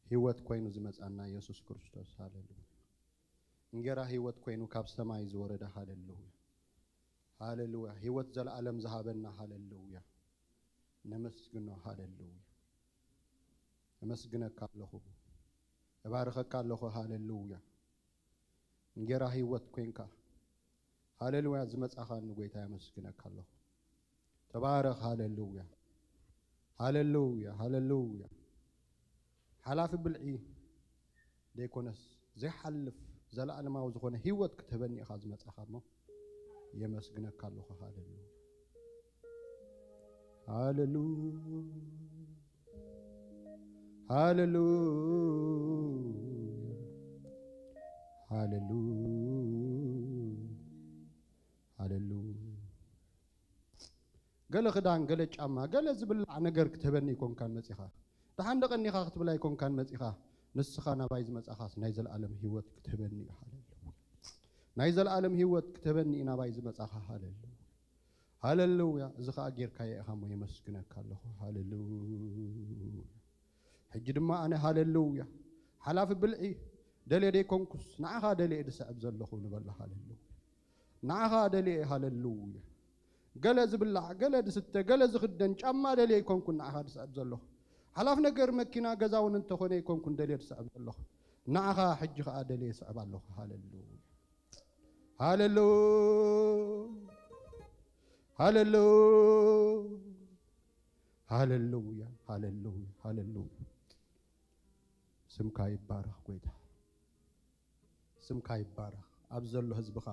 ህይወት ኮይኑ ዝመጻና ኢየሱስ ክርስቶስ። ሃሌሉያ። እንጌራ ህይወት ኮይኑ ካብ ሰማይ ዝወረደ። ሃሌሉያ። ሃሌሉያ። ህይወት ዘለዓለም ዝሃበና። ሃሌሉያ። ነመስግኖ። ሃሌሉያ። እመስግነካ ኣለኹ። እባርኸካ ኣለኹ። ሃሌሉያ። እንጌራ ህይወት ኮይንካ። ሃሌሉያ። ዝመጻኻኒ ጎይታ የመስግነካ ኣለኹ። ተባረኽ። ሃሌሉያ። ሃሌሉያ። ሃሌሉያ። ሓላፊ ብልዒ ዘይኮነስ ዘይሓልፍ ዘለዓለማዊ ዝኾነ ህይወት ክትህበኒ ኢኻ ዝመጻኻ እሞ የመስግነካ ኣለኹ። ሃሌሉያ። ሃሌሉያ። ሃሌሉያ። ሃሌሉያ። ሃሌሉያ። ገለ ክዳን፣ ገለ ጫማ፣ ገለ ዝብላዕ ነገር ክትህበኒ ኣይኮንካን መጺኻ። ደሓን ደቐኒኻ ክትብል ኣይኮንካን መጺኻ። ንስኻ ናባይ ዝመጻኻስ ናይ ዘለኣለም ህይወት ክትህበኒ እዩ። ሃሌሉያ። ናይ ዘለኣለም ህይወት ክትህበኒ እዩ ናባይ ዝመጻኻ። ሃሌሉያ። ሃሌሉያ። እዚ ኸኣ ጌርካዮ ኢኻ እሞ የመስግነካ ኣለኹ። ሃሌሉያ። ሕጂ ድማ ኣነ ሃሌሉያ ሓላፊ ብልዒ ደልየ ደይኮንኩስ ንዓኻ ደልየ ድስዕብ ዘለኹ ንበሎ። ሃሌሉያ። ንዓኻ ደልየ። ሃሌሉያ። ገለ ዝብላዕ፣ ገለ ዝስተ፣ ገለ ዝኽደን ጫማ ደልየ ኣይኮንኩን ንዓኻ ድስዕብ ዘለኹ። ሓላፍ ነገር መኪና ገዛ እውን እንተኾነ ኣይኮንኩን ደልየ ድስዕብ ዘለኹ። ንዓኻ ሕጂ ኸኣ ደልየ ስዕብ ኣለኹ። ሃሌሉያ። ሃሌሉ-፣ ሃሌሉ-፣ ሃሌሉያ፣ ሃሌሉያ፣ ሃሌሉያ። ስምካ ይባረኽ ጎይታ። ስምካ ይባረኽ። ኣብ ዘሎ ህዝብኻ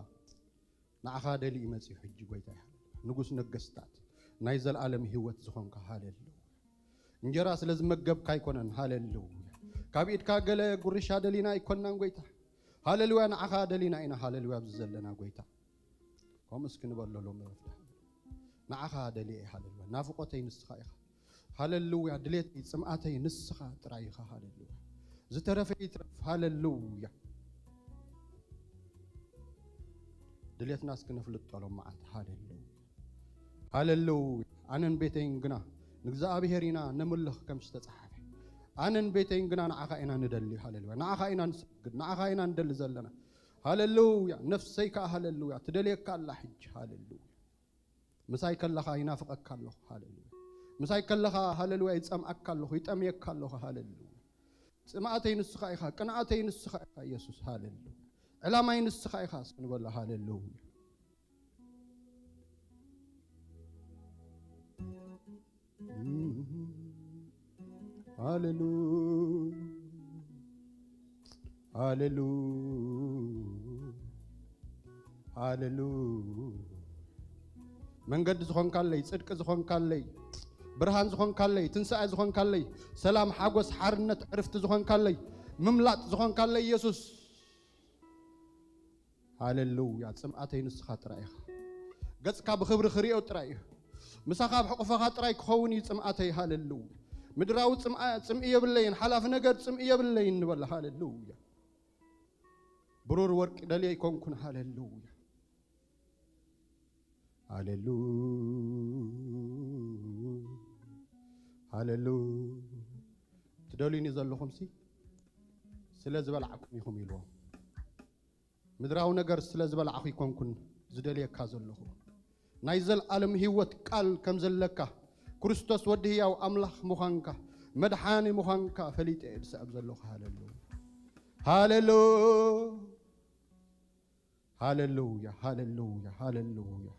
ንዓኻ ደሊዩ መጺኡ ሕጂ ጎይታ ይሃለ። ንጉስ ነገስታት ናይ ዘልኣለም ህይወት ዝኾንካ። ሃሌሉያ። እንጀራ ስለ ዝመገብካ ኣይኮነን። ሃሌሉያ። ካብ ኢድካ ገለ ጉርሻ ደሊና ኣይኮናን ጎይታ። ሃሌሉያ። ንዓኻ ደሊና ኢና። ሃሌሉያ። ኣብዚ ዘለና ጎይታ ከምኡ እስኪ ንበሎ ሎሚ ረፍዳ። ንዓኻ ደልየ እየ። ሃሌሉያ። ናፍቆተይ ንስኻ ኢኻ። ሃሌሉያ። ድሌተይ ጽምኣተይ ንስኻ ጥራይ ኢኻ። ሃሌሉያ። ዝተረፈ ይትረፍ። ሃሌሉያ። ድሌትና እስኪ ነፍልጦ ሎም መዓልቲ። ሃሌሉያ። ሃሌሉያ። ኣነን ቤተይን ግና ንእግዚኣብሔር ኢና ነምልኽ ከም ዝተጻሓፈ። ኣነን ቤተይን ግና ንዓኻ ኢና ንደሊ። ሃሌሉያ። ንዓኻ ኢና ንሰግድ። ንዓኻ ኢና ንደሊ ዘለና። ሃሌሉያ። ነፍሰይ ከኣ ሃሌሉያ ትደልየካ ኣላ ሕጂ። ሃሌሉያ። ምሳይ ከለኻ ይናፍቀካ ኣለኹ። ሃሌሉያ። ምሳይ ከለኻ ሃሌሉያ ይጸምኣካ ኣለኹ፣ ይጠምየካ ኣለኹ። ሃሌሉያ። ጽምኣተይ ንስኻ ኢኻ፣ ቅንኣተይ ንስኻ ኢኻ ኢየሱስ። ሃሌሉያ። ዕላማይ ንስኻ ኢኻ እስኪ ንበሎ። ሃሌሉያ። ሃሌሉያ። ሃሌሉያ። ሃሌሉያ። መንገዲ ዝኾንካለይ፣ ጽድቂ ዝኾንካለይ፣ ብርሃን ዝኾንካለይ፣ ትንሳኤ ዝኾንካለይ፣ ሰላም፣ ሓጎስ፣ ሓርነት፣ ዕርፍቲ ዝኾንካለይ፣ ምምላጥ ዝኾንካለይ ኢየሱስ። ሃሌሉያ። ጽምኣተይ ንስኻ ጥራይ ኢኻ። ገጽካ ብኽብሪ ክርእዮ ጥራይ እዩ። ምሳኻ ኣብ ሕቑፈኻ ጥራይ ክኸውን እዩ ጽምኣተይ። ሃሌሉያ። ምድራዊ ጽምኣ-፣ ጽምኢ የብለይን፣ ሓላፊ ነገር ጽምኢ የብለይን ንበል። ሃሌሉያ። ብሩር ወርቂ ደልየ ኣይኮንኩን። ሃሌሉያ። ሃሌሉያ። ሃሌሉያ። ትደልዩኒ ዘለኹምሲ ስለ ዝበላዕኩም ኢኹም ኢልዎም። ምድራዊ ነገር ስለ ዝበላዕኹ ኣይኮንኩን ዝደልየካ ዘለኹ። ናይ ዘልኣለም ህይወት ቃል ከም ዘለካ፣ ክርስቶስ ወዲ ህያው ኣምላኽ ምዃንካ፣ መድሓኒ ምዃንካ ፈሊጠ እየ ዝስዕብ ዘለኹ። ሃሌሉያ። ሃሌሉ-፣ ሃሌሉያ፣ ሃሌሉያ፣ ሃሌሉያ፣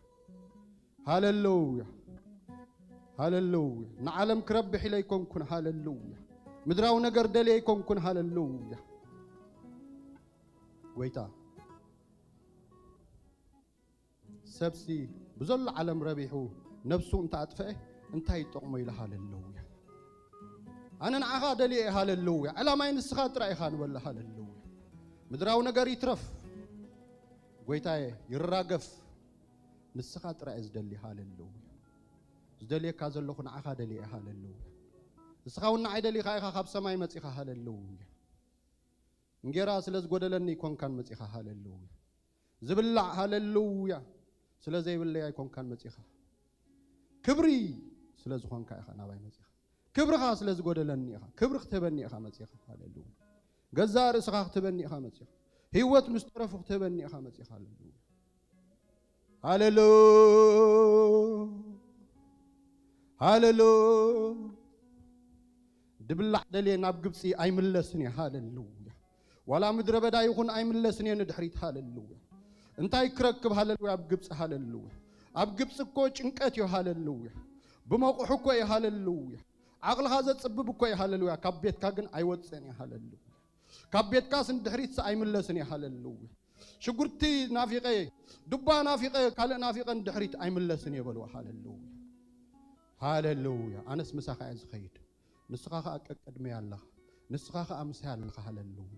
ሃሌሉያ፣ ሃሌሉያ። ንዓለም ክረብሕ ኢለ ኣይኮንኩን። ሃሌሉያ። ምድራዊ ነገር ደልየ ኣይኮንኩን። ሃሌሉያ። ጎይታ፣ ሰብሲ ብዘሎ ዓለም ረቢሑ ነብሱ እንተ ኣጥፍአ እንታይ ይጠቕሞ ኢለ። ሃሌሉያ። ኣነ ንዓኻ ደልየ እየ። ሃሌሉያ። ዕላማይ ንስኻ ጥራይ ኢኻ ንበል። ሃሌሉያ። ምድራዊ ነገር ይትረፍ፣ ጎይታየ፣ ይራገፍ፣ ንስኻ ጥራይ እየ ዝደሊ። ሃሌሉያ። ዝደልየካ ዘለኹ ንዓኻ ደልየ እየ። ሃሌሉያ። ንስኻ እውን ንዓይ ደሊኻ ኢኻ ካብ ሰማይ መጺኻ። ሃሌሉያ። እንጌራ ስለ ዝጎደለኒ ኣይኮንካን መጺኻ። ሃሌሉያ። ዝብላዕ፣ ሃሌሉያ፣ ስለ ዘይብለይ ኣይኮንካን መጺኻ። ክብሪ ስለ ዝኾንካ ኢኻ ናባይ መጺኻ። ክብርኻ ስለ ዝጎደለኒ ኢኻ። ክብሪ ክትህበኒ ኢኻ መጺኻ። ሃሌሉያ። ገዛእ ርእስኻ ክትህበኒ ኢኻ መጺኻ። ህይወት ምስ ተረፉ ክትህበኒ ኢኻ መጺኻ። ሃሌሉያ። ሃሌሉ ሃሌሉ ድብላዕ ደልየ ናብ ግብፂ ኣይምለስን እየ። ሃሌሉያ። ዋላ ምድረ በዳ ይኹን ኣይምለስን እየ ንድሕሪት። ሃሌሉያ። እንታይ ክረክብ? ሃሌሉያ። ኣብ ግብፂ። ሃሌሉያ። ኣብ ግብፂ እኮ ጭንቀት እዩ። ሃሌሉያ። ብመቑሑ እኮ እየ። ሃሌሉያ። ዓቕልኻ ዘፅብብ እኮ እየ። ሃሌሉያ። ካብ ቤትካ ግን ኣይወፅእን እየ። ሃሌሉያ። ካብ ቤትካስ ንድሕሪትስ ኣይምለስን እየ። ሃሌሉያ። ሽጉርቲ ናፊቐ፣ ዱባ ናፊቐ፣ ካልእ ናፊቐ ንድሕሪት ኣይምለስን እየ በልዎ። ሃሌሉያ። ሃሌሉያ። ኣነስ ምሳኻ እየ ዝኸይድ። ንስኻ ኸኣ ቀቅድመይ ኣለኻ። ንስኻ ኸኣ ምሳይ ኣለኻ። ሃሌሉያ።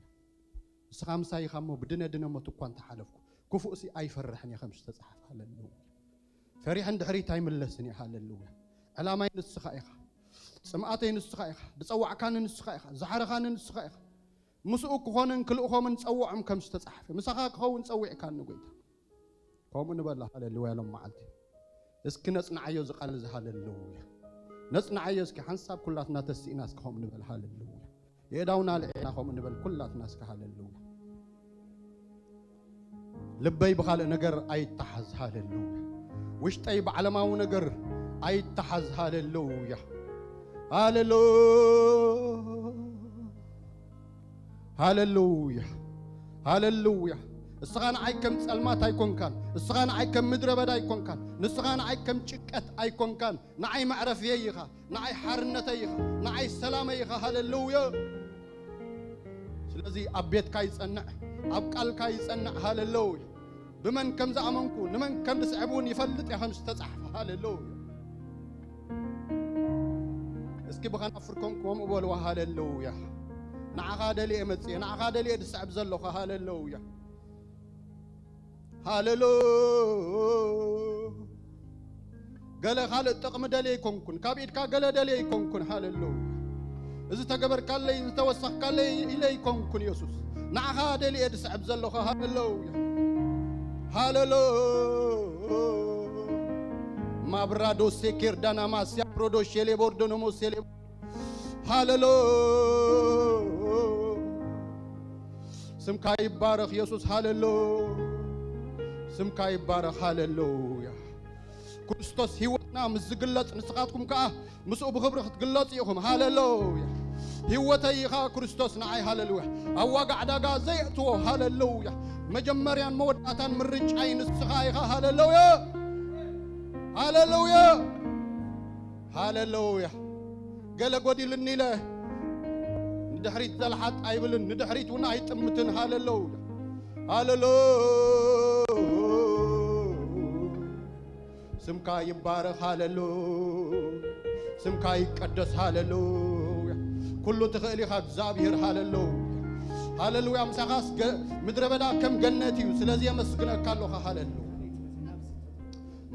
ንስኻ ምሳይ ኢኻ እሞ ብድነ ድነ ሞት እኳ እንተሓለፍኩ፣ ክፉእሲ ኣይፈርሕን እየ ከም ዝተጻሕፈ። ሃሌሉያ። ፈሪሐ ንድሕሪት ኣይምለስን እየ። ሃሌሉያ። ዕላማይ ንስኻ ኢኻ። ጽምኣተይ ንስኻ ኢኻ። ዝጸዋዕካኒ ንስኻ ኢኻ። ዝሓረኻኒ ንስኻ ኢኻ። ምስኡ ክኾንን ክልእኾምን ጸውዖም ከም ዝተጻሕፈ፣ ምሳኻ ክኸውን ጸዊዕካኒ ጎይታ። ከምኡ ንበል። ሃሌሉያ። ሎም መዓልቲ እስኪ ነጽንዓዮ እዚ ቃል እዚ። ሃሌሉያ። ነጽንዓዮ እስኪ ሓንሳብ ኩላትና ተስኢና እስኪ ከምኡ ንበል። ሃሌሉያ። የእዳውና ልዒልና ከምኡ ንበል ኩላትና እስኪ። ሃሌሉያ። ልበይ ብኻልእ ነገር ኣይተሓዝ። ሃሌሉያ። ውሽጠይ ብዓለማዊ ነገር ኣይተሓዝ። ሃሌሉያ። ሃሌሉ ሃሌሉያ። ሃሌሉያ። እስኻ ንዓይ ከም ጸልማት ኣይኮንካን። እስኻ ንዓይ ከም ምድረ በዳ ኣይኮንካን። ንስኻ ንዓይ ከም ጭቀት ኣይኮንካን። ንዓይ መዕረፍየይ ኢኻ። ንዓይ ሓርነተይ ኢኻ። ንዓይ ሰላመይ ኢኻ። ሃሌሉያ። ስለዚ ኣብ ቤትካ ይጸንዕ፣ ኣብ ቃልካ ይጸንዕ። ሃሌሉያ። ብመን ከም ዝኣመንኩ፣ ንመን ከም ዝስዕብ እውን ይፈልጥ እየ ከም ዝተጻሕፈ። ሃሌሉያ። እስኪ ብኸናፍር ኮንኩ ከምኡ በልዋ። ሃሌሉያ። ንዓኻ ደልየ መጽየ፣ ንዓኻ ደልየ ዝስዕብ ዘለኹ። ሃሌሉያ። ሃሌሉ ገለ ካልእ ጥቕሚ ደልየ ኣይኮንኩን፣ ካብ ኢድካ ገለ ደልየ ኣይኮንኩን። ሃሌሉያ። እዚ ተገበርካለይ፣ እዚ ተወሰኽካለይ ኢለ ኣይኮንኩን የሱስ። ንዓኻ ደልየ ዝስዕብ ዘለኹ። ሃሌሉያ። ሃሌሉ ማብራዶ ሴኬር ዳናማስያ ፕሮዶ ሼሌ ቦርዶ ኖሞ ሴሌ ሃሌሉ ስምካ ይባረኽ የሱስ። ሃሌሉ ስምካ ይባረኽ። ሃሌሉያ። ክርስቶስ ህይወትና ምስ ዝግለጽ ንስኻትኩም ከኣ ምስኡ ብኽብሪ ክትግለጹ ኢኹም። ሃሌሉያ። ህይወተይ ኢኻ ክርስቶስ ንዓይ። ሃሌሉያ። ኣብ ዋጋ ዕዳጋ ዘየእትዎ። ሃሌሉያ። መጀመርያን መወዳእታን ምርጫይ ንስኻ ኢኻ። ሃሌሉያ። ሃሌሉያ። ሃሌሉያ። ገለ ጎዲልኒ ኢለ ንድሕሪት ዘልሓጥ ኣይብልን፣ ንድሕሪት እውን ኣይጥምትን። ሃሌሉያ። ሃሌሉ ስምካ ይባረኽ። ሃሌሉ ስምካ ይቀደስ። ሃሌሉያ። ኩሉ ትኽእል ኢኻ እግዚኣብሔር። ሃሌሉያ። ሃሌሉያ። ምሳኻስ ገ- ምድረ በዳ ከም ገነት እዩ። ስለዚ የመስግነካ ኣለኹ። ሃሌሉያ።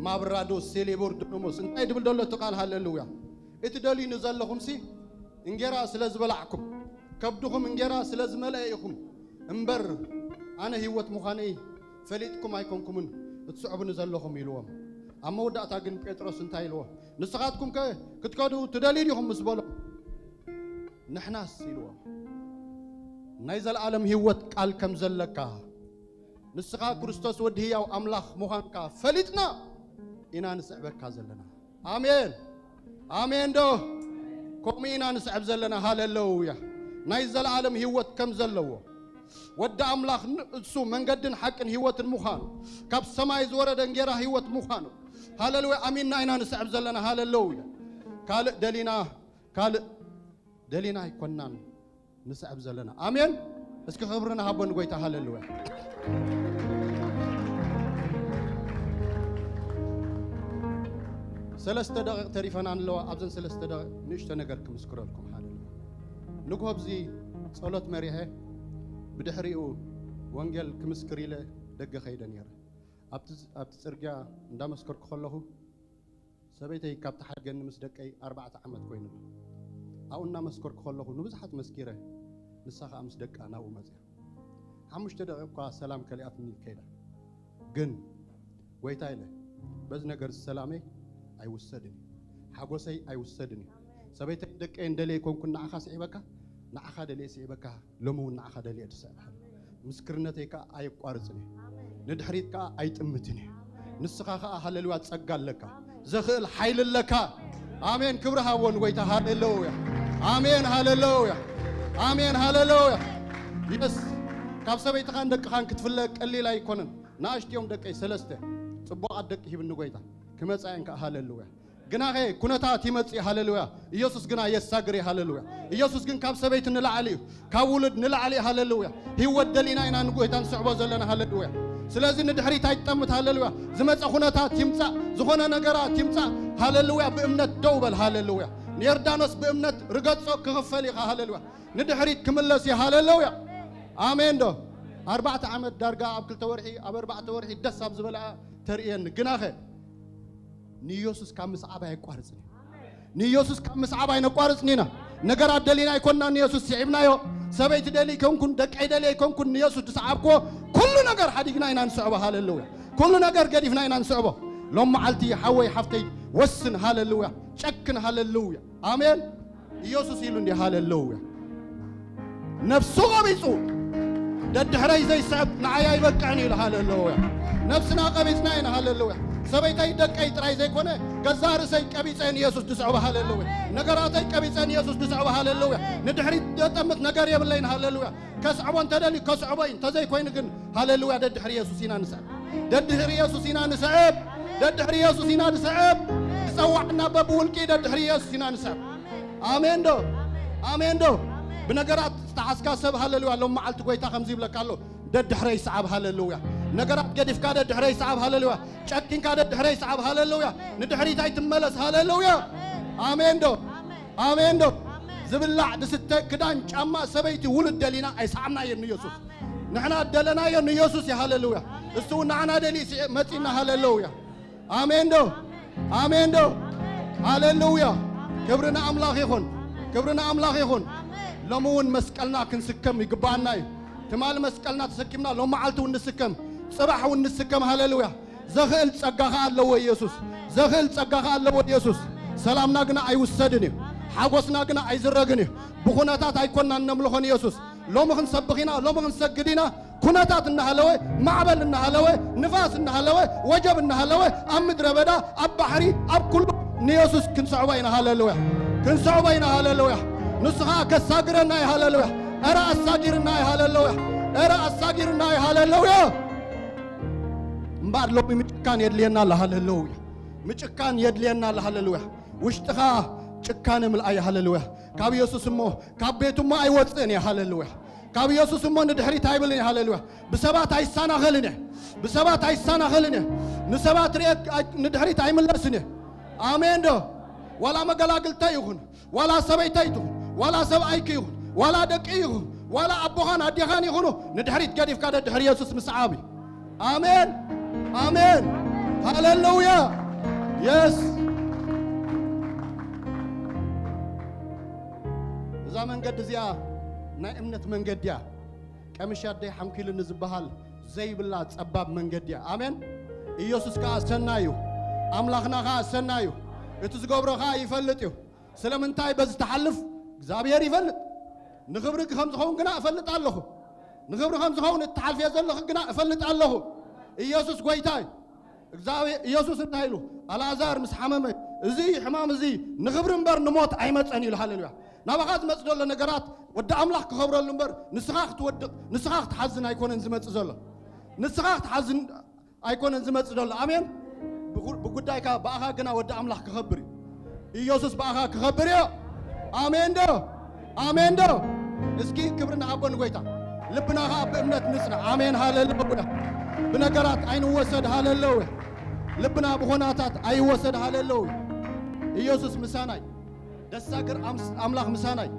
ማብራዶ ሴሌቦር ድኖሞስ እንታይ ድብል ደሎ እቲ ቃል? ሃሌሉያ። እቲ ደልዩ ንዘለኹምሲ እንጌራ ስለ ዝበላዕኩም ከብድኹም እንጌራ ስለ ዝመልአ ኢኹም እምበር ኣነ ህይወት ምዃነይ ፈሊጥኩም ኣይኮንኩምን እትስዕቡኒ ዘለኹም ኢልዎም። ኣብ መወዳእታ ግን ጴጥሮስ እንታይ ኢልዎ? ንስኻትኩም ከ ክትከዱ ትደልዩ ዲኹም ምስ በሎ ንሕናስ ኢልዎ ናይ ዘለኣለም ህይወት ቃል ከም ዘለካ ንስኻ ክርስቶስ ወዲ ህያው ኣምላኽ ምዃንካ ፈሊጥና ኢና ንስዕበካ ዘለና። ኣሜን ኣሜን። ዶ ከምኡ ኢና ንስዕብ ዘለና። ሃሌሉያ። ናይ ዘለኣለም ህይወት ከም ዘለዎ ወዲ ኣምላኽ ን- እሱ መንገድን ሓቅን ህይወትን ምዃኑ ካብ ሰማይ ዝወረደ እንጌራ ህይወት ምዃኑ ሃሌሉያ ኣሚንና ኢና ንስዕብ ዘለና። ሃሌሉያ። ካልእ ደሊና ካልእ ደሊና ኣይኮናን ንስዕብ ዘለና። ኣሜን። እስኪ ክብሪ ንሃቦ ንጎይታ። ሃሌሉያ። ሰለስተ ደቂቕ ተሪፈና ኣለዋ። ኣብዘን ሰለስተ ደቂቕ ንእሽቶ ነገር ክምስክረልኩም። ሃሌሉያ። ንግሆ ኣብዚ ጸሎት መሪሐ ብድሕሪኡ ወንጌል ክምስክር ኢለ ደገ ኸይደ ነይረ። ኣብቲ ኣብቲ ጽርግያ እንዳመስከርኩ ከለኹ ሰበይተይ ካብ ተሓድገኒ ምስ ደቀይ ኣርባዕተ ዓመት ኮይኑ ኣሎ። ኣብኡ እናመስከርኩ ከለኹ ንብዙሓት መስኪረ ንሳ ኸኣ ምስ ደቃ ናብኡ መጽያ። ሓሙሽተ ደቂቕ እኳ ሰላም ከሊኣትኒ ከይዳ። ግን ጎይታ ኢለ በዚ ነገር ሰላመይ ኣይውሰድን እዩ፣ ሓጎሰይ ኣይውሰድን እዩ። ሰበይተይ ደቀይን ደልየ ኣይኮንኩን ንዓኻ ስዒበካ፣ ንዓኻ ደልየ ስዒበካ፣ ሎሚ እውን ንዓኻ ደልየ ድስዕብ። ምስክርነተይ ከኣ ኣየቋርጽን እየ። ንድሕሪት ከኣ ኣይጥምትን እየ። ንስኻ ከኣ ሃሌሉያ ጸጋ ኣለካ። ዘኽእል ሓይሊ ኣለካ። ኣሜን። ክብሪ ሃቦ ንጎይታ። ሃሌሉያ። ኣሜን። ሃሌሉያ። ኣሜን። ሃሌሉያ። የስ ካብ ሰበይትኻን ደቅኻን ክትፍለ ቀሊል ኣይኮነን። ንኣሽትዮም ደቀይ ሰለስተ ጽቡቓት ደቂ ሂብኒ ጎይታ። ክመጻ እየን ከኣ። ሃሌሉያ። ግናኸ ኩነታት ይመጽእ። ሃሌሉያ። ኢየሱስ ግና የሳግር እዩ። ሃሌሉያ። ኢየሱስ ግን ካብ ሰበይቲ ንላዕሊ እዩ፣ ካብ ውሉድ ንላዕሊ እዩ። ሃሌሉያ። ህይወት ደሊና ኢና ንጎይታ ንስዕቦ ዘለና። ሃሌሉያ። ስለዚ ንድሕሪት ኣይትጠምት። ሃሌሉያ። ዝመጸ ኩነታት ይምጻእ፣ ዝኾነ ነገራት ይምጻእ፣ ሃሌሉያ፣ ብእምነት ደው በል። ሃሌሉያ። ንዮርዳኖስ ብእምነት ርገጾ፣ ክኽፈል ኢኻ። ሃሌሉያ። ንድሕሪት ክምለስ እዩ። ሃሌሉያ። ኣሜን ዶ? ኣርባዕተ ዓመት ዳርጋ ኣብ ክልተ ወርሒ፣ ኣብ ኣርባዕተ ወርሒ ደስ ኣብ ዝበላ ተርእየኒ። ግናኸ ንኢየሱስ ካብ ምስዓብ ኣየቋርጽን እዩ። ንኢየሱስ ካብ ምስዓብ ኣይነቋርጽን ኢና። ነገራት ደሊና ኣይኮንና ንኢየሱስ ስዒብናዮ። ሰበይቲ ደሊ ኣይኮንኩን፣ ደቀይ ደሊ ኣይኮንኩን፣ ንኢየሱስ ዝሰዓብክዎ ኩሉ ነገር ሓዲግና ኢና ንስዕቦ። ሃሌሉያ። ኩሉ ነገር ገዲፍና ኢና ንስዕቦ። ሎም መዓልቲ ሓወይ ሓፍተይ ወስን። ሃሌሉያ። ጨክን። ሃሌሉያ። ኣሜን። ኢየሱስ ኢሉ እንዲ። ሃሌሉያ። ነፍሱ ቀቢጹ ደድሕረይ ዘይስዕብ ንዓይ ኣይበቅዕን ኢሉ። ሃሌሉያ። ነፍስና ቀቢጽና ኢና። ሃሌሉያ። ሰበይተይ ደቀይ ጥራይ ዘይኮነ ገዛ ርእሰይ ቀቢጸ ንኢየሱስ ድስዕቦ። ሃሌሉያ። ነገራተይ ቀቢጸ ንኢየሱስ ድስዕቦ። ሃሌሉያ። ንድሕሪት ደጠምት ነገር የብለይን። ሃሌሉያ። ከስዕቦ እንተደልዩ ከስዕቦ እዩ። እንተዘይኮይኑ ግን ሃሌሉያ፣ ደድሕሪ ኢየሱስ ኢና ንስዕብ። ደድሕሪ ኢየሱስ ኢና ንስዕብ። ደድሕሪ ኢየሱስ ኢና ንስዕብ። ዝጸዋዕና በብውልቂ ደድሕሪ ኢየሱስ ኢና ንስዕብ። ኣሜን ዶ? ኣሜን ዶ? ብነገራት ዝተሓዝካ ሰብ ሃሌሉያ፣ ሎም መዓልቲ ጎይታ ከምዚ ይብለካ ኣሎ፣ ደድሕረይ ሰዓብ። ሃሌሉያ። ነገራት ገዲፍካ ደድሕረይ ሰዓብ። ሃሌሉያ። ጨኪንካ ደድሕረይ ሰዓብ። ሃሌሉያ። ንድሕሪት ኣይትመለስ። ሃሌሉያ። ኣሜን ዶ? ኣሜን ዶ? ዝብላዕ፣ ዝስተ፣ ክዳን፣ ጫማ፣ ሰበይቲ፣ ውሉድ ደሊና ኣይሰዓብናዮ ንኢየሱስ። ንሕና ደለናዮ ንኢየሱስ እዩ። ሃሌሉያ። እሱ እውን ንዓና ደልዩ መጺና። ሃሌሉያ። ኣሜን ዶ? ኣሜን ዶ? ሃሌሉያ። ክብሪ ንኣምላኽ ይኹን። ክብሪ ንኣምላኽ ይኹን። ሎሚ እውን መስቀልና ክንስከም ይግባኣና እዩ። ትማሊ መስቀልና ተሰኪምና፣ ሎም መዓልቲ እውን ንስከም፣ ጽባሕ እውን ንስከም። ሃሌሉያ። ዘኽእል ጸጋ ኸኣ ኣለዎ ኢየሱስ። ዘኽእል ጸጋ ኸኣ ኣለዎ ኢየሱስ። ሰላምና ግና ኣይውሰድን እዩ። ሓጎስና ግና ኣይዝረግን እዩ። ብኹነታት ኣይኮንናን ነምልኾ ንኢየሱስ። ሎሚ ክንሰብኽ ኢና፣ ሎሚ ክንሰግድ ኢና። ኩነታት እናሃለወ፣ ማዕበል እናሃለወ፣ ንፋስ እናሃለወ፣ ወጀብ እናሃለወ፣ ኣብ ምድረ በዳ፣ ኣብ ባሕሪ፣ ኣብ ኩሉ ንኢየሱስ ክንስዕቦ ኢና። ሃሌሉያ። ክንስዕቦ ኢና። ሃሌሉያ። ንሱ ኸኣ ከሳግረና እዩ። ሃሌሉያ። እረ ኣሳጊርና እዩ። ሃሌሉያ። እረ ኣሳጊርና እዩ። ሃሌሉያ። እምበኣር ሎሚ ምጭካን የድልየና ኣሎ። ሃሌሉያ። ምጭካን የድልየና ኣሎ። ሃሌሉያ። ውሽጥኻ ጭካነ ምልኣይ። ሃሌሉያ። ካብ ኢየሱስ እሞ ካብ ቤቱ እሞ ኣይወፅእን እየ። ሃሌሉያ። ካብ ኢየሱስ እሞ ንድሕሪት ኣይብልን እየ። ሃሌሉያ። ብሰባት ኣይሰናኸልን እየ። ብሰባት ኣይሰናኸልን እየ። ንሰባት ርኤ ኣይ- ንድሕሪት ኣይምለስን እየ። ኣሜን ዶ? ዋላ መገላግልተይ ይኹን፣ ዋላ ሰበይተይ ትኹን፣ ዋላ ሰብኣይኪ ይኹን፣ ዋላ ደቂ ይኹን፣ ዋላ ኣቦኻን ኣዴኻን ይኹኑ፣ ንድሕሪት ገዲፍካ ደድሕሪ ኢየሱስ ምስዓብ እዩ። ኣሜን፣ ኣሜን፣ ሃሌሉያ። የስ። እዛ መንገዲ እዚኣ ናይ እምነት መንገዲ እያ። ቀምሽ ኣደይ ሓንኪሉ ንዝበሃል ዘይብላ ጸባብ መንገዲ እያ። ኣሜን። ኢየሱስ ከኣ ሰናይ እዩ። ኣምላኽና ከኣ ሰናይ እዩ። እቲ ዝገብሮ ከኣ ይፈልጥ እዩ። ስለምንታይ በዚ ትሓልፍ እግዚኣብሔር ይፈልጥ። ንኽብሪ ከም ዝኸውን ግና እፈልጥ ኣለኹ። ንኽብሪ ከም ዝኸውን እትሓልፍዮ ዘለኹ ግና እፈልጥ ኣለኹ። ኢየሱስ ጐይታ እዩ። እግዚኣብሔር ኢየሱስ እንታይ ኢሉ? ኣልዓዛር ምስ ሓመመ፣ እዚ ሕማም እዚ ንኽብሪ እምበር ንሞት ኣይመጸን ኢሉ። ሃሌሉያ። ናባኻ ዝመጽእ ዘሎ ነገራት ወዲ ኣምላኽ ክኸብረሉ እምበር ንስኻ ክትወድቕ፣ ንስኻ ክትሓዝን ኣይኮነን ዝመጽእ ዘሎ። ንስኻ ክትሓዝን ኣይኮነን ዝመጽእ ዘሎ። ኣሜን። ብጉ- ብጉዳይካ ብኣኻ ግና ወዲ ኣምላኽ ክኸብር እዩ። ኢየሱስ ብኣኻ ክኸብር እዩ። ኣሜን ዶ? ኣሜን ዶ? እስኪ ክብሪ ንኣቦ ንጎይታ። ልብና ኸኣ ብእምነት ንጽና። ኣሜን ሃሌሉያ። ብነገራት ኣይንወሰድ። ሃሌሉያ። ልብና ብኾናታት ኣይወሰድ። ሃሌሉያ። ኢየሱስ ምሳናይ። ደሳግር ኣምስ- ኣምላኽ ምሳናይ።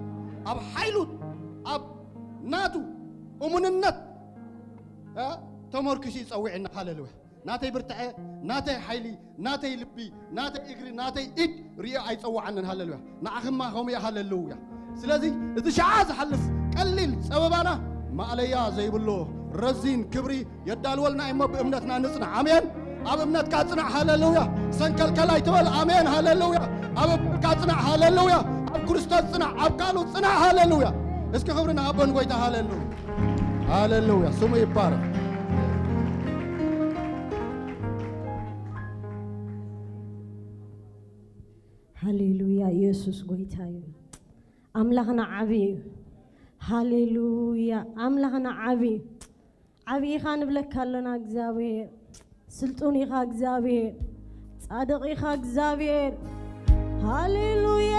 ኣብ ሓይሉ፣ ኣብ ናቱ እሙንነት፣ እ፣ ተመርኪሱ ይጸውዕና። ሃሌሉያ። ናተይ ብርትዐ፣ ናተይ ሓይሊ፣ ናተይ ልቢ፣ ናተይ እግሪ፣ ናተይ ኢድ ርእዮ ኣይጸውዓንን። ሃሌሉያ። ንዓኽማ ከምኡ እየ። ሃሌሉያ። ስለዚ እቲ ሸዓ ዝሓልፍ ቀሊል ጸበባና ማእለያ ዘይብሎ ረዚን ክብሪ የዳልወልና እሞ ብእምነትና ንጽናዕ። ኣሜን። ኣብ እምነትካ ጽናዕ። ሃሌሉያ። ሰንከልከል ኣይትበል። ኣሜን። ሃሌሉያ። ኣብ እምነትካ ጽናዕ። ሃሌሉያ። ኣብ ክርስቶስ ጽናዕ፣ ኣብ ቃሉ ጽናዕ። ሃሌሉያ! እስኪ ክብሪ ንኣቦን ጎይታ። ሃሌሉያ! ሃሌሉያ! ስሙ ይባረክ። ሃሌሉያ! ኢየሱስ ጎይታ እዩ። ኣምላኽና ዓቢ እዩ። ሃሌሉያ! ኣምላኽና ዓቢ እዩ። ዓቢ ኢኻ ንብለካ ኣለና እግዚኣብሔር። ስልጡን ኢኻ እግዚኣብሔር። ጻድቕ ኢኻ እግዚኣብሔር። ሃሌሉያ!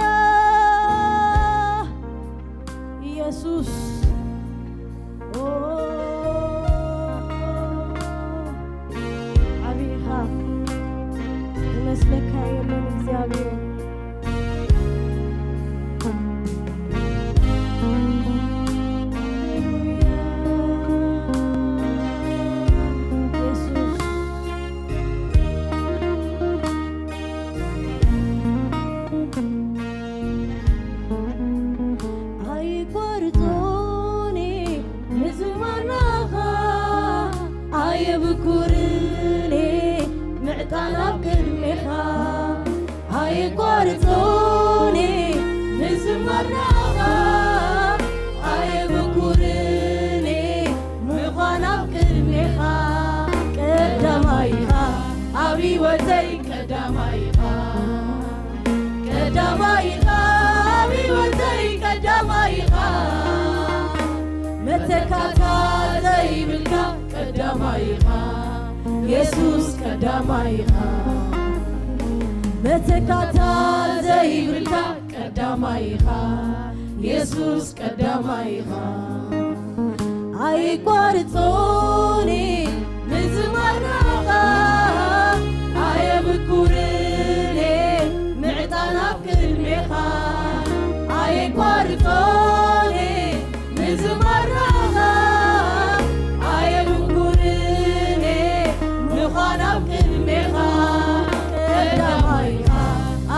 ኢየሱስ። ኦ፣ ዓቢ ኢኻ። ዝመስለካ የለን እግዚኣብሔር። ኣይቋርጾኒ ምዝማርናኻ ኣየብኩርኒ ምዕጣን ኣብ ቅድሜኻ ኣይቋርጾኒ ምዝማርናኻ ኣየብኩርኒ ምዃን ኣብ ቅድሜኻ ቀዳማይኻ ኣብ ህይወተይ ቀዳማይኻ ቀዳማይኻ ኣብ ህይወተይ ቀዳማይኻ መተካታ ዘይብልካ ቀዳማይኻ የሱስ ቀዳማይኻ መተካታ ዘይብልካ ቀዳማይኻ የሱስ ቀዳማይኻ ኣይቋርጾኒ ምዝማርናኻ ኣየብኩርኒ ምዕጣን ኣብ ቅድሜኻ ኣይቋርጾኒ ምዝማርናኻ ኣየብኩርኒ ምዃን ኣብ ቅድሜኻ ቀዳማይኻ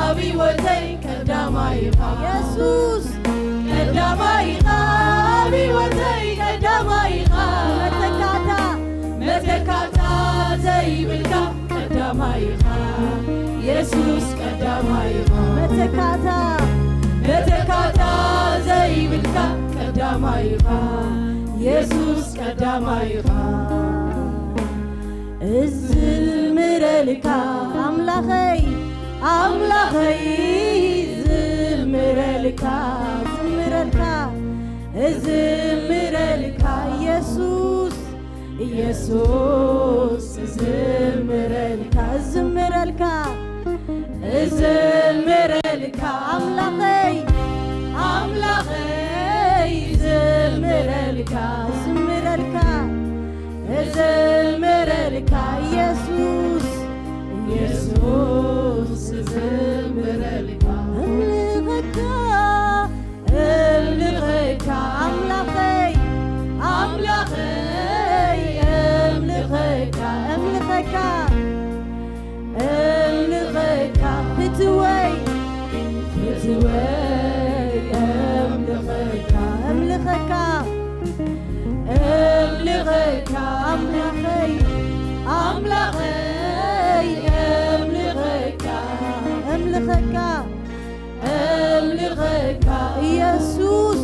ኣብ ህይወተይ ቀዳማይኻ የሱስ ቀዳማይኻ ኣብ ህይወተይ ቀዳማይኻ መተካታ መተካታ ዘይብልካ ቀዳማይኻ የሱስ ቀዳማይኻ መተካታ መተካታ ዘይብልካ ቀዳማይኻ የሱስ ቀዳማይኻ እዝምረልካ ኣምላኸይ ኣምላኸይ ዝምረልካ ዝምረልካ እዝምረልካ ኢየሱስ ኢየሱስ እዝምረልካ እዝምረልካ እዝምረልካ ኣምላኸይ ኣምላኸይ እዝምረልካ እዝምረልካ እዝምረልካ ኢየሱስ ኢየሱስ እዝምረልካ እምልኸካ እምልኸካ ኣምላኸይ ኣምላኸይ እምልኸካ እምልኸካ እምልኸካ ፍትወይ ፍትወይ እምልኸካ እምልኸካ እምልኸካ ኣምላኸይ ኣምላኸይ እምልኸካ እምልኸካ እምልኸካ ኢየሱስ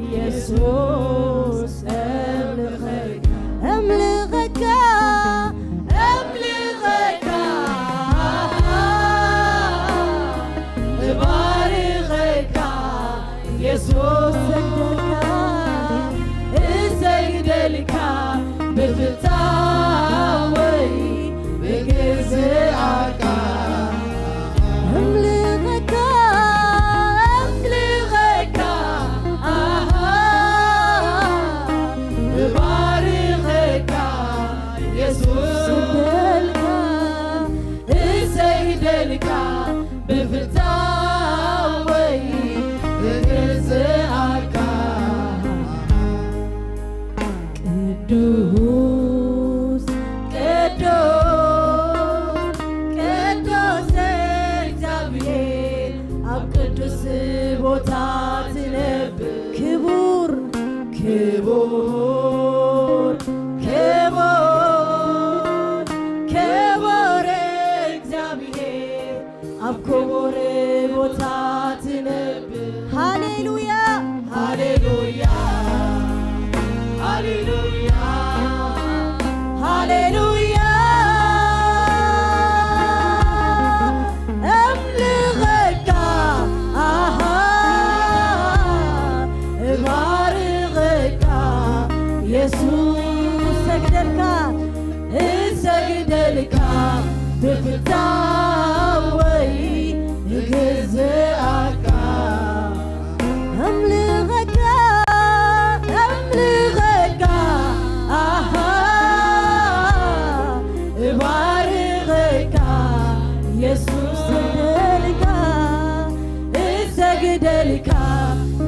ኢየሱስ እምልኸካ እምልኸካ እምልኸካ እባርኸካ ኢየሱስ እሰግደልካ እሰግደልካ ብፍታወይ ብግዝኣካ እምልኸካ እምልኸካ ኣሃ እባርኸካ የሱስ እሰግደልካ እሰግደልካ ብፍታወይ ብግዝኣካ ቅዱስ ቅዱስ ቅዱስ እግዚኣብሔር ኣብ ቅዱስ ቦታ ትነብር ክቡር ክቡር ክቡር ክቡር እግዚኣብሔር ኣብ ክቡር ቦታ ትነብር እሰግደልካ ብፍታወይ እግዝኣካ፣ ኣምልኸካ፣ ኣምልኸካ፣ ኣሃ፣ እባርኸካ፣ የሱስ እሰግደልካ፣ እሰግደልካ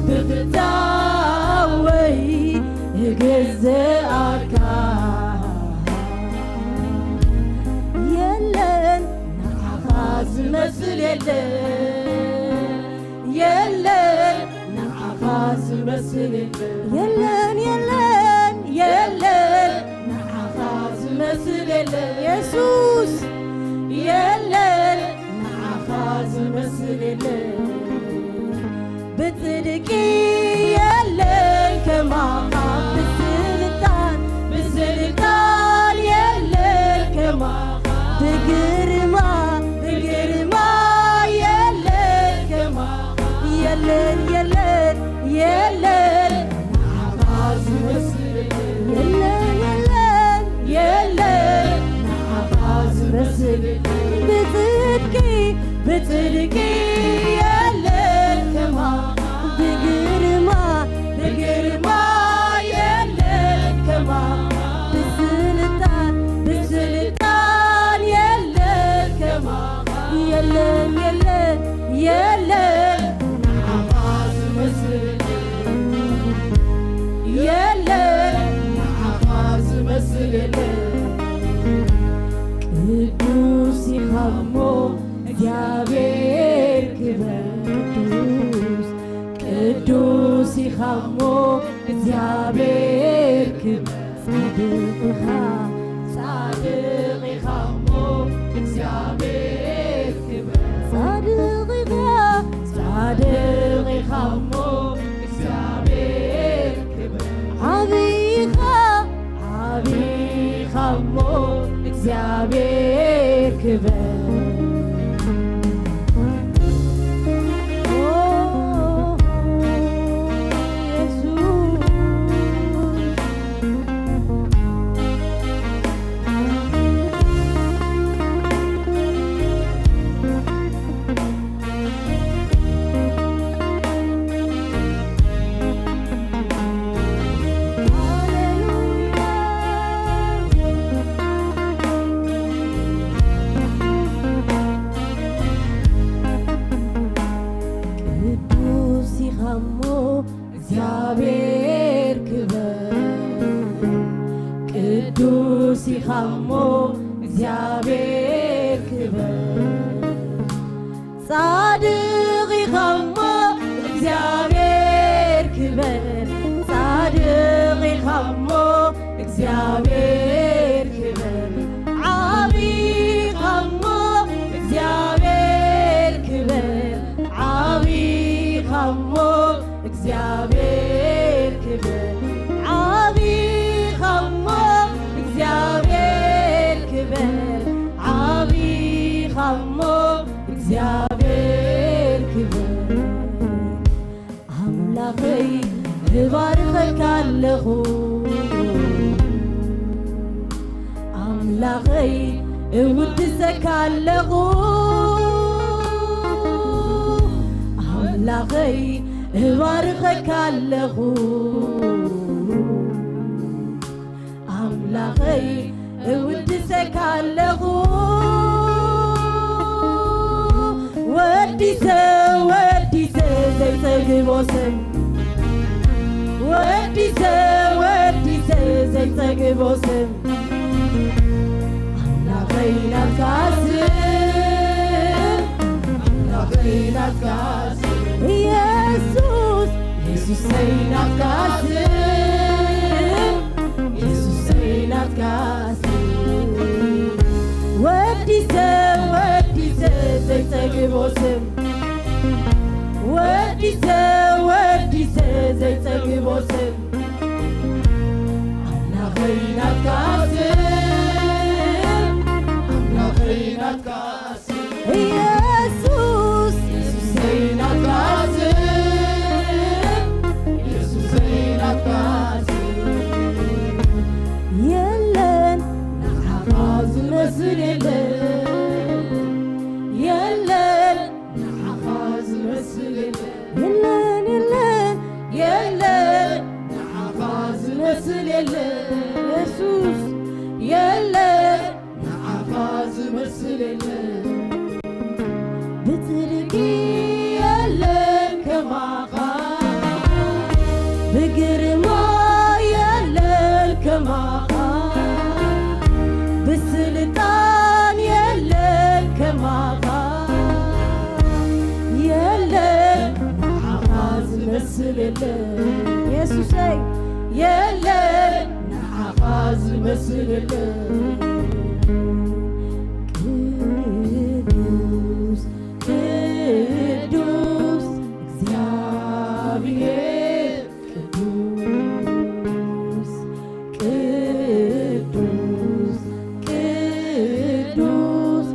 ብፍታወይ እግዝኣካ። የለን ንዓኻ ዝመስል የለን፣ የለን ንዓኻ ዝመስል የለን፣ የለን፣ የለን፣ የለን ንዓኻ ዝመስል የለን፣ የሱስ የለን ንዓኻ ዝመስል የለን። ብጽድቂ የለን ከማኻ፣ ብስልጣን፣ ብስልጣን የለን ከማኻ፣ ብግርማ፣ ብግርማ የለን ከማኻ፣ የለን፣ የለን፣ የለን ንዓኻ ዝመስል የለን፣ የለን፣ የለን ንዓኻ ዝመስል ብጽድቂ፣ ብጽድቂ የለን ከማኻ፣ ብግርማ፣ ብግርማ የለን ከማኻ፣ ብስልጣን፣ ብስልጣን የለን ከማኻ፣ የለን፣ የለን፣ የለን ንዓኻ ዝመስል የለን፣ ንዓኻ ዝመስል የለን። ቅዱስ ኢኻ እሞ እግዚኣብሔር ክበር፣ ቅዱስ፣ ቅዱስ ኢኻ እሞ እግዚኣብሔር ክበር። ጻድቕ ኢኻ፣ ጻድቕ ኢኻ እሞ እግዚኣብሔር ክበር። ጻድቕ ኢኻ፣ ጻድቕ ኢኻ እሞ እግዚኣብሔር ክበር። ዓብዪ ኢኻ፣ ዓብዪ ኢኻ እሞ እግዚኣብሔር ክበር። ኦ፣ የሱስ። ቅዱስ ኢኻ እሞ እግዚኣብሔር ክበር፣ ቅዱስ ኢኻ እሞ እግዚኣብሔር ክበር። ጻድቕ ኢኻ እሞ እግዚኣብሔር ክበር፣ ጻድቕ ኢኻ እሞ እግዚኣብሔር ክበር። ዓብዪ ኢኻ እሞ እግዚኣብሔር ክበር፣ ዓብዪ ኢኻ እሞ እግዚኣብሔር ክበር። ዓብዪ ኢኻ እሞ እግዚኣብሔር ክበር፣ ዓብዪ ኢኻ እሞ እግዚኣብሔር ክበር። ኣምላኸይ እባርኸካ ኣለኹ፣ ኣምላኸይ እውድሰካ ኣለኹ፣ ኣምላኸይ እባርኸካ ኣለኹ። ኣምላኸይ እውድሰካ ኣለኹ። ወዲሰ፣ ወዲሰ ዘይጸግቦ ስም፣ ወዲሰ፣ ወዲሰ ዘይጸግቦ ስም። ኣምላኸይ ናትካ ስም፣ ኣምላኸይ ናትካ ስም። ኢየሱስ፣ ኢየሱሰይ ናትካ ስም፣ ኢየሱሰይ ናትካ ስም። ወዲሰ፣ ወዲሰ ዘይጸግቦ ስም፣ ወዲሰ፣ ወዲሰ ዘይጸግቦ ስም። ኣምላኸይ ናትካ ስም፣ ኣምላኸይ ናትካ ስም። ኢየሱስ፣ ኢየሱሰይ ናትካ ስም፣ ኢየሱሰይ ናትካ ስም። የለን ንዓኻ ዝመ ዝመስል የለን፣ የለን፣ ንዓኻ ዝመስል የለን። የለን፣ የለን፣ የለን፣ ንዓኻ ዝመስል የለን። የሱስ፣ የለን፣ ንዓኻ ዝመስል የለን። ብጽድቂ የለን ከማኻ፣ ብግርማ የለን ከማኻ፣ ብስልጣን የለን ከማኻ፣ የለን ንዓኻ ዝመስል የለን። የሱሰይ የለን ንዓኻ ዝመስል የለን። ቅዱስ፣ ቅዱስ እግዚኣብሔር፣ ቅዱስ፣ ቅዱስ፣ ቅዱስ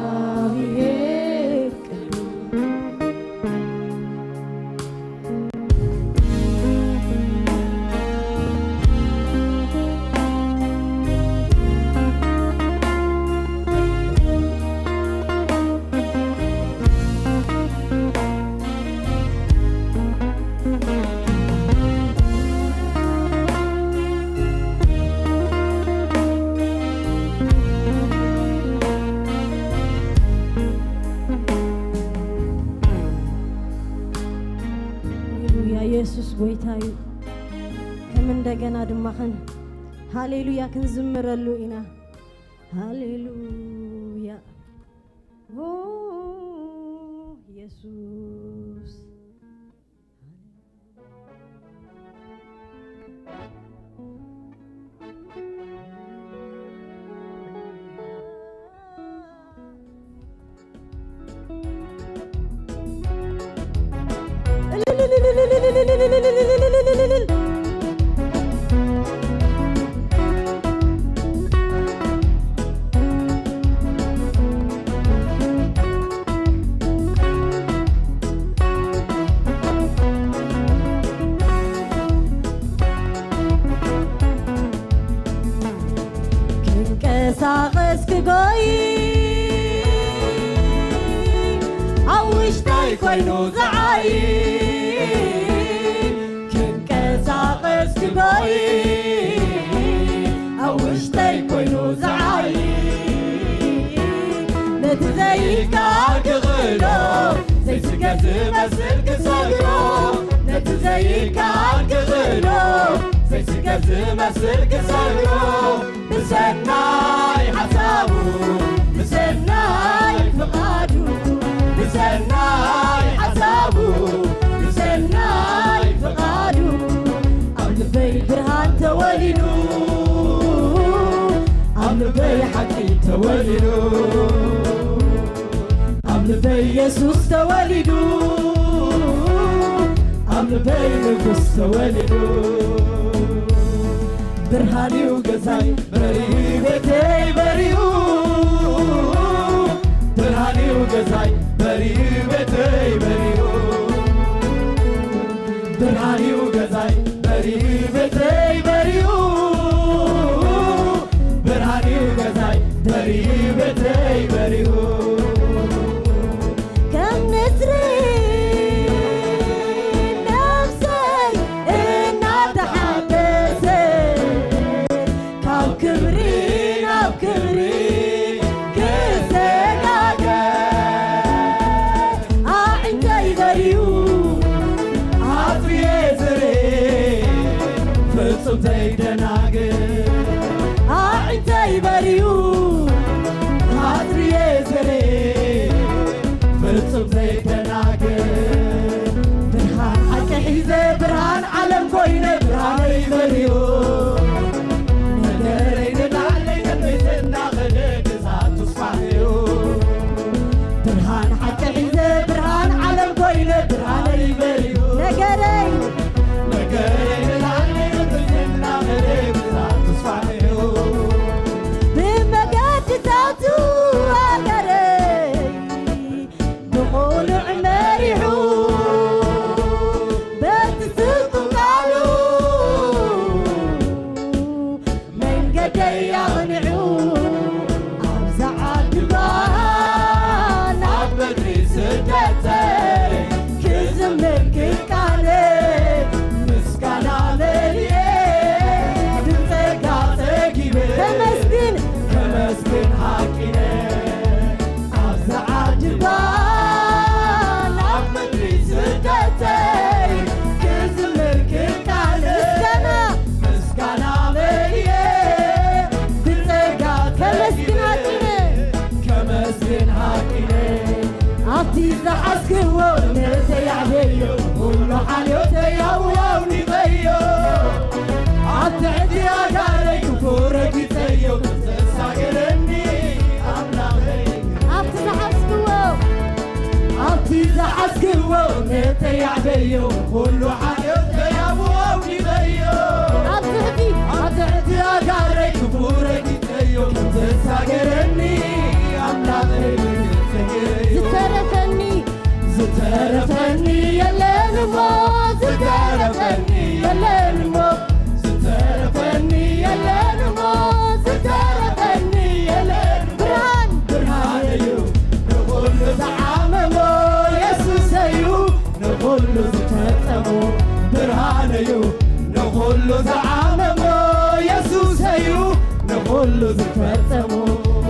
እግዚኣብሔር፣ ቅዱስ። ሃሌሉያ፣ የሱስ ጎይታ እዩ። ከም እንደገና ድማ ኸን ሃሌሉያ ክንዝምረሉ ኢና። ሃሌሉያ፣ ኦ የሱስ። ክንቀሳቐስ ክጎይ ኣብ ውሽጠይ ኮይኑ ዝዓይ፣ ክንቀሳቐስ ክጎይ ኣብ ውሽጠይ ኮይኑ ዝዓይ፣ ነቲ ዘይከኣል ክኽእሎ ዘይስገድ ዝመስል ክሰግሮ፣ ነቲ ዘይከኣል ክኽእሎ ዘይስገድ ዝመስል ክሰግሮ፣ ብሰናይ ሓሳቡ ብሰናይ ፍቓዱ፣ ብሰናይ ሓሳቡ ብሰናይ ፍቓዱ፣ ኣብ ልበይ ብርሃን ተወሊዱ፣ ኣብ ልበይ ሓቂ ተወሊዱ፣ ኣብ ልበይ የሱስ ተወሊዱ፣ ኣብ ልበይ ንጉስ ተወሊዱ። ብርሃን እዩ ገዛይ በሪሁ፣ ቤተይ በሪሁ። ብርሃን እዩ ገዛይ በሪሁ፣ ቤተይ በሪሁ። ብርሃን እዩ ገዛይ በሪሁ፣ ቤተይ በሪሁ። ብርሃን እዩ ገዛይ በሪሁ፣ ቤተይ በሪሁ። ከም ንስሪ ነብሰይ እናተሓደሰ፣ ካብ ክብሪ ናብ ክብሪ ክሰጋገር፣ ኣዒንተይ በሪሁ ኣጽርየ ዝርኢ፣ ፍጹም ዘይደናግር። ኣዒንተይ በሪሁ ኣጽርየ ዝርኢ፣ ዝሓዝክዎ ነተይ ኣዕበዮ፣ ኩሉ ሓልዮተይ ኣብኡ ኣውዲቐዮ። ኣብ ትሕቲ ኣእጋረይ ክፉእ ረጊጸዮ፣ ከም ዘሳገረኒ ኣምላኸይ። ኣብቲ ዝሓዝክዎ፣ ኣብቲ ዝሓዝክዎ ነተይ ኣዕበዮ፣ ኩሉ ሓልዮተይ ኣብኡ ኣውዲቐዮ። ኣብ ትሕቲ፣ ኣብ ትሕቲ ኣእጋረይ ክፉእ ረጊጸዮ፣ ከም ዘሳገረኒ ኣምላኸይ። ዝተረፈኒ፣ ዝተረፈኒ የለን እሞ፣ ዝተረፈኒ የለን እሞ፣ ዝተረፈኒ የለን እሞ፣ ዝተረፈኒ የለን። ብርሃን፣ ብርሃን እዩ ንኹሉ ዝዓመሞ፣ የሱስ እዩ ንኹሉ ዝፈጸሞ። ብርሃን እዩ ንኹሉ ዝዓመሞ፣ የሱስ እዩ ንኹሉ ዝፈጸሞ።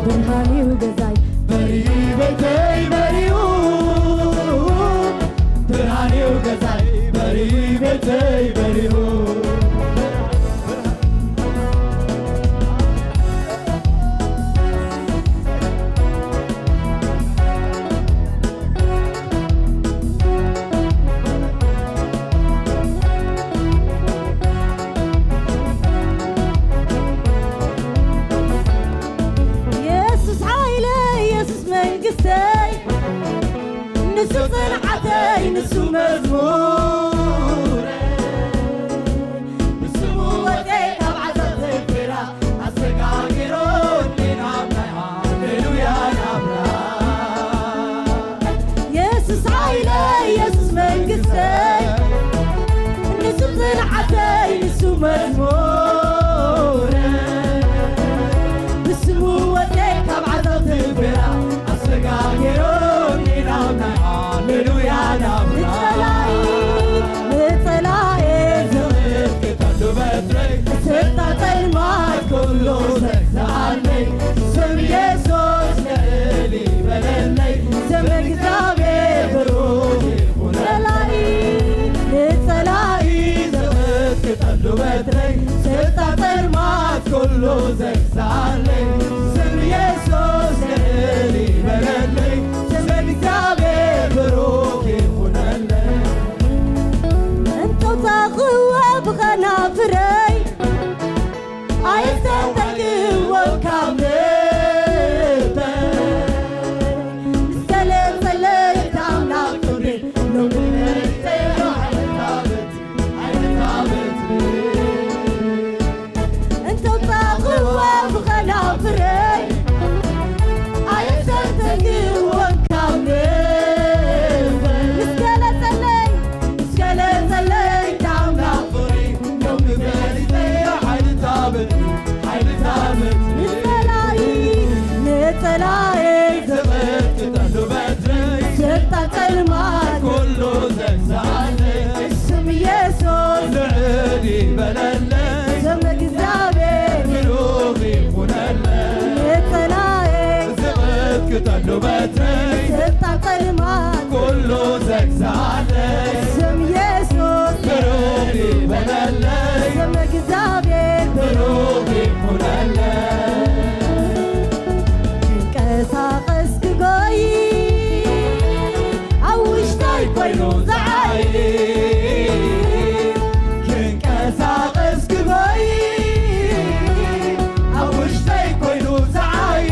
ብርሃን እዩ ገዛይ፣ በርዩ ቤተይ በርዩ፣ ብርሃን እዩ ገዛይ፣ በርዩ ቤተይ በርዩ። የሱስ ሓይለይ፣ የሱስ መንግስተይ፣ ንሱ ጽንዓተይ፣ ንሱ መዝሙረይ፣ ንሱ ህይወተይ ካብ ዓዘቕቲ ፍራ ኣሰጋጊሩኒ ናብ ናይ ሃሌሉያ ናብራ። የሱስ ሓይለይ፣ የሱስ መንግስተይ፣ ንሱ ጽንዓተይ፣ ንሱ መዝሙረይ፣ ብስሙ ወደይ ካብ ዓዘቕቲ ፍራ ኣሰጋጊሩኒ ናብ ናይ ሃሌሉያ ናብራ። ንጸላኢ፣ ንጸላኢ ዝቕጥቅጠሉ በትረይ፣ ስልጣን ጸልማት ኩሉ ዘግዝኣለይ፣ ስም የሱስ ልዕል ይበለለይ፣ ስም እግዚኣብሔር ብሩኽ ይኹነለይ። ንጸላኢ ዝቕጥቅጠሉ በትረይ፣ ስልጣን ጸልማት ኩሉ ዘግዝኣለይ፣ ስም የሱስ ልዕል ይበለለይ፣ ስም እግዚኣብሔር ብሩኽ ይኹነለይ። እንተውጻእኽዎ ብኸናፍረይ፣ ኣየስተንተንክዎን ካብ ልበይ። ምስ ገለጸለይ እቲ ኣምላኽ ክብሪ፣ ሎሚ መሪጸዮ ሓይልታት፣ ሓይልታት። እንተውጻእኽዎ ብኸናፍረይ፣ ኣየስተንተንክዎን ካብ ልበይ። ምስ ገለጸለይ፣ ምስ ገለጸለይ እቲ ኣምላኽ ፍቕሪ፣ ሎሚ ፈሊጠዮ ሓይልታት፣ ሓይልታት። ንጸላኢ፣ ንጸላኢ ዝቕጥቅጠሉ በትረይ፣ ስልጣን ጸልማት ኩሉ ዘግዝኣለይ፣ ስም የሱስ ልዕል ይበለለይ፣ ስም እግዚኣብሔር ብሩኽ ይኹነለይ። ንጸላኢ ዝቕጥቅጠሉ በትረይ፣ ስልጣን ጸልማት ኩሉ ዘግዝኣለይ፣ ስም የሱስ ብሩኽ ይበለለይ፣ ስም እግዚኣብሔር ብሩኽ ይኹነለይ። ክንቀሳቐስ ክጎይ ኣብ ውሽጠይ ኮይኑ ዝዓይ፣ ክንቀሳቐስ ክጎይ ኣብ ውሽጠይ ኮይኑ ዝዓይ፣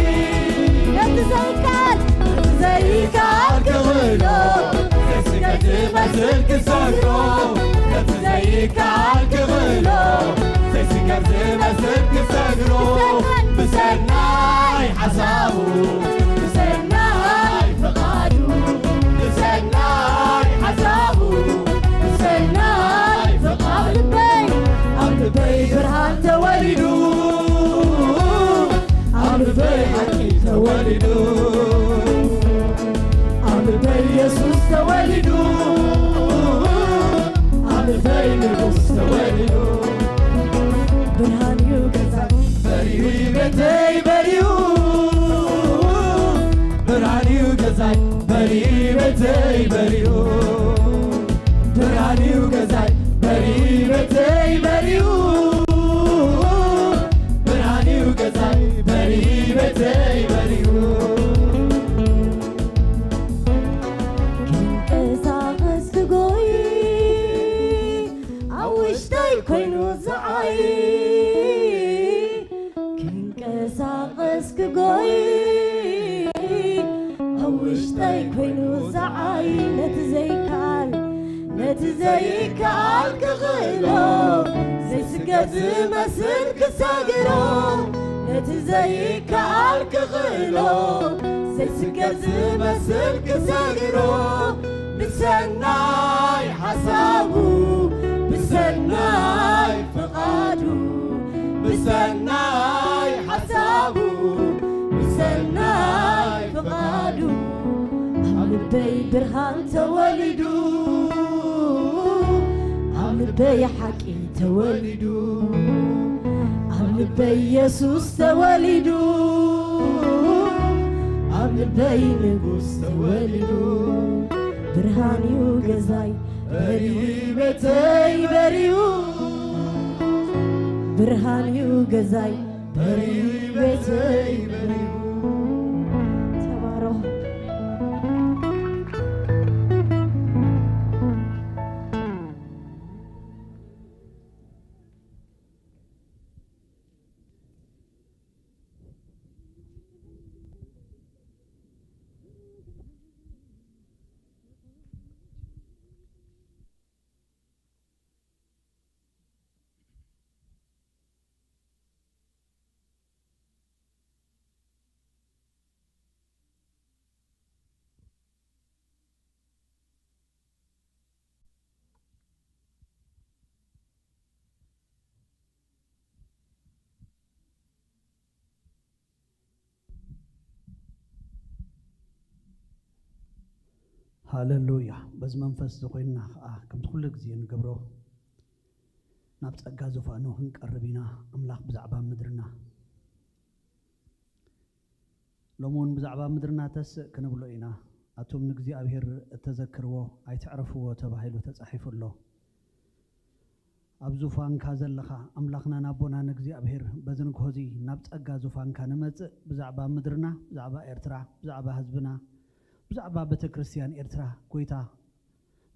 ነቲ ዘይከኣል፣ ነቲ ዘይከኣል ክኽእሎ፣ ዘይስገር ዝመስል ክሰግሮ፣ ነቲ ዘይከኣል ክኽእሎ፣ ዘይስገር ዝመስል ክሰግሮ፣ ብሰናይ ሓሳቡ፣ ብሰናይ ፍቓዱ፣ ብሰናይ ሓሳቡ፣ ብሰናይ ፍቓዱ። ኣብ ልበይ፣ ኣብ ልበይ ብርሃን ተወሊዱ፣ ኣብ ልበይ ሓቂ ተወሊዱ፣ ኣብ ልበይ የሱስ ተወሊዱ፣ ኣብ ልበይ ንጉስ ተወሊዱ። ብርሃን እዩ ገዛይ፣ በርዩ ቤተይ በርዩ፣ ብርሃን እዩ ገዛይ፣ በርዩ ቤተይ በርዩ፣ ብርሃን እዩ ገዛይ፣ በርዩ ቤተይ በርዩ፣ ብርሃን እዩ ገዛይ፣ በርዩ ቤተይ በርዩ። ተይ ኮይኑ ዝዓይ ነቲ ዘይከኣል፣ ነቲ ዘይከኣል ክኽእሎ፣ ዘይስገር ዝመስል ክሰግሮ፣ ነቲ ዘይከኣል ክኽእሎ፣ ዘይስገር ዝመስል ክሰግሮ፣ ብሰናይ ሓሳቡ፣ ብሰናይ ፍቓዱ፣ ብሰናይ ሓሳቡ፣ ብሰናይ ፍቓዱ፣ ኣብ ልበይ ብርሃን ተወሊዱ፣ ኣብ ልበይ ሓቂ ተወሊዱ፣ ኣብ ልበይ የሱስ ተወሊዱ፣ ኣብ ልበይ ንጉስ ተወሊዱ። ብርሃን እዩ ገዛይ በሪዩ፣ ቤተይ በሪዩ፣ ብርሃን እዩ ገዛይ በሪዩ፣ ቤተይ በሪዩ። ተባረኹ። ሃለሉያ። በዚ መንፈስ እዚ ኮይንና ኸዓ ከምቲ ኩሉ ግዜ ንገብሮ፣ ናብ ጸጋ ዙፋኑ ክንቀርብ ኢና። ኣምላኽ ብዛዕባ ምድርና፣ ሎሚ እውን ብዛዕባ ምድርና ተስእ ክንብሎ ኢና። ኣቱም ንእግዚኣብሔር እተዘክርዎ ኣይትዕረፍዎ ተባሂሉ ተጻሒፉ ኣሎ። ኣብ ዙፋንካ ዘለኻ ኣምላኽናን ኣቦናን እግዚኣብሔር፣ በዚ ንግሆ እዚ ናብ ጸጋ ዙፋንካ ንመጽእ። ብዛዕባ ምድርና፣ ብዛዕባ ኤርትራ፣ ብዛዕባ ህዝብና፣ ብዛዕባ ቤተ ክርስቲያን ኤርትራ፣ ጎይታ፣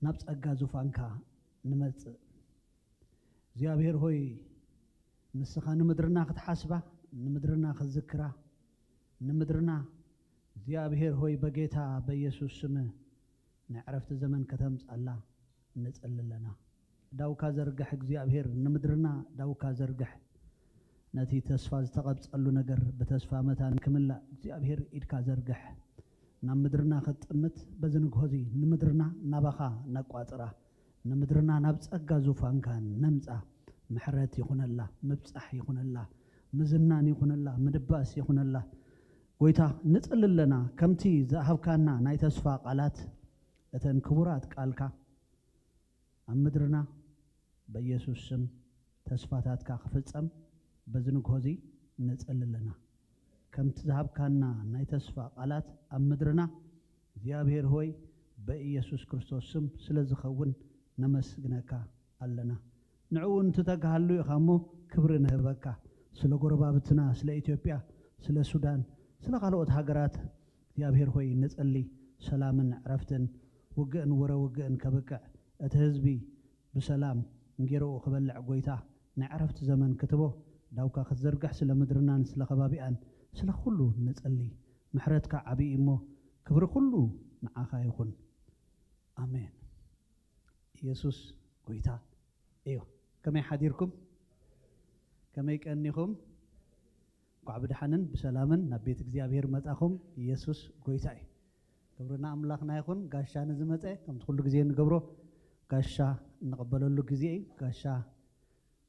ናብ ጸጋ ዙፋንካ ንመጽእ። እግዚኣብሔር ሆይ፣ ንስኻ ንምድርና ክትሓስባ፣ ንምድርና ክትዝክራ፣ ንምድርና እግዚኣብሔር ሆይ፣ በጌታ በኢየሱስ ስም ናይ ዕረፍቲ ዘመን ከተምጻላ ንጸሊ ኣለና። ዳውካ ዘርግሕ እግዚኣብሔር፣ ንምድርና ዳውካ ዘርግሕ። ነቲ ተስፋ ዝተቐብጸሉ ነገር ብተስፋ መታን ክምላእ እግዚኣብሔር ኢድካ ዘርግሕ። ናብ ምድርና ክትጥምት በዚ ንግሆ እዚ ንምድርና ናባኻ ነቋጽራ። ንምድርና ናብ ጸጋ ዙፋንካ ነምጻ። ምሕረት ይኹነላ፣ ምብጻሕ ይኹነላ፣ ምዝናን ይኹነላ፣ ምድባስ ይኹነላ። ጎይታ፣ ንጽሊ ኣለና፣ ከምቲ ዝሃብካና ናይ ተስፋ ቃላት፣ እተን ክቡራት ቃልካ ኣብ ምድርና በኢየሱስ ስም ተስፋታትካ ክፍጸም በዚ ንግሆ እዚ ንጽሊ ኣለና። ከምቲ ዝሃብካና ናይ ተስፋ ቃላት ኣብ ምድርና እግዚኣብሔር ሆይ በኢየሱስ ክርስቶስ ስም ስለ ዝኸውን ነመስግነካ ኣለና። ንዕኡ እንትተግሃሉ ኢኻ እሞ ክብሪ ንህበካ። ስለ ጎረባብትና፣ ስለ ኢትዮጵያ፣ ስለ ሱዳን፣ ስለ ካልኦት ሃገራት እግዚኣብሔር ሆይ ንጸሊ። ሰላምን ዕረፍትን፣ ውግእን ወረ ውግእን ከብቅዕ፣ እቲ ህዝቢ ብሰላም እንጌርኡ ክበልዕ፣ ጎይታ ናይ ዕረፍቲ ዘመን ክትቦ ዳውካ ክትዘርግሕ፣ ስለ ምድርናን ስለ ከባቢኣን ስለ ኩሉ ንጸሊ። ምሕረትካ ዓብዪ እሞ ክብሪ ኩሉ ንዓኻ ይኹን። ኣሜን። ኢየሱስ ጎይታ እዩ። ከመይ ሓዲርኩም? ከመይ ቀኒኹም? እንኳዕ ብድሓንን ብሰላምን ናብ ቤት እግዚኣብሔር መጻኹም። ኢየሱስ ጎይታ እዩ። ክብሪ ንኣምላኽና ይኹን። ጋሻ ንዝመጸ ከምቲ ኩሉ ግዜ እንገብሮ ጋሻ እንቕበለሉ ግዜ እዩ። ጋሻ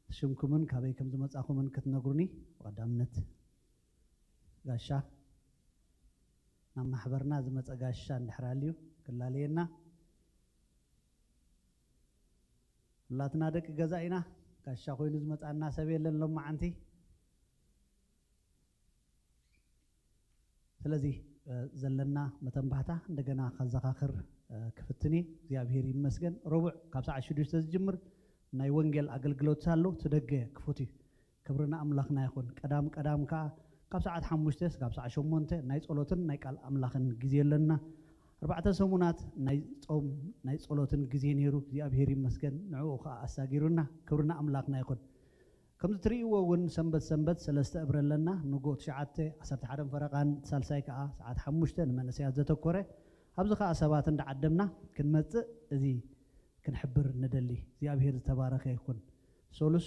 ሽምኩምን ካበይ ከም ዝመጻኹምን ክትነግሩኒ ብቐዳምነት። ጋሻ ናብ ማሕበርና ዝመጸ ጋሻ እንድሕር ኣልዩ ክላለየና። ኩላትና ደቂ ገዛ ኢና። ጋሻ ኮይኑ ዝመጻና ሰብ የለን ሎማዓንቲ። ስለዚ፣ እ፣ ዘለና መተንባህታ እንደገና ከዘኻኽር፣ እ፣ ክፍትን እየ። እግዚኣብሔር ይመስገን። ረቡዕ ካብ ሰዓት ሽዱሽተ ዝጅምር ናይ ወንጌል ኣገልግሎት ኣሎ። እቲ ደገ ክፉት እዩ። ክብሪ ንኣምላኽና ይኹን። ቀዳም ቀዳም ከኣ ካብ ሰዓት ሓሙሽተ እስካብ ሰዓት ሸሞንተ ናይ ጸሎትን ናይ ቃል ኣምላኽን ግዜ ኣለና። ኣርባዕተ ሰሙናት ናይ ጾም ናይ ጸሎትን ግዜ ነይሩ። እግዚኣብሔር ይመስገን። ንዕኡ ከኣ ኣሳጊሩና። ክብሪ ንኣምላኽና ይኹን። ከምዚ ትርእይዎ እውን ሰንበት ሰንበት ሰለስተ እብረ ኣለና። ንግሆ ትሽዓተ፣ ዓሰርተ ሓደን ፈረቓን፣ ሳልሳይ ከኣ ሰዓት ሓሙሽተ ንመንእሰያት ዘተኮረ። ኣብዚ ኸዓ ሰባት እንዳዓደምና ክንመጽእ እዚ ክንሕብር ንደሊ። እግዚኣብሔር ዝተባረኸ ይኹን። ሶሉስ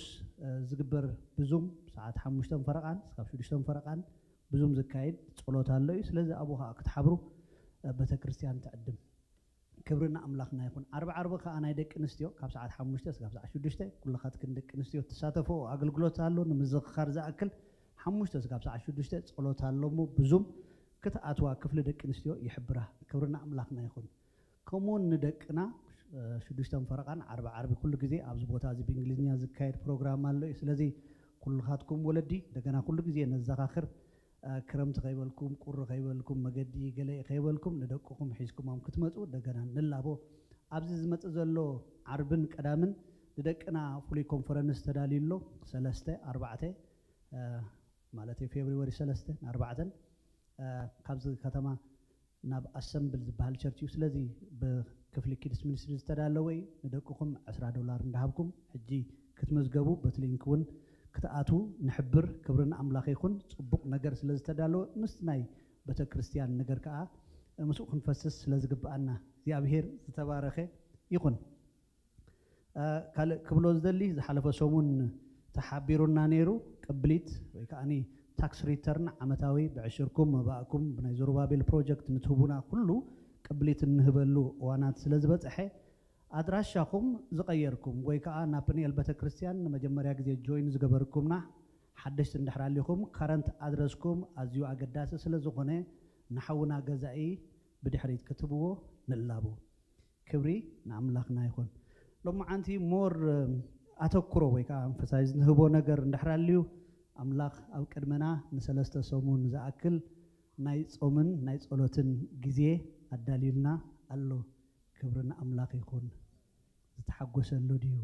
ዝግበር ብዙም ሰዓት ሓሙሽተን ፈረቓን ስካብ ሽዱሽተን ፈረቓን ብዙም ዝካየድ ጸሎት ኣሎ እዩ። ስለዚ ኣብኡ ኸዓ ክትሓብሩ ቤተክርስትያን ትዕድም። ክብሪ ንኣምላኽና ይኹን። ዓርቢ ዓርቢ ኸዓ ናይ ደቂ ኣንስትዮ ካብ ሰዓት ሓሙሽተ ስካብ ሰዓት ሽዱሽተ ኩልኻትክን ደቂ ኣንስትዮ ትሳተፈኦ ኣገልግሎት ኣሎ። ንምዝኽኻር ዝኣክል ሓሙሽተ ስካብ ሰዓት ሽዱሽተ ጸሎት ኣሎ እሞ ብዙም ክትኣትዋ ክፍሊ ደቂ ኣንስትዮ ይሕብራ። ክብሪ ንኣምላኽና ይኹን። ከምኡውን ንደቅና ሽዱሽተን ፈረቓን ዓርቢ ዓርቢ ኩሉ ግዜ ኣብዚ ቦታ እዚ ብእንግሊዝኛ ዝካየድ ፕሮግራም ኣሎ እዩ። ስለዚ ኩልኻትኩም ወለዲ እንደገና ኩሉ ግዜ ነዘኻኽር። ክረምቲ ከይበልኩም ቁሪ ከይበልኩም መገዲ ገለ ከይበልኩም ንደቅኹም ሒዝኩሞም ክትመፁ እንደገና ንላቦ። ኣብዚ ዝመፅእ ዘሎ ዓርብን ቀዳምን ንደቅና ፍሉይ ኮንፈረንስ ተዳልዩ ኣሎ። ሰለስተ ኣርባዕተ ማለት ፌብሪወሪ ሰለስተ ኣርባዕተን ካብዚ ከተማ ናብ ኣሰምብል ዝበሃል ቸርች እዩ። ስለዚ ብክፍሊ ኪድስ ሚኒስትሪ ዝተዳለወ እዩ። ንደቅኹም ዕስራ ዶላር እንዳሃብኩም ሕጂ ክትመዝገቡ በቲ ሊንክ እውን ክትኣትዉ ንሕብር። ክብሪ ንኣምላኽ ይኹን። ጽቡቕ ነገር ስለ ዝተዳለወ ምስ ናይ ቤተ ክርስቲያን ነገር ከኣ ምስኡ ክንፈስስ ስለ ዝግብኣና እግዚኣብሔር ዝተባረኸ ይኹን። ካልእ ክብሎ ዝደሊ ዝሓለፈ ሰሙን ተሓቢሩና ነይሩ። ቅብሊት ወይ ከዓኒ ታክስ ሪተርን ዓመታዊ ብዕሽርኩም መባእኩም ብናይ ዞሩባቤል ፕሮጀክት ንትህቡና ኩሉ ቅብሊት እንህበሉ እዋናት ስለ ዝበፅሐ ኣድራሻኹም ዝቐየርኩም ወይ ከዓ ናብ ፕኒኤል ቤተክርስትያን ንመጀመርያ ግዜ ጆይን ዝገበርኩምና ሓደሽቲ እንድሕር ኣሊኹም ካረንት ኣድረስኩም ኣዝዩ ኣገዳሲ ስለ ዝኾነ ንሓውና ገዛኢ ብድሕሪት ክትብዎ ንላቡ። ክብሪ ንኣምላኽና ይኹን። ሎማዓንቲ ሞር ኣተኩሮ ወይ ከዓ ኤምፈሳይዝ ንህቦ ነገር እንድሕር ኣልዩ ኣምላኽ ኣብ ቅድመና ንሰለስተ ሰሙን ዝኣክል ናይ ጾምን ናይ ጸሎትን ግዜ ኣዳልዩልና ኣሎ። ክብሪ ንኣምላኽ ይኹን። ዝተሓጎሰሉ ድዩ?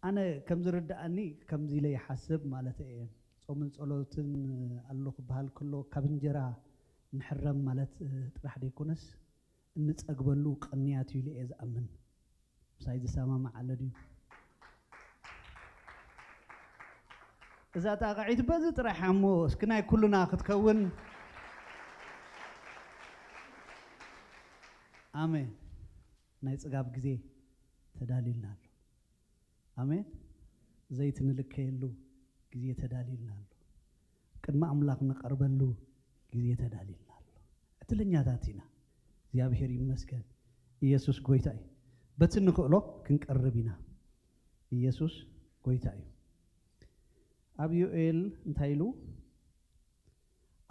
ኣነ ከም ዝርድኣኒ ከምዚ ኢለ ይሓስብ ማለት እየ። ጾምን ጸሎትን ኣሎ ክበሃል ከሎ ካብ እንጀራ ንሕረም ማለት ጥራሕ ደይኮነስ እንጸግበሉ ቅንያት እዩ ኢለ እየ ዝኣምን። ምሳይ ዝሰማማዕ ኣሎ ድዩ? እዛ ጣቕዒት በዚ ጥራሕ እሞ እስኪ ናይ ኩልና ክትከውን። ኣሜን። ናይ ጽጋብ ግዜ ተዳልዩልና ኣሎ። ኣሜን። ዘይቲ ንልከየሉ ግዜ ተዳልዩልና ኣሎ። ቅድሚ ኣምላኽ ንቐርበሉ ግዜ ተዳልዩልና ኣሎ። ዕድለኛታት ኢና። እግዚኣብሔር ይመስገን። ኢየሱስ ጎይታ እዩ። በቲ ንኽእሎ ክንቀርብ ኢና። ኢየሱስ ጎይታ እዩ። ኣብ ዮኤል እንታይ ኢሉ?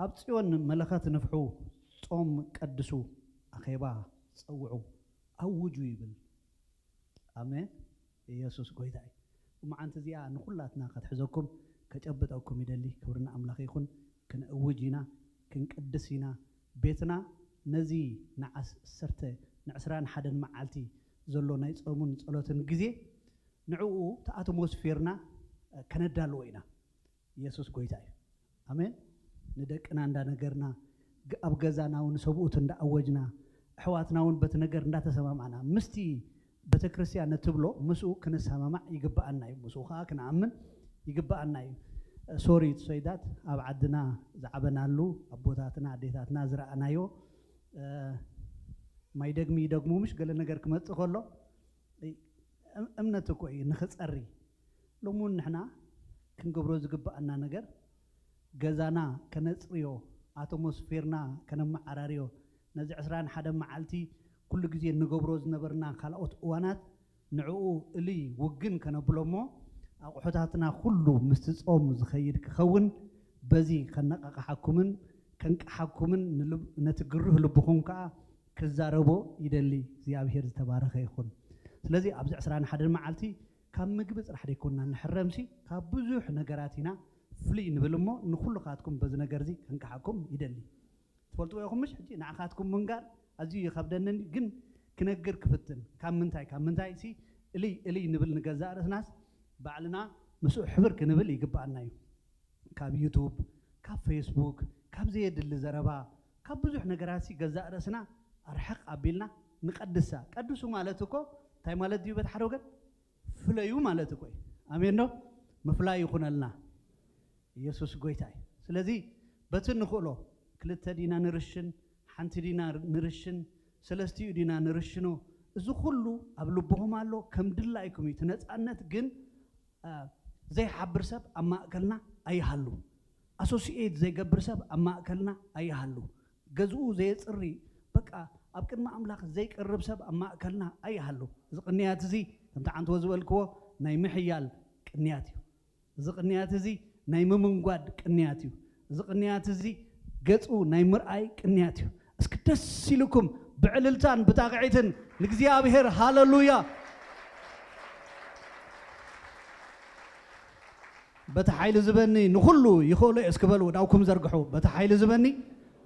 ኣብ ጽዮን መለኸት ንፍሑ፣ ጾም ቀድሱ፣ ኣኼባ ጸውዑ፣ ኣውጁ ይብል። ኣሜን። ኢየሱስ ጎይታ እዩ። እሞ ዓንቲ እዚኣ ንኹላትና ከትሕዘኩም፣ ከጨብጠኩም ይደሊ። ክብሪ ንኣምላኽ ይኹን። ክንእውጅ ኢና፣ ክንቅድስ ኢና። ቤትና ነዚ ንዓሰርተ፣ ንዕስራን ሓደን መዓልቲ ዘሎ ናይ ጾሙን ጸሎትን ግዜ፣ ንዕኡ እቲ ኣትሞስፌርና ከነዳልዎ ኢና። ኢየሱስ ጎይታ እዩ። ኣሜን። ንደቅና እንዳነገርና፣ ግ-፣ ኣብ ገዛና እውን ሰብኡት እንዳኣወጅና፣ ኣሕዋትና እውን በቲ ነገር እንዳተሰማማዕና፣ ምስቲ ቤተ ክርስቲያን እትብሎ ምስኡ ክንሰማማዕ ይግብኣና እዩ። ምስኡ ከዓ ክንኣምን ይግብኣና እዩ። ሶሪ ቱ ሰይ ዳት ኣብ ዓድና ዝዓበናሉ ኣቦታትና ኣዴታትና ዝረኣናዮ፣ እ፣ ማይ ደግሚ ይደግሙ ምሽ ገለ ነገር ክመጽእ ከሎ፣ እም-፣ እምነት እኮ እዩ ንኽጸሪ። ሎሚ እውን ንሕና ክንገብሮ ዝግብኣና ነገር ገዛና ከነጽርዮ፣ ኣትሞስፌርና ከነመዓራርዮ፣ ነዚ ዕስራን ሓደን መዓልቲ ኩሉ ግዜ እንገብሮ ዝነበርና ካልኦት እዋናት ንዕኡ እልይ ውግን ከነብሎ እሞ ኣቑሑታትና ኩሉ ምስቲ ጾም ዝኸይድ ክኸውን በዚ ከነቓቕሓኩምን ከንቅሓኩምን ንልብ-፣ ነቲ ግሩህ ልብኹም ከኣ ክዛረቦ ይደሊ። እግዚኣብሔር ዝተባረኸ ይኹን። ስለዚ ኣብዚ ዕስራን ሓደን መዓልቲ ካብ ምግቢ ጥራሕ ደይኮንና ንሕረምሲ ካብ ብዙሕ ነገራት ኢና ፍልይ ንብል እሞ ንኹልኻትኩም በዚ ነገር እዚ ከንቅሓኩም ይደሊ። ትፈልጥዎ ኢኹም ምሽ? ሕጂ ንዓኻትኩም ምንጋር ኣዝዩ ይኸብደንን ግን ክነግር ክፍትን። ካብ ምንታይ፣ ካብ ምንታይ ሲ እልይ፣ እልይ ንብል ንገዛእ ርእስናስ ባዕልና ምስኡ ሕብር ክንብል ይግብኣና እዩ። ካብ ዩቱብ፣ ካብ ፌስቡክ፣ ካብ ዘየድሊ ዘረባ፣ ካብ ብዙሕ ነገራት ሲ ገዛእ ርእስና ኣርሕቕ ኣቢልና ንቐድሳ። ቀድሱ ማለት እኮ እንታይ ማለት ድዩ? በቲ ሓደ ወገን ፍለዩ ማለት እኮ እዩ። ኣሜን ዶ? ምፍላይ ይኹነልና። ኢየሱስ ጎይታ እዩ። ስለዚ በቲ ንኽእሎ ክልተ ዲና ንርሽን፣ ሓንቲ ዲና ንርሽን፣ ሰለስቲኡ ዲና ንርሽኖ፣ እዚ ኩሉ ኣብ ልብኹም ኣሎ። ከም ድላይኩም እዩ። እቲ ነፃነት ግን አ፣ ዘይሓብር ሰብ ኣብ ማእከልና ኣይሃሉ። ኣሶሲኤት ዘይገብር ሰብ ኣብ ማእከልና ኣይሃሉ። ገዝኡ ዘየጽሪ፣ በቃ ኣብ ቅድሚ ኣምላኽ ዘይቀርብ ሰብ ኣብ ማእከልና ኣይሃሉ። እዚ ቅንያት እዚ ከምቲ ዓንተቦ ዝበልክዎ ናይ ምሕያል ቅንያት እዩ። እዚ ቅንያት እዚ ናይ ምምንጓድ ቅንያት እዩ። እዚ ቅንያት እዚ ገጹ ናይ ምርኣይ ቅንያት እዩ። እስኪ ደስ ኢልኩም ብዕልልታን ብጣቕዒትን ንእግዚኣብሔር ሃለሉያ። በቲ ሓይሊ ዝበኒ ንኹሉ ይኽእሎ እየ እስኪ በሉ፣ እዳውኩም ዘርግሑ። በቲ ሓይሊ ዝበኒ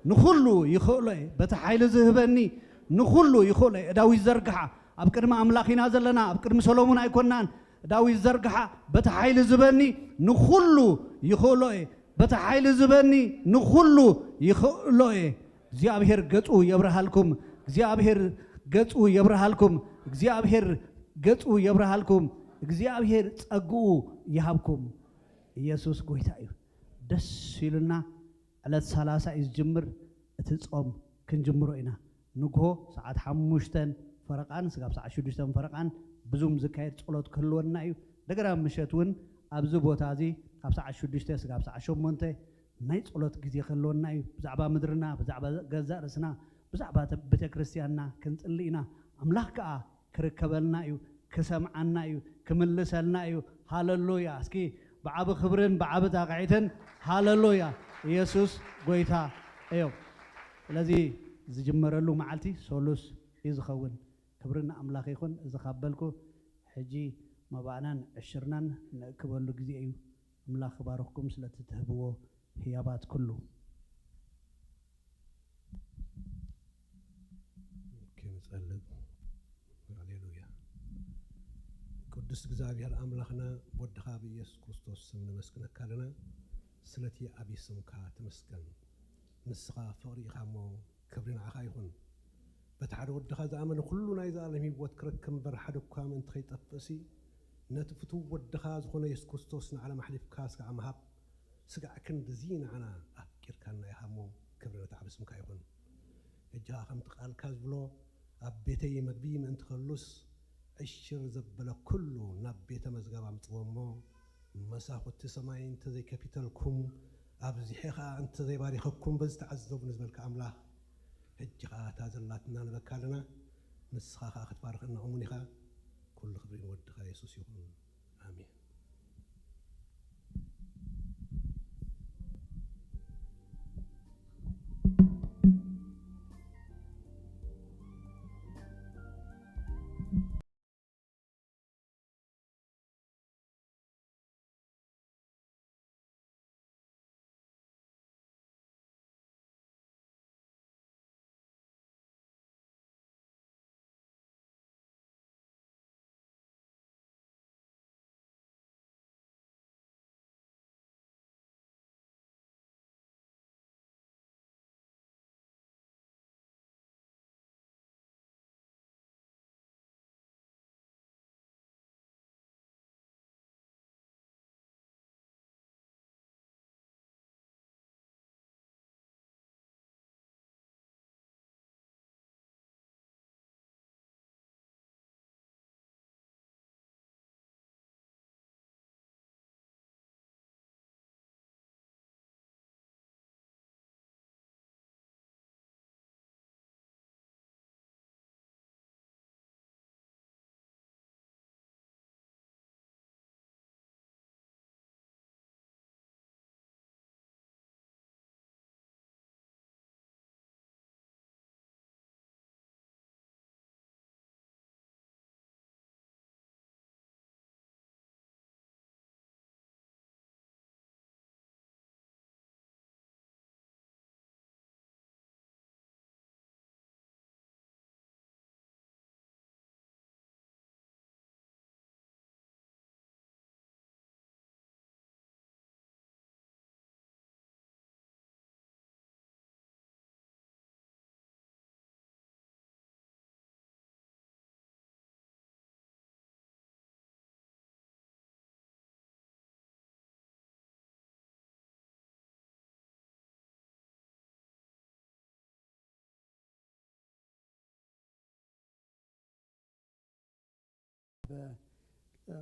ንኹሉ ይኽእሎ እየ፣ በቲ ሓይሊ ዝህበኒ ንኹሉ ይኽእሎ እየ። እዳዊት ዘርግሓ። ኣብ ቅድሚ ኣምላኽ ኢና ዘለና፣ ኣብ ቅድሚ ሰሎሙን ኣይኮናን። እዳዊት ዘርግሓ። በቲ ሓይሊ ዝበኒ ንኹሉ ይኽእሎ እየ፣ በቲ ሓይሊ ዝበኒ ንኹሉ ይኽእሎ እየ። እግዚኣብሔር ገጹ የብርሃልኩም፣ እግዚኣብሔር ገጹ የብርሃልኩም፣ እግዚኣብሔር ገጹ የብርሃልኩም፣ እግዚኣብሔር ጸግኡ ይሃብኩም። ኢየሱስ ጎይታ እዩ። ደስ ኢሉና። ዕለት ሰላሳ እዩ ዝጅምር እቲ ጾም፣ ክንጅምሮ ኢና። ንግሆ ሰዓት ሓሙሽተን ፈረቓን ስጋብ ሰዓት ሽዱሽተን ፈረቓን ብዙም ዝካየድ ጸሎት ክህልወና እዩ። እንደገና ምሸት እውን ኣብዚ ቦታ እዚ ካብ ሰዓት ሽዱሽተ ስጋብ ሰዓት ሸሞንተ ናይ ጸሎት ግዜ ክህልወና እዩ። ብዛዕባ ምድርና፣ ብዛዕባ ገዛእ ርእስና፣ ብዛዕባ ቤተ ክርስቲያንና ክንጽሊ ኢና። ኣምላኽ ከኣ ክርከበልና እዩ፣ ክሰምዓና እዩ፣ ክምልሰልና እዩ። ሃለሉያ። እስኪ ብዓቢ ክብርን ብዓቢ ጣቕዒትን ሃለሉያ። ኢየሱስ ጎይታ እዩ። ስለዚ ዝጅመረሉ መዓልቲ ሰሉስ እዩ ዝኸውን። ክብሪ ንኣምላኽ ይኹን። እዚ ካብ በልኩ ሕጂ መባእናን ዕሽርናን ንእክበሉ ግዜ እዩ። ኣምላኽ ክባርኽኩም ስለቲ ትህብዎ ህያባት ኩሉ። ኦኬ፣ ንጸልእ። ሃሌሉያ። ቅዱስ እግዚኣብሔር ኣምላኽና፣ ብወድኻ ብኢየሱስ ክርስቶስ ስም ነመስግነካ ኣለና። ስለቲ ዓቢ ስምካ ተመስገን። ንስኻ ፍቕሪ ኢኻ እሞ፣ ክብሪ ንዓኻ ይኹን። በቲ ሓደ ወድኻ ዝኣመነ ኩሉ ናይ ዘላለም ህይወት ክረክብ እምበር፣ ሓደ እኳ ምእንቲ ኸይጠፍእሲ፣ ነቲ ፍቱው ወድኻ ዝኾነ የሱስ ክርስቶስ ንዓለም ኣሕሊፍካ ስጋዕ ምሃብ፣ ስጋዕ ክንድዚ ንዓና ኣፍቂርካና ኢኻ እሞ፣ ክብሪ ነቲ ዓቢ ስምካ ይኹን። ሕጂ ኸኣ ከምቲ ቃልካ ዝብሎ፣ ኣብ ቤተይ መግቢ ምእንቲ ኸሉስ፣ ዕሽር ዘበለ ኩሉ ናብ ቤተ መዝገብ ኣምጽዎ እሞ፣ መሳኹቲ ሰማይ እንተ ዘይከፊተልኩም፣ ኣብዚሐ ኸኣ እንተ ዘይባሪኸኩም፣ በዚ ተዓዘቡ ንዝበልካ ኣምላኽ፣ ሕጂ ኸኣ እታ ዘላትና ንበካ ኣለና። ንስኻ ኸኣ ክትባርኸና እሙን ኢኻ። ኩሉ ክብሪ ንወድኻ የሱስ ይኹን። ኣሜን።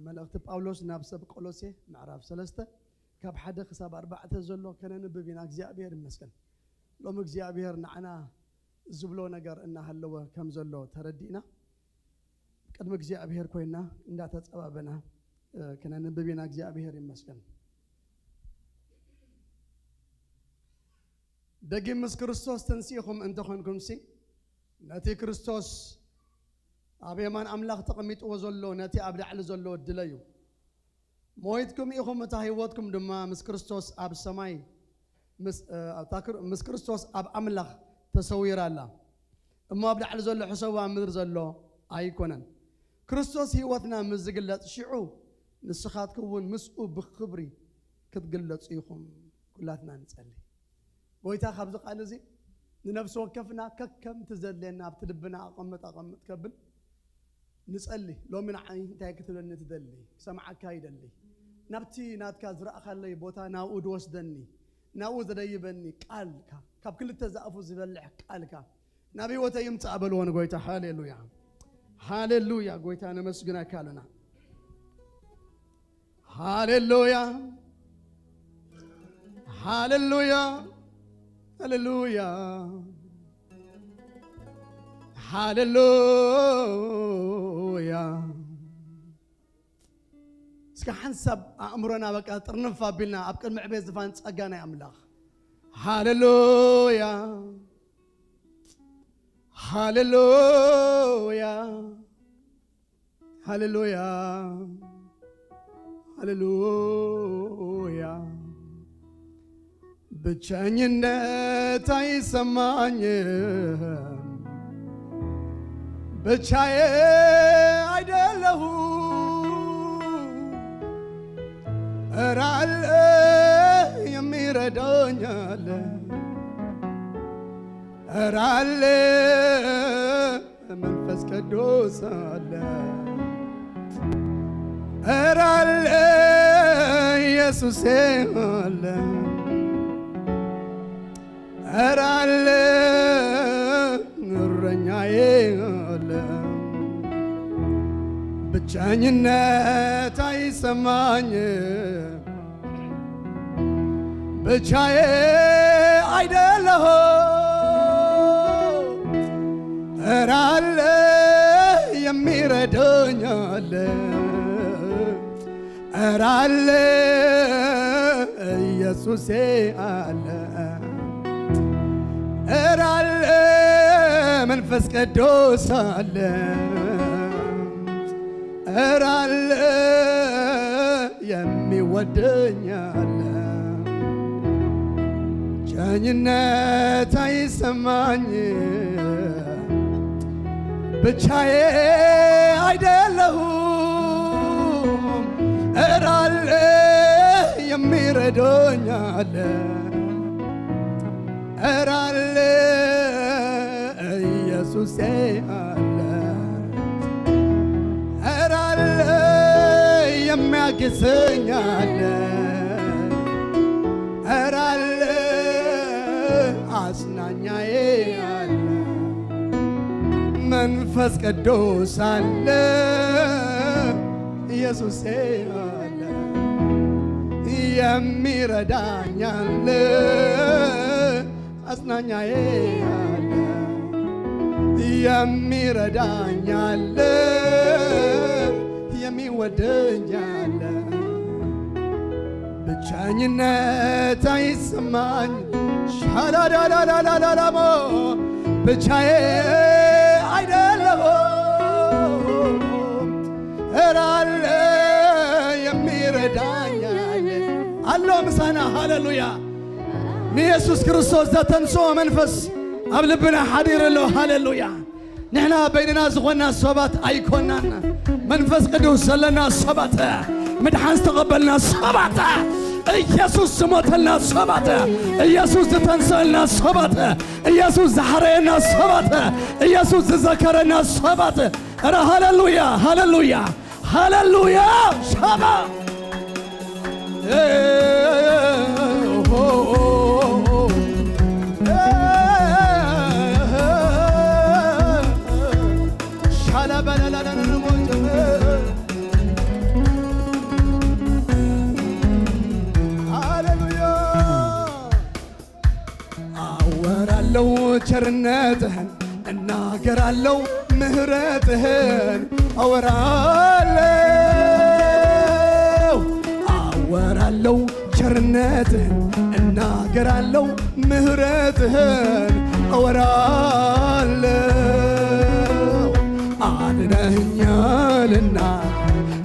መልእኽቲ ጳውሎስ ናብ ሰብ ቆሎሴ ምዕራፍ ሰለስተ ካብ ሓደ ክሳብ ኣርባዕተ ዘሎ ከነንብብ ኢና። እግዚኣብሔር ይመስገን። ሎም እግዚኣብሔር ንዓና ዝብሎ ነገር እናሃለወ ከም ዘሎ ተረዲእና፣ ቅድሚ እግዚኣብሔር ኮይና እንዳተጸባበና፣ እ፣ ከነንብብ ኢና። እግዚኣብሔር ይመስገን። ደጊም ምስ ክርስቶስ ተንሲእኹም እንተኾንኩምሲ፣ ነቲ ክርስቶስ ኣብ የማን ኣምላኽ ተቐሚጥዎ ዘሎ ነቲ ኣብ ላዕሊ ዘሎ ድለዩ። ሞይትኩም ኢኹም፣ እታ ህይወትኩም ድማ ምስ ክርስቶስ ኣብ ሰማይ፣ ምስ፣ እ፣ እታ ክር-፣ ምስ ክርስቶስ ኣብ ኣምላኽ ተሰዊራ ኣላ። እሞ ኣብ ላዕሊ ዘሎ ሕሰቡ፣ ኣብ ምድሪ ዘሎ ኣይኮነን። ክርስቶስ ህይወትና ምስ ዝግለጽ፣ ሽዑ ንስኻትኩም እውን ምስኡ ብኽብሪ ክትግለጹ ኢኹም። ኩላትና ንጸሊ። ጎይታ፣ ካብዚ ቃል እዚ ንነፍሲ ወከፍና ከከም ትዘድልየና ኣብቲ ልብና ኣቐምጥ፣ ኣቐምጥ ከብል ንጸሊ። ሎሚ ንዓይ እንታይ ክትብለኒ ትደሊ? ክሰምዓካ ይደሊ። ናብቲ ናትካ ዝረኣኻለይ ቦታ ናብኡ ዝወስደኒ፣ ናብኡ ዘደይበኒ ቃልካ፣ ካብ ክልተ ዝኣፉ ዝበልሕ ቃልካ ናብ ህይወተይ ይምጻእ በልዎ ንጎይታ። ሃሌሉያ፣ ሃሌሉያ። ጎይታ ነመስግነካ ኣለና። ሃሌሉያ፣ ሃሌሉያ፣ ሃሌሉያ፣ ሃሌሉያ። እስከ ሓንሳብ ኣእምሮና በቃ ጥርንፍ ኣቢልና ኣብ ቅድሚ ዕቤት ዝፋን ጸጋ ናይ ኣምላኽ። ሃሌሉያ፣ ሃሌሉያ፣ ሃሌሉያ፣ ሃሌሉያ። ብቸኝነት ኣይሰማኝም፣ ብቻዬ አይደለሁም። እረ አለ የሚረዳኝ አለ፣ እረ አለ መንፈስ ቅዱስ አለ፣ እረ አለ ኢየሱሴ አለ፣ እረ አለ እረኛዬ አለ። ብቸኝነት አይሰማኝ፣ ብቻዬ አይደለሁም። እረ አለ የሚረዳኝ አለ፣ እረ አለ ኢየሱሴ አለ፣ እረ አለ መንፈስ ቅዱስ አለ፣ እረ አለ የሚወደኝ አለ። ብቸኝነት አይሰማኝ፣ ብቻዬ አይደለሁም። እረ አለ የሚረዳኝ አለ፣ እረ አለ ኢየሱሴ አለ፣ እረ አለ የሚያግዘኝ አለ፣ እረ አለ አጽናኛዬ አለ፣ መንፈስ ቅዱስ አለ፣ ኢየሱሴ አለ፣ የሚረዳኝ አለ፣ አጽናኛዬ አለ፣ የሚረዳኝ አለ፣ የሚወደኝ አለ። ብቸኝነት አይሰማኝ። ሻላዳላላላላላሞ ብቻዬ አይደለሁም፣ እረ አለ የሚረዳኝ አለ። አለው ምሳና። ሃሌሉያ። ንየሱስ ክርስቶስ ዘተንስኦ መንፈስ ኣብ ልብና ሓዲር ኣሎ። ሃሌሉያ። ንሕና በይንና ዝኾንና ሰባት ኣይኮናን። መንፈስ ቅዱስ ዘለና ሰባት፣ ምድሓን ዝተቐበልና ሰባት፣ ኢየሱስ ዝሞተልና ሰባት፣ ኢየሱስ ዝተንሰአልና ሰባት፣ ኢየሱስ ዝሓረየና ሰባት፣ ኢየሱስ ዝዘከረና ሰባት። እረ ሃሌሉያ፣ ሃሌሉያ፣ ሃሌሉያ። ሻባ ሻላ ባላላላ ለው ቸርነትህን እናገራለው ምህረትህን አወራለው አወራለው ቸርነትህን እናገራለው ምህረትህን አወራለው አድነኸኛልና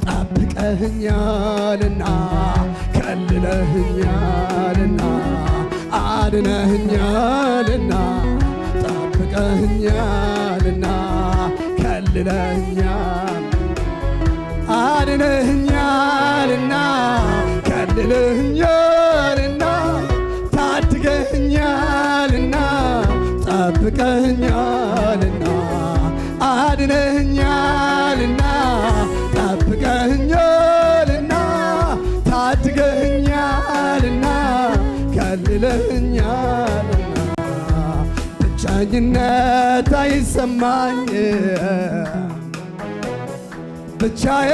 ጠብቀኸኛልና ከልለኸኛልና አድነኸኛልና ጠብቀኸኛልና ከልለኸኛል አድነኸኛልና ከልለኸኛልና ታድገኸኛልና ጠብቀኸኛልና አድነኸኛልና ጠብቀኸኛልና ታድገኸኛልና ከልለኸኛልና ብቸኝነት አይሰማኝም። ብቻዬ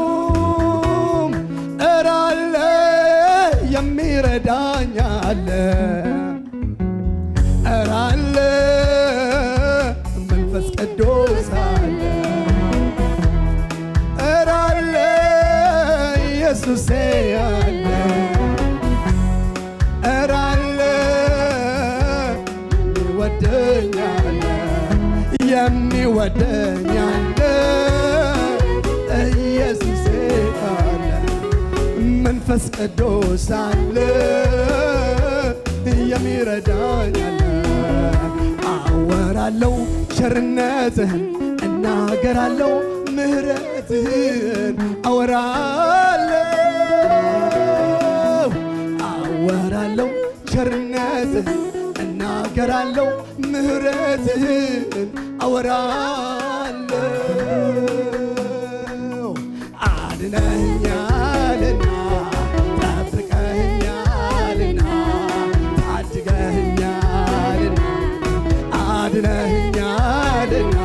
አይደለሁም እረ አለ የሚረዳኝ አለ እረ አለ መንፈስ ቅዱስ አለ እረ አለ ኢየሱሴ አለ እረ አለ ይወደኛል የሚወደኛል ኢየሱሴ አለ መንፈስ ቅዱስ አለ የሚረዳኛል አወራለው ቸርነትህን እናገራለው ምህረትህን አወራለው አወራለው ቸርነትህን እናገራለው ምህረትህን አወራለው አድነኸኛልና ጠብቀኸኛልና ታድገኸኛልና አድነኸኛልና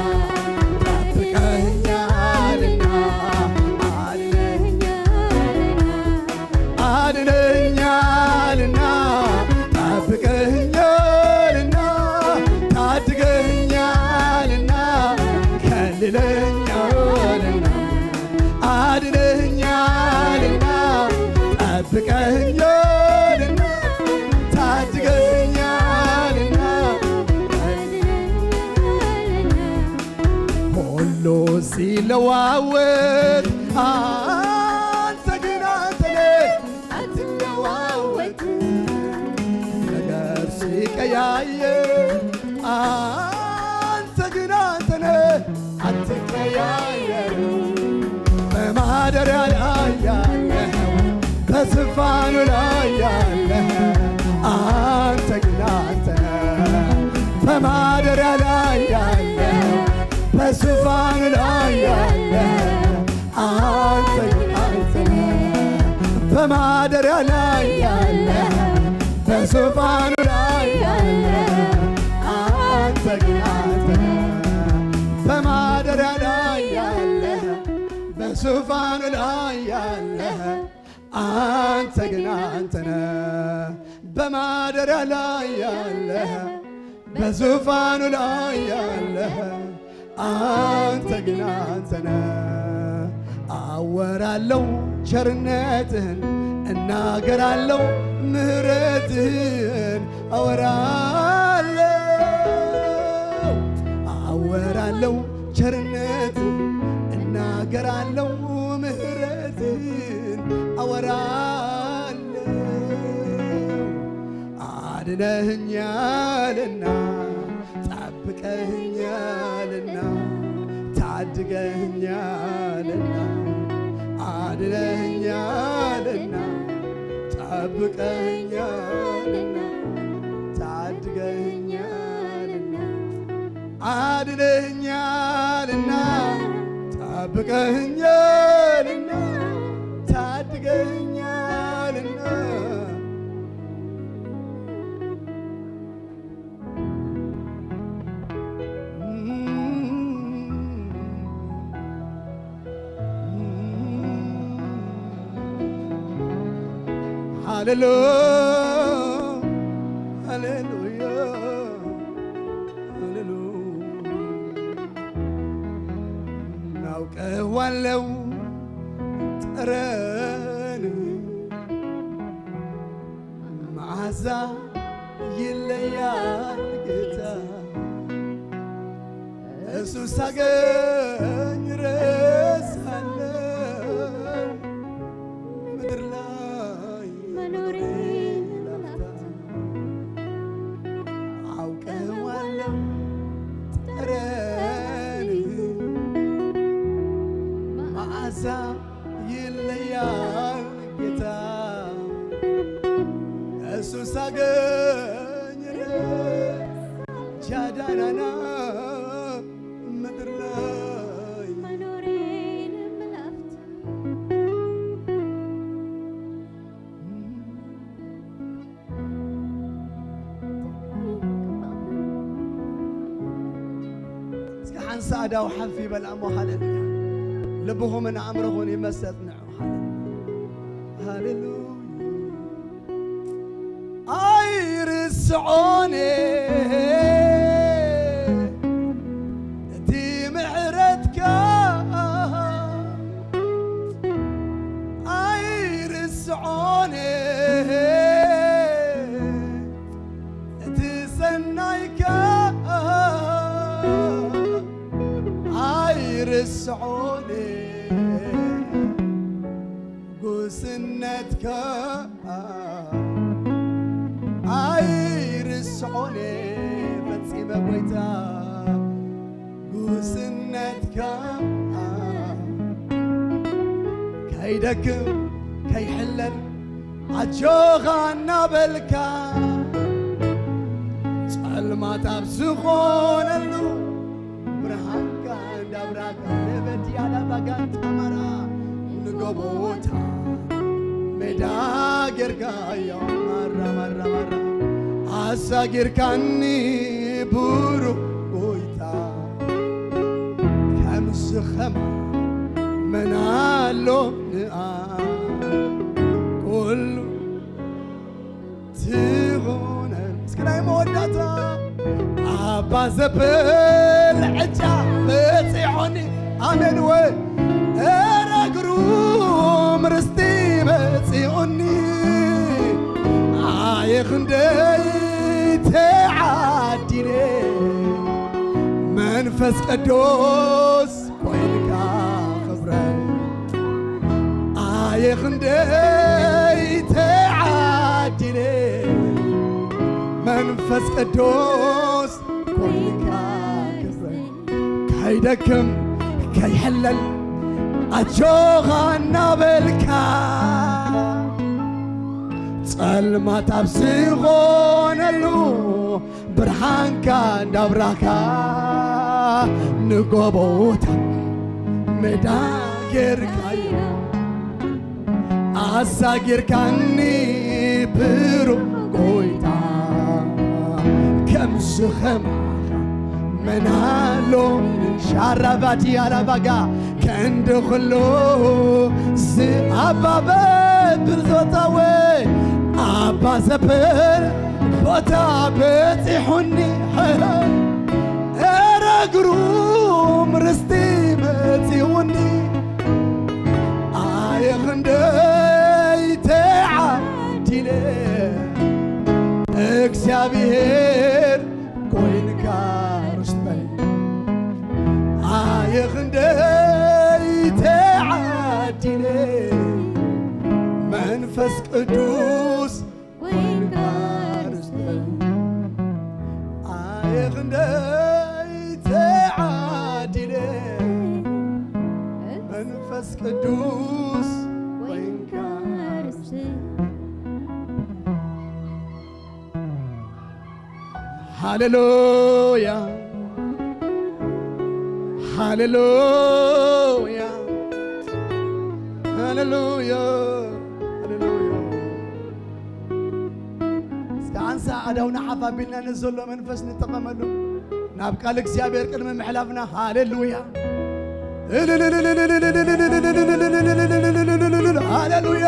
ጠብቀኸኛልና አድነኸኛልና አድነኸኛልና ጠብቀኸኛልና ታድገኸኛልና ከልለኸኛልና አድነኸኛልና ጠብቀኸኛልና ታድገኸኛልና ሁሉ ሲለዋወጥ አንተ ግን አንተ ነህ አትለዋወጥ ነገር ሲቀያየር አንተ ግን አንተ ነህ አትቀያየር በማደሪያ ላይ ያለኸው በዙፋኑ ላይ ያለኸው አንተ ግን አንተ ነህ በማደሪያ ላይ ያለኸው በዙፋኑ ላይ ያለኸው አንተ ግን አንተ ነህ በማደሪያ ላይ ያለኸው በዙፋኑ ላይ ያለኸው አንተ ግን አንተ ነህ በማደሪያ ላይ ያለኸው በዙፋኑ ላይ ያለኸው አንተ ግን አንተ ነህ በማደሪያ ላይ ያለኸው በዙፋኑ ላይ ያለኸው አንተ ግን አንተ ነህ አወራለው ቸርነትህን እናገራለው ምህረትህን አወራለው አወራለው ቸርነትህን እናገራለው ምህረትህን አወራለው አድነኸኛልና ጠብቀኸኛልና ታድገኸኛልና አድነኸኛልና ጠብቀኸኛልና ታድገኸኛልና አድነኸኛልና ጠብቀኸኛልና ታድገኸኛልና ሃሌሉያ ሃሌሉያ፣ ሃሌሉያ። ናውቀዋለው ጠረን መዓዛ ይለያል ጌታ። እሱ ሳገኝ ረሳለው ምድር ላይ መኖሬን ላፍታ። አውቀዋለው ጠረን መዓዛ ይለያል ጌታ። እሱ ሳገኝ ጃዳናና ምድር ላይ መኖሬን ላፍታ። እስኪ ሓንሳ ኣዳው ሓፍ ይበል ኣሞ። ሃሌሉያ። ልብኹምን ኣእምሮኹን ይመሰጥ ንዑ። ሃሌሉያ። ሃሌሉያ። ኣይርስዖን እቲ ምሕረትካ፣ ኣይርስዖን እቲ ሰናይካ፣ ኣይርስዖን ጉስነትካ፣ ኣይርስዖን ፈጺመ ጎይታ ጉስነትካ። ከይደክም ከይሕለል ኣጆኻ እናበልካ፣ ጸልማት ኣብ ዝኾነሉ ብርሃንካ እንዳብራካ፣ ለበድያላ ባጋን ጠመራ ንጎቦታ ሜዳ ጌርካዮ። ማራ ማራ ማራ ኣሳጊርካኒ ብሩኽ ጎይታ፣ ከምዚ ኸማ መን ኣሎ ንኣ ኩሉ ትኾነ። እስኪ ናይ መወዳእታ ኣባ ዘብል ዕጫ በጺሖኒ። ኣሜን ወይ? እረ ግሩም ርስቲ መጺኡኒ። ኣየ ክንደይ ተዓዲለ መንፈስ ቅዱስ ኮይንካ ክብረይ። ኣየ ክንደይ ተዓዲለ መንፈስ ቅዱስ ኮይንካ ክብረይ። ከይደክም ከይሕለል ኣጆኻ እናበልካ፣ ጸልማት ኣብ ዝኾነሉ ብርሃንካ እንዳብራካ፣ ንጎቦታት ሜዳ ጌርካዮ። ኣሳጊርካኒ ብሩኽ ጎይታ፣ ከምዚ ኸማኻ መን ኣሎ? ሻራባዲ ኣላባጋ ክንዲ ኹሉ ዝኣባበ ብርዞታወ ኣባ ዘብል ቦታ በጺሑኒ። እረ ግሩም ርስቲ መጺኡኒ። ኣየ ክንደይ ተዓዲለ እግዚኣብሔር ኮይንካ ርስተይ። ኣየ ክንደይ ተዓዲለ መንፈስ ቅዱስ ኮይንካ ርስተይ። ኣየ ክንደይ ተዓዲለ መንፈስ ቅዱስ ኮይንካ ርስተይ። ሃሌሉያ፣ ሃሌሉያ፣ ሃሌሉያ፣ ሃሌሉያ። እስከ ሓንሳ ኣእዳውና ሓፍ ኣቢልና ነዚ ዘሎ መንፈስ ንጠቐመሉ። ናብ ቃል እግዚኣብሔር ቅድሚ ምሕላፍና፣ ሃሌሉያ፣ ሃሌሉያ፣ ሃሌሉያ።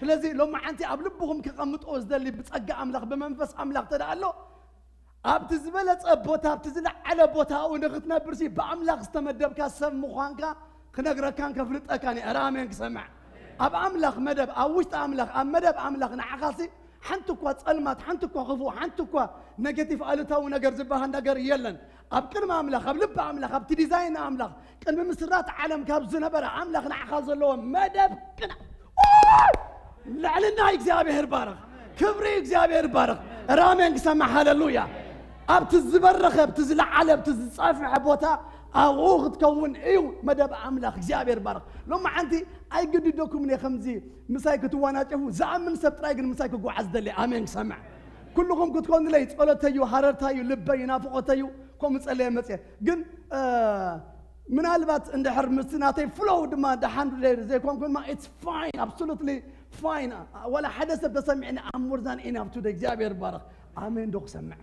ስለዚ ሎማዓንቲ ኣብ ልብኹም ከቐምጦ ዝደሊ ብጸጋ ኣምላኽ ብመንፈስ ኣምላኽ ተደኣ ኣሎ ኣብቲ ዝበለጸ ቦታ ኣብቲ ዝለዓለ ቦታኡ ንኽትነብርሲ ብኣምላኽ ዝተመደብካ ሰብ ምዃንካ ክነግረካን ከፍልጠካን እየ። ኧረ ኣሜን ክሰምዕ። ኣብ ኣምላኽ መደብ ኣብ ውሽጢ ኣምላኽ ኣብ መደብ ኣምላኽ ንዓኻሲ ሓንቲ እኳ ጸልማት ሓንቲ እኳ ክፉእ ሓንቲ እኳ ኔጌቲቭ ኣሉታዊ ነገር ዝበሃል ነገር የለን። ኣብ ቅድሚ ኣምላኽ ኣብ ልቢ ኣምላኽ ኣብቲ ዲዛይን ኣምላኽ ቅድሚ ምስራት ዓለም ካብ ዝነበረ ኣምላኽ ንዓኻ ዘለዎ መደብ ቅና ልዕልና እግዚኣብሔር ባረኽ። ክብሪ እግዚኣብሔር ባረኽ። ራሜን ክሰማ ሃለሉያ። ኣብቲ ዝበረኸ ኣብቲ ዝለዓለ ኣብቲ ዝጸፍሐ ቦታ ኣብኡ ክትከውን እዩ መደብ ኣምላኽ እግዚኣብሔር ባረኽ። ሎማዓንቲ ኣይግድደኩምን እየ ከምዚ ምሳይ ክትዋናጨፉ ዝኣምን ሰብ ጥራይ ግን ምሳይ ክጓዓዝ ደሊ ኣሜን ክሰምዕ። ኩልኹም ክትኮኑለይ ጸሎተዩ ሃረርታዩ ልበዩ ናፍቆተዩ ከምኡ ጸለየ መጽየ ግን ምናልባት እንድሕር ምስቲ ናተይ ፍሎው ድማ ደሓን ዘይኮንኩ ድማ it's fine absolutely fine። ዋላ ሓደ ሰብ ተሰሚዕኒ I'm more than enough to እግዚኣብሔር ይባረኽ። ኣሜን ዶ ክሰምዕ?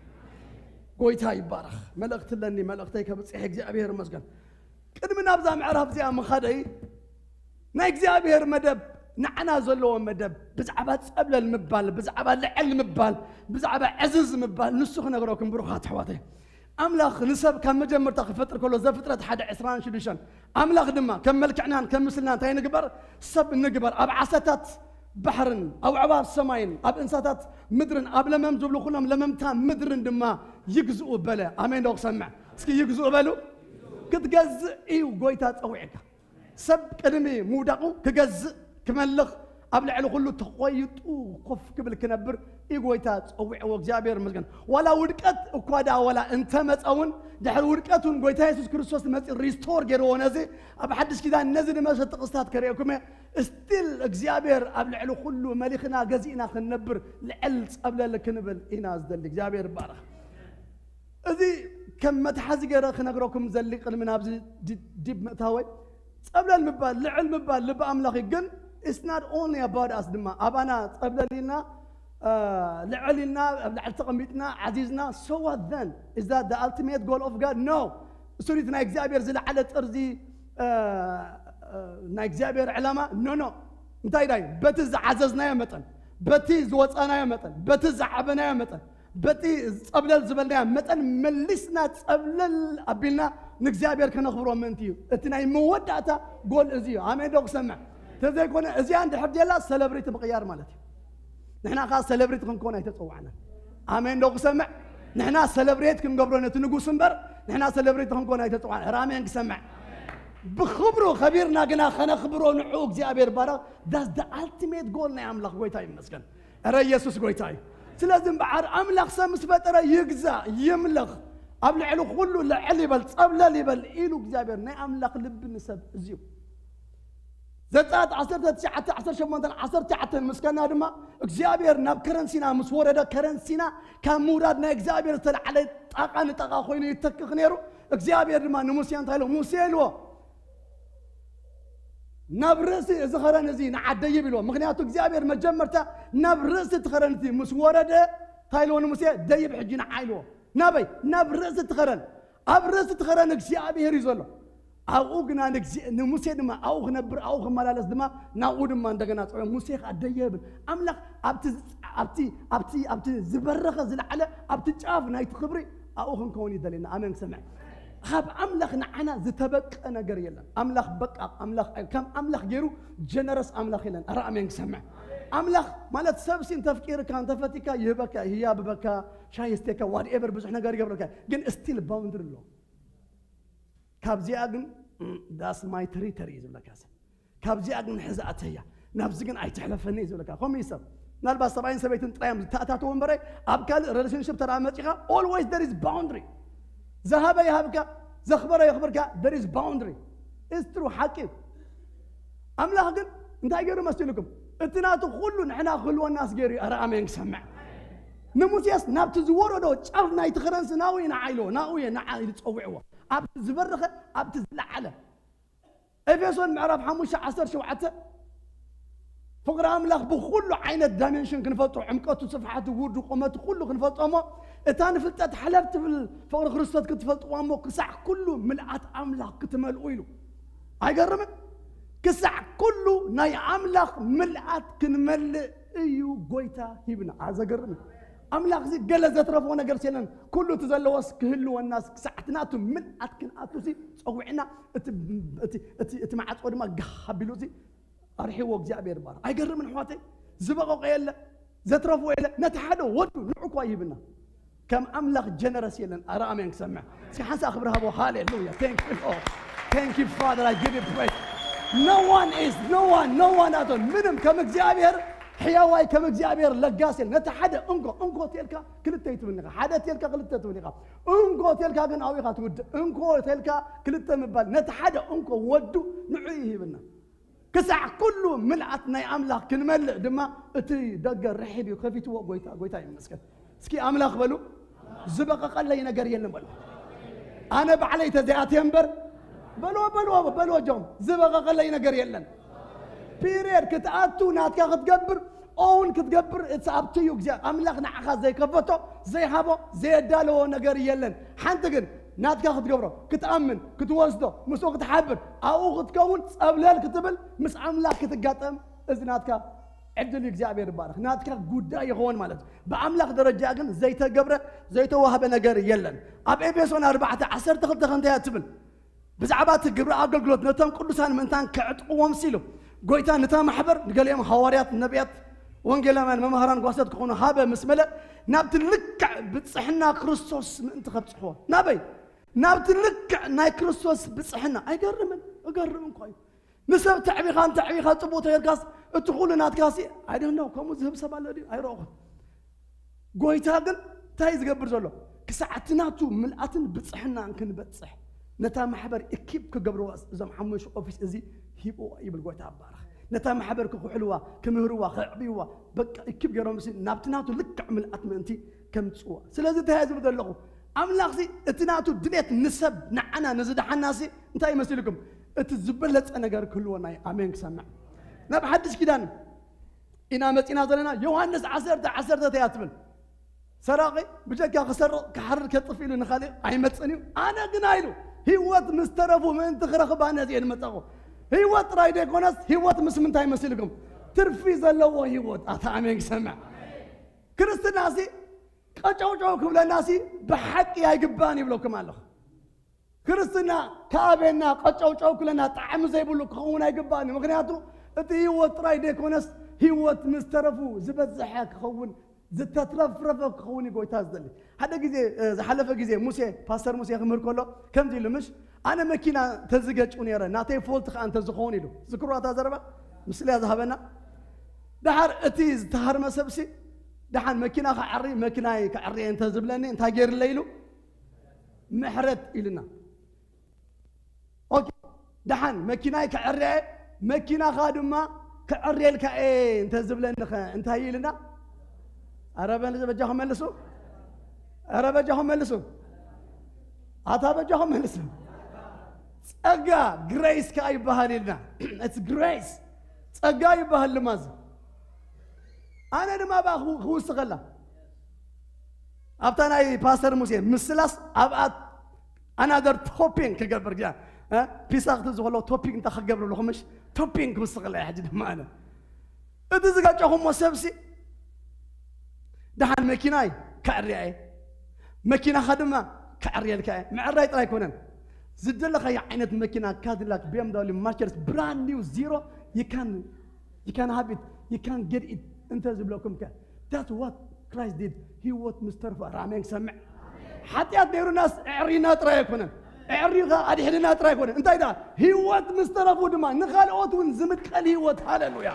ጎይታ ይባረኽ። መልእኽቲ ኣለኒ መልእኽተይ ከብፅሕ እግዚኣብሔር ይመስገን። ቅድሚ ናብዛ ምዕራፍ እዚኣ ምኻደይ ናይ እግዚኣብሔር መደብ ንዓና ዘለዎ መደብ ብዛዕባ ጸብለል ምባል ብዛዕባ ልዕል ምባል ብዛዕባ ዕዝዝ ምባል ንሱ ክነግረኩም ብሩኻት ኣሕዋተይ። ኣምላኽ ንሰብ ካብ መጀመርታ ክፈጥር ከሎ ዘፍጥረት ሓደ ዕስራን ሽዱሽተን ኣምላኽ ድማ ከም መልክዕናን ከም ምስልና እንታይ ንግበር ሰብ ንግበር ኣብ ዓሳታት ባሕርን ኣብ ኣዕዋፍ ሰማይን ኣብ እንስሳታት ምድርን ኣብ ለመም ዝብሉ ኩሎም ለመምታ ምድርን ድማ ይግዝኡ በለ። ኣሜን ዶ ክሰምዕ? እስኪ ይግዝኡ በሉ። ክትገዝእ እዩ ጎይታ ጸዊዕካ። ሰብ ቅድሚ ምውዳቑ ክገዝእ ክመልኽ ኣብ ልዕሊ ኩሉ ተኾይጡ ኮፍ ክብል ክነብር እዩ ጎይታ ጸዊዕዎ። እግዚኣብሔር ይመስገን። ዋላ ውድቀት እኳ ደኣ ዋላ እንተመጸ እውን ድሕሪ ውድቀት እውን ጎይታ የሱስ ክርስቶስ መጺኡ ሪስቶር ገይርዎ ነዚ ኣብ ሓድሽ ኪዳን ነዚ ንመሰ ጥቕስታት ከርእየኩም እየ። ስቲል እግዚኣብሔር ኣብ ልዕሊ ኩሉ መሊኽና ገዚእና ክንነብር ልዕል ጸብለል ክንብል ኢና ዝደሊ። እግዚኣብሔር ይባረኽ። እዚ ከም መትሓዚ ገይረ ክነግረኩም ዘሊ ቅድሚ ናብዚ ዲብ ምእታወይ ጸብለል ምባል ልዕል ምባል ልቢ ኣምላኽ እዩ። ግን it's not only about us ድማ ኣባና ጸብለል ኢልና ልዕል ኢልና ኣብ ልዕል ተቐሚጥና ዓዚዝና so what then? Is that the ultimate goal of God? No። እሱ እቲ ናይ እግዚኣብሔር ዝለዓለ ጥርዚ ናይ እግዚኣብሔር ዕላማ no no። እንታይ ዳይ በቲ ዝዓዘዝናዮ መጠን በቲ ዝወፃናዮ መጠን በቲ ዝዓበናዮ መጠን በቲ ጸብለል ዝበልናዮ መጠን መሊስና ጸብለል ኣቢልና ንእግዚኣብሔር ከነኽብሮ ምእንቲ እዩ። እቲ ናይ መወዳእታ ጎል እዚ እዩ። ኣሜን ዶ ክሰምዕ? ተዘይኮነ እዚኣ እንድሕር ደላ ሰለብሪቲ ምቕያር ማለት እዩ። ንሕና ከዓ ሰለብሪቲ ክንኮን ኣይተፀዋዕናን። ኣሜን ዶ ክሰምዕ? ንሕና ሰለብሬት ክንገብሮ ነቲ ንጉስ እምበር ንሕና ሰለብሪቲ ክንኮን ኣይተፀዋዕናን። ራሜን ክሰምዕ ብክብሩ ከቢርና ግና ከነኽብሮ ንዑ እግዚኣብሔር ባረኽ። ዳስ ኣልቲሜት ጎል ናይ ኣምላኽ ጎይታ ይመስገን። እረ ኢየሱስ ጎይታ እዩ። ስለዚ እምበዓር ኣምላኽ ሰብ ምስ ፈጠረ ይግዛእ ይምለኽ ኣብ ልዕሊ ኩሉ ልዕል ይበል ጸብለል ይበል ኢሉ እግዚኣብሔር ናይ ኣምላኽ ልቢ ንሰብ እዝዩ። ዘጸኣት ዓሰርተ ትሽዓተ ዓሰርተ ሸሞንተ ዓሰርተ ትሽዓተ ምስ ከና ድማ እግዚኣብሔር ናብ ከረንሲና ምስ ወረደ ከረንሲና ካብ ምውራድ ናይ እግዚኣብሔር ዝተለዓለ ጣቓ ንጣቓ ኮይኑ ይተክኽ ነይሩ። እግዚኣብሔር ድማ ንሙሴ እንታይ ኢሎ? ሙሴ ኢልዎ ናብ ርእሲ እዚ ኸረን እዚ ንዓደይብ ኢልዎ። ምክንያቱ እግዚኣብሔር መጀመርታ ናብ ርእሲ እቲ ኸረን እቲ ምስ ወረደ እንታይ ኢልዎ ንሙሴ? ደይብ ሕጂ ንዓ ኢልዎ። ናበይ? ናብ ርእሲ እቲ ኸረን። ኣብ ርእሲ እቲ ኸረን እግዚኣብሔር እዩ ዘሎ። ኣብኡ ግና ንሙሴ ድማ ኣብኡ ክነብር ኣብኡ ክመላለስ ድማ ናብኡ ድማ እንደገና ፀ ሙሴ ከዓ ደየብል ኣምላኽ ኣብቲ ዝበረኸ ዝለዓለ ኣብቲ ጫፍ ናይቲ ክብሪ ኣብኡ ክንከውን ይደልየና። ኣሜን ክሰምዕ ካብ ኣምላኽ ንዓና ዝተበቀ ነገር የለን። ኣምላኽ በቃ ኣምላኽ ከም ኣምላኽ ገይሩ ጀነረስ ኣምላኽ የለን። ኣረ ኣሜን ክሰምዕ ኣምላኽ ማለት ሰብሲ እንተፍቂርካ እንተፈቲካ ይህበካ ህያብበካ ሻይ የስቴካ ዋትኤቨር ብዙሕ ነገር ይገብረካ ግን ስቲል ባውንድሪ ኣሎ። ካብዚኣ ግን ዳስ ማይ ተሪተሪ እዩ ዝብለካ ሰብ ካብዚኣ ግን ሕዛእተያ ናብዚ ግን ኣይትሕለፈኒ እዩ ዝብለካ። ከምኡ እዩ ሰብ ምናልባት ሰብኣይን ሰበይትን ጥራዮም ዝተኣታተው እምበረ ኣብ ካልእ ሬሌሽንሽፕ ተራ መፂኻ always there is boundary። ዝሃበ ይሃብካ ዘኽበረ የኽብርካ there is boundary። It's true ሓቂ እዩ። ኣምላኽ ግን እንታይ ገይሩ መሲልኩም እቲ ናቱ ኩሉ ንሕና ክህልወናስ ገይሩ እዩ። ኣረ ኣሜን ክሰምዕ ንሙሴስ ናብቲ ዝወረዶ ጫፍ ናይቲ ኸረንሲ ናኡ እዩ ንዓ ኢልዎ ናኡ እየ ንዓ ኢሉ ጸዊዕዎ። ኣብቲ ዝበረኸ ኣብቲ ዝለዓለ ኤፌሶን ምዕራፍ ሓሙሽተ ዓሰርተ ሸውዓተ ፍቕሪ ኣምላኽ ብኹሉ ዓይነት ዳይሜንሽን ክንፈልጦ ዕምቀቱ ስፍሓቱ ውርዱ ቁመቱ ኩሉ ክንፈልጦ እሞ እታ ንፍልጠት ሓለፍ ትብል ፍቕሪ ክርስቶስ ክትፈልጥዋ እሞ ክሳዕ ኩሉ ምልኣት ኣምላኽ ክትመልኡ ኢሉ። ኣይገርምን? ክሳዕ ኩሉ ናይ ኣምላኽ ምልኣት ክንመልእ እዩ ጎይታ ሂብና። ኣዘገርም እዩ። ኣምላኽ እዚ ገለ ዘትረፎ ነገር የለን። ኩሉ እቲ ዘለዎስ ክህልወናስ ክሳዕ እቲ ናቱ ምልኣት ክንኣቱ ሲ ጸዊዕና፣ እቲ፣ እቲ፣ እቲ፣ እቲ ማዕጾ ድማ ጋህ ኣቢሉ ሲ ኣርሒዎ እግዚኣብሔር ይባረኽ። ኣይገርምን ኣሕዋተይ? ዝበቐቐ የለ፣ ዘትረፎ የለ። ነቲ ሓደ ወዱ ንዑ እኳ ይህብና። ከም ኣምላኽ ጀነረስ የለን። ኣረ ኣሜን ክሰምዕ። እስኪ ሓንሳእ ክብሪ ሃቦ። ሃሌሉያ። Thank you Lord. Thank you Father. I give you praise. No one is, no one, no one at all. ምንም ከም እግዚኣብሔር ሕያዋይ፣ ከም እግዚኣብሔር ለጋስ የለን። ነቲ ሓደ እንኮ፣ እንኮ ተልካ ክልተ ይትብን ኢኻ። ሓደ ተልካ ክልተ ትብን ኢኻ። እንኮ ተልካ ግን ኣብኡ ኢኻ ትውድእ። እንኮ ተልካ ክልተ ምባል፣ ነቲ ሓደ እንኮ ወዱ ንዑ ይህብና። ክሳዕ ኩሉ ምልኣት ናይ ኣምላኽ ክንመልእ ድማ እቲ ደገ ርሒብ እዩ። ከፊትዎ ጎይታ፣ ጎይታ ይመስገን። እስኪ ኣምላኽ በሉ፣ ዝበቐቐለይ ነገር የለን በሉ። ኣነ ባዕለይ ተዘይኣትየ እምበር በልዎ፣ በልዎ፣ በልዎ፣ ጆም ዝበቐቐለይ ነገር የለን። ፒሪየድ። ክትኣቱ ናትካ ክትገብር፣ ኦውን ክትገብር፣ it's up to you። እግዚኣብሔር ኣምላኽ ንዓኻ ዘይከፈቶ፣ ዘይሃቦ፣ ዘየዳለዎ ነገር የለን። ሓንቲ ግን ናትካ ክትገብሮ፣ ክትኣምን፣ ክትወስዶ፣ ምስኡ ክትሓብር፣ ኣብኡ ክትከውን፣ ጸብለል ክትብል፣ ምስ ኣምላኽ ክትጋጠም፣ እዚ ናትካ ዕድል እዩ። እግዚኣብሔር ይባረኽ። ናትካ ጉዳይ ይኸውን ማለት እዩ። ብኣምላኽ ደረጃ ግን ዘይተገብረ፣ ዘይተዋህበ ነገር የለን። ኣብ ኤፌሶን ኣርባዕተ ዓሰርተ ክልተ ከምታይ እያ ትብል? ብዛዕባ እቲ ግብሪ ኣገልግሎት ነቶም ቅዱሳን ምእንታን ከዕጥቕዎም ሲሉ፣ ጎይታ ነታ ማሕበር፣ ንገሊኦም ሃዋርያት፣ ነቢያት፣ ወንጌላውያን፣ መማህራን፣ ጓሶት ክኾኑ ሃበ ምስ መለ፣ ናብቲ ልክዕ ብጽሕና ክርስቶስ ምእንቲ ከብጽሕዎ። ናበይ? ናብቲ ልክዕ ናይ ክርስቶስ ብጽሕና። ኣይገርምን? እገርም እንኳ እዩ። ንሰብ ተዕቢኻን ተዕቢኻ ጽቡቕ ተገርካስ፣ እቲ ኩሉ ናትካሲ፣ I don't know፣ ከምኡ ዝህብ ሰብ ኣሎ ድዩ? ኣይረእኹን። ጎይታ ግን እንታይ ዝገብር ዘሎ? ክሳዕ እቲ ናቱ ምልኣትን ብጽሕናን ክንበጽሕ፣ ነታ ማሕበር እኪብ ክገብርዋ እዞም ሓሙሽተ ኦፊስ እዚ ሂብዎ ይብል ጎይታ ይባረኽ። ነታ ማሕበር ክኹሕልዋ፣ ክምህርዋ፣ ከዕብይዋ፣ በቃ እኪብ ገይሮም ሲ ናብቲ ናቱ ልክዕ ምልኣት ምእንቲ ከምጽዋ። ስለዚ እንታይ እየ ዝብል ዘለኹ? ኣምላኽሲ እቲ ናቱ ድሌት ንሰብ ንዓና ንዝደሓናሲ እንታይ ይመስልኩም? እቲ ዝበለጸ ነገር ክህልወና እዩ። ኣሜን ክሰምዕ። ናብ ሓድሽ ኪዳን ኢና መጺና ዘለና። ዮሃንስ ዓሰርተ ዓሰርተ እንታይ እያ ትብል? ሰራቒ ብጀካ ክሰርቕ ክሓርድ ከጥፍ ኢሉ ንኻልእ ኣይመጽእን እዩ። ኣነ ግና ኢሉ ህይወት ምስ ተረፉ ምእንቲ ክረኽባ ነዚ እየ ዝመጸኹ። ህይወት ጥራይ ዘይኮነስ ህይወት ምስ ምንታይ መሲልኩም? ትርፊ ዘለዎ ህይወት። ኣታ ኣሜን ክሰምዕ። ክርስትናሲ ቀጨውጨው ክብለናሲ ብሓቂ ኣይግባን ይብለኩም ኣለኹ። ክርስትና ከኣበየና ቀጨውጨው ክብለና ጣዕሚ ዘይብሉ ክኸውን ኣይግባን እዩ። ምኽንያቱ እቲ ህይወት ጥራይ ዘይኮነስ ህይወት ምስ ተረፉ ዝበዝሐ ክኸውን፣ ዝተትረፍረፈ ክኸውን እዩ ጎይታ ዝደሊ። ሓደ ግዜ፣ እ፣ ዝሓለፈ ግዜ ሙሴ፣ ፓስተር ሙሴ ክምህር ከሎ ከምዚ ኢሉ፣ ምሽ ኣነ መኪና ተዝገጭው ነይረ፣ ናተይ ፎልት ከኣ እንተዝኸውን ኢሉ። ዝክርዋ እታ ዘረባ ምስለያ ዝሃበና። ደሓር እቲ ዝተሃርመ ሰብሲ፣ ደሓን መኪና ከዐሪ፣ መኪናይ ከዐሪ እንተዝብለኒ እንታይ ገይርለይ ኢሉ? ምሕረት ኢልና። ኦኬ፣ ደሓን መኪናይ ከዐርያ እየ፣ መኪናኻ ድማ ከዐርየልካ እየ እንተዝብለኒ ኸ እንታይ ኢልና? ኧረ በል-፣ በጃኹም መልሱ። ኧረ በጃኹም መልሱ። ኣታ በጃኹም መልሱ። ጸጋ፣ ግሬስ ከኣ ይበሃል ኢልና። It's ግሬስ። ጸጋ ይበሃል ድማ እዚ። ኣነ ድማ ብኣ ክው-፣ ክውስኸላ። ኣብታ ናይ ፓስተር ሙሴ ምስላስ ኣብኣ ኣናደር ቶፒንግ ክገብር ግያ። እ? ፒሳ ክትዝኸሎ ቶፒንግ እንታይ ክገብር ኣለኹ? ምሽ ቶፒንግ ክውስኸላ እየ ሕጂ ድማ ኣነ። እቲ ዝጋጨኹሞ ሰብሲ ደሓን መኪናይ ከዕርያ እየ። መኪናኻ ድማ ከዕርየልካ እየ። ምዕራይ ጥራይ ኣይኮነን። ዝደለኻዮ ዓይነት መኪና ካዲላክ፣ ቢ ኤም ደብሊው፣ ማርቸደስ፣ ብራንድ ኒው ዚሮ፣ you can፣ you can have it, you can get it እንተ ዝብለኩም ከ? That's what Christ did. ህይወት ምስ ተርፈ፣ ራሜን ክሰምዕ። ሓጢኣት ነይሩናስ ኣዕሪና ጥራይ ኣይኮነን። ኣዕሪኻ ኣድሕንና ጥራይ ኣይኮነን። እንታይ ደኣ? ህይወት ምስ ተረፉ ድማ ንኻልኦት እውን ዝምቀል ህይወት። ሃሌሉያ።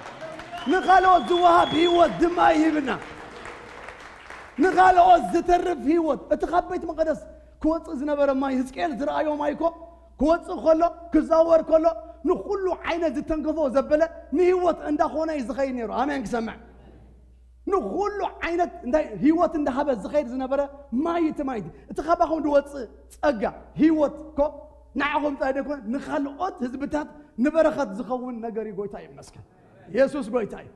ንኻልኦት ዝወሃብ ህይወት ድማ ይህብና። ንኻልኦት ዝተርፍ ህይወት። እቲ ካብ ቤት መቕደስ ክወጽእ ዝነበረ ማይ፣ ህዝቅኤል ዝረኣዮ ማይ እኮ ክወጽእ ከሎ፣ ክዛወር ከሎ፣ ንኹሉ ዓይነት ዝተንከፎ ዘበለ ንህይወት እንዳኾነ እዩ ዝኸይድ ነይሩ። ኣሜን ክሰምዕ። ንኹሉ ዓይነት እንታይ ህይወት እንዳሃበ ዝኸይድ ዝነበረ ማይ፣ እቲ ማይ እቲ፣ እቲ ካባኹም ዝወጽእ ጸጋ ህይወት እኮ ንዓኹም ጥራይ ዘይኮነ ንኻልኦት ህዝብታት ንበረኸት ዝኸውን ነገር እዩ። ጎይታ ይመስገን። የሱስ ጎይታ እዩ።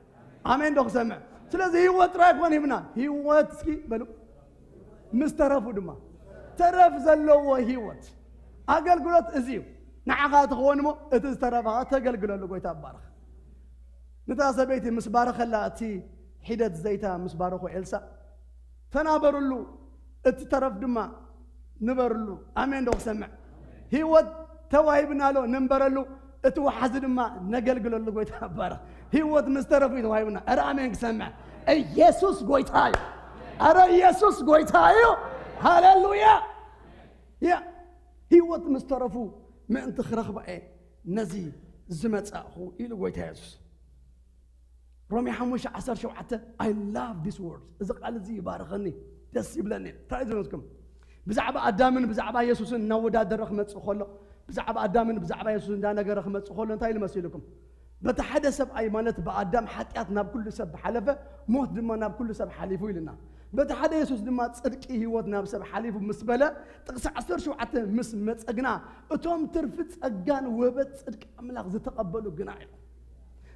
ኣሜን ዶ ክሰምዕ? ስለዚ ህይወት ጥራይ ኣይኮን ሂብና። ህይወት እስኪ በሉ ምስ ተረፉ ድማ ተረፍ ዘለዎ ህይወት። ኣገልግሎት እዚ እዩ። ንዓኻ ትኸውን እሞ እቲ ዝተረፋ ተገልግለሉ። ጎይታ ይባረኽ። ነታ ሰበይቲ ምስ ባረኸላ፣ እቲ ሒደት ዘይታ ምስ ባረኾ ኤልሳእ፣ "ተናበርሉ፣ እቲ ተረፍ ድማ ንበርሉ።" ኣሜን ዶ ክሰምዕ? ህይወት ተዋሂብና ኣሎ፣ ንንበረሉ፣ እቲ ወሓዚ ድማ ነገልግለሉ። ጎይታ ይባረኽ። ህይወት ምስ ተረፉ እዩ ተዋሂብና። ኧረ ኣሜን ክሰምዕ። ኢየሱስ ጎይታ እዩ። ኧረ ኢየሱስ ጎይታ እዩ። ሃሌሉያ። ያ ህይወት ምስ ተረፉ ምእንቲ ክረኽባ እየ ነዚ ዝመጻእኹ ኢሉ ጎይታ የሱስ። ሮሜ ሓሙሽተ ዓሰርተ ሸውዓተ፣ I love this word። እዚ ቃል እዚ ይባርኸኒ፣ ደስ ይብለኒ። እንታይ እዩ ዝመስልኩም? ብዛዕባ ኣዳምን ብዛዕባ የሱስን እናወዳደረ ክመጽእ ከሎ፣ ብዛዕባ ኣዳምን ብዛዕባ የሱስን እንዳነገረ ክመጽእ ከሎ እንታይ ኢሉ መሲልኩም? "በቲ ሓደ ሰብኣይ፣ ማለት ብኣዳም ሓጢኣት ናብ ኩሉ ሰብ ሓለፈ፣ ሞት ድማ ናብ ኩሉ ሰብ ሓሊፉ" ኢልና። "በቲ ሓደ የሱስ ድማ ጽድቂ ህይወት ናብ ሰብ ሓሊፉ" ምስ በለ፣ ጥቕሲ ዓሰርተ ሸውዓተ ምስ መጸ ግና፣ "እቶም ትርፊ ጸጋን ውህበት ጽድቂ ኣምላኽ ዝተቐበሉ ግና" ኢሉ።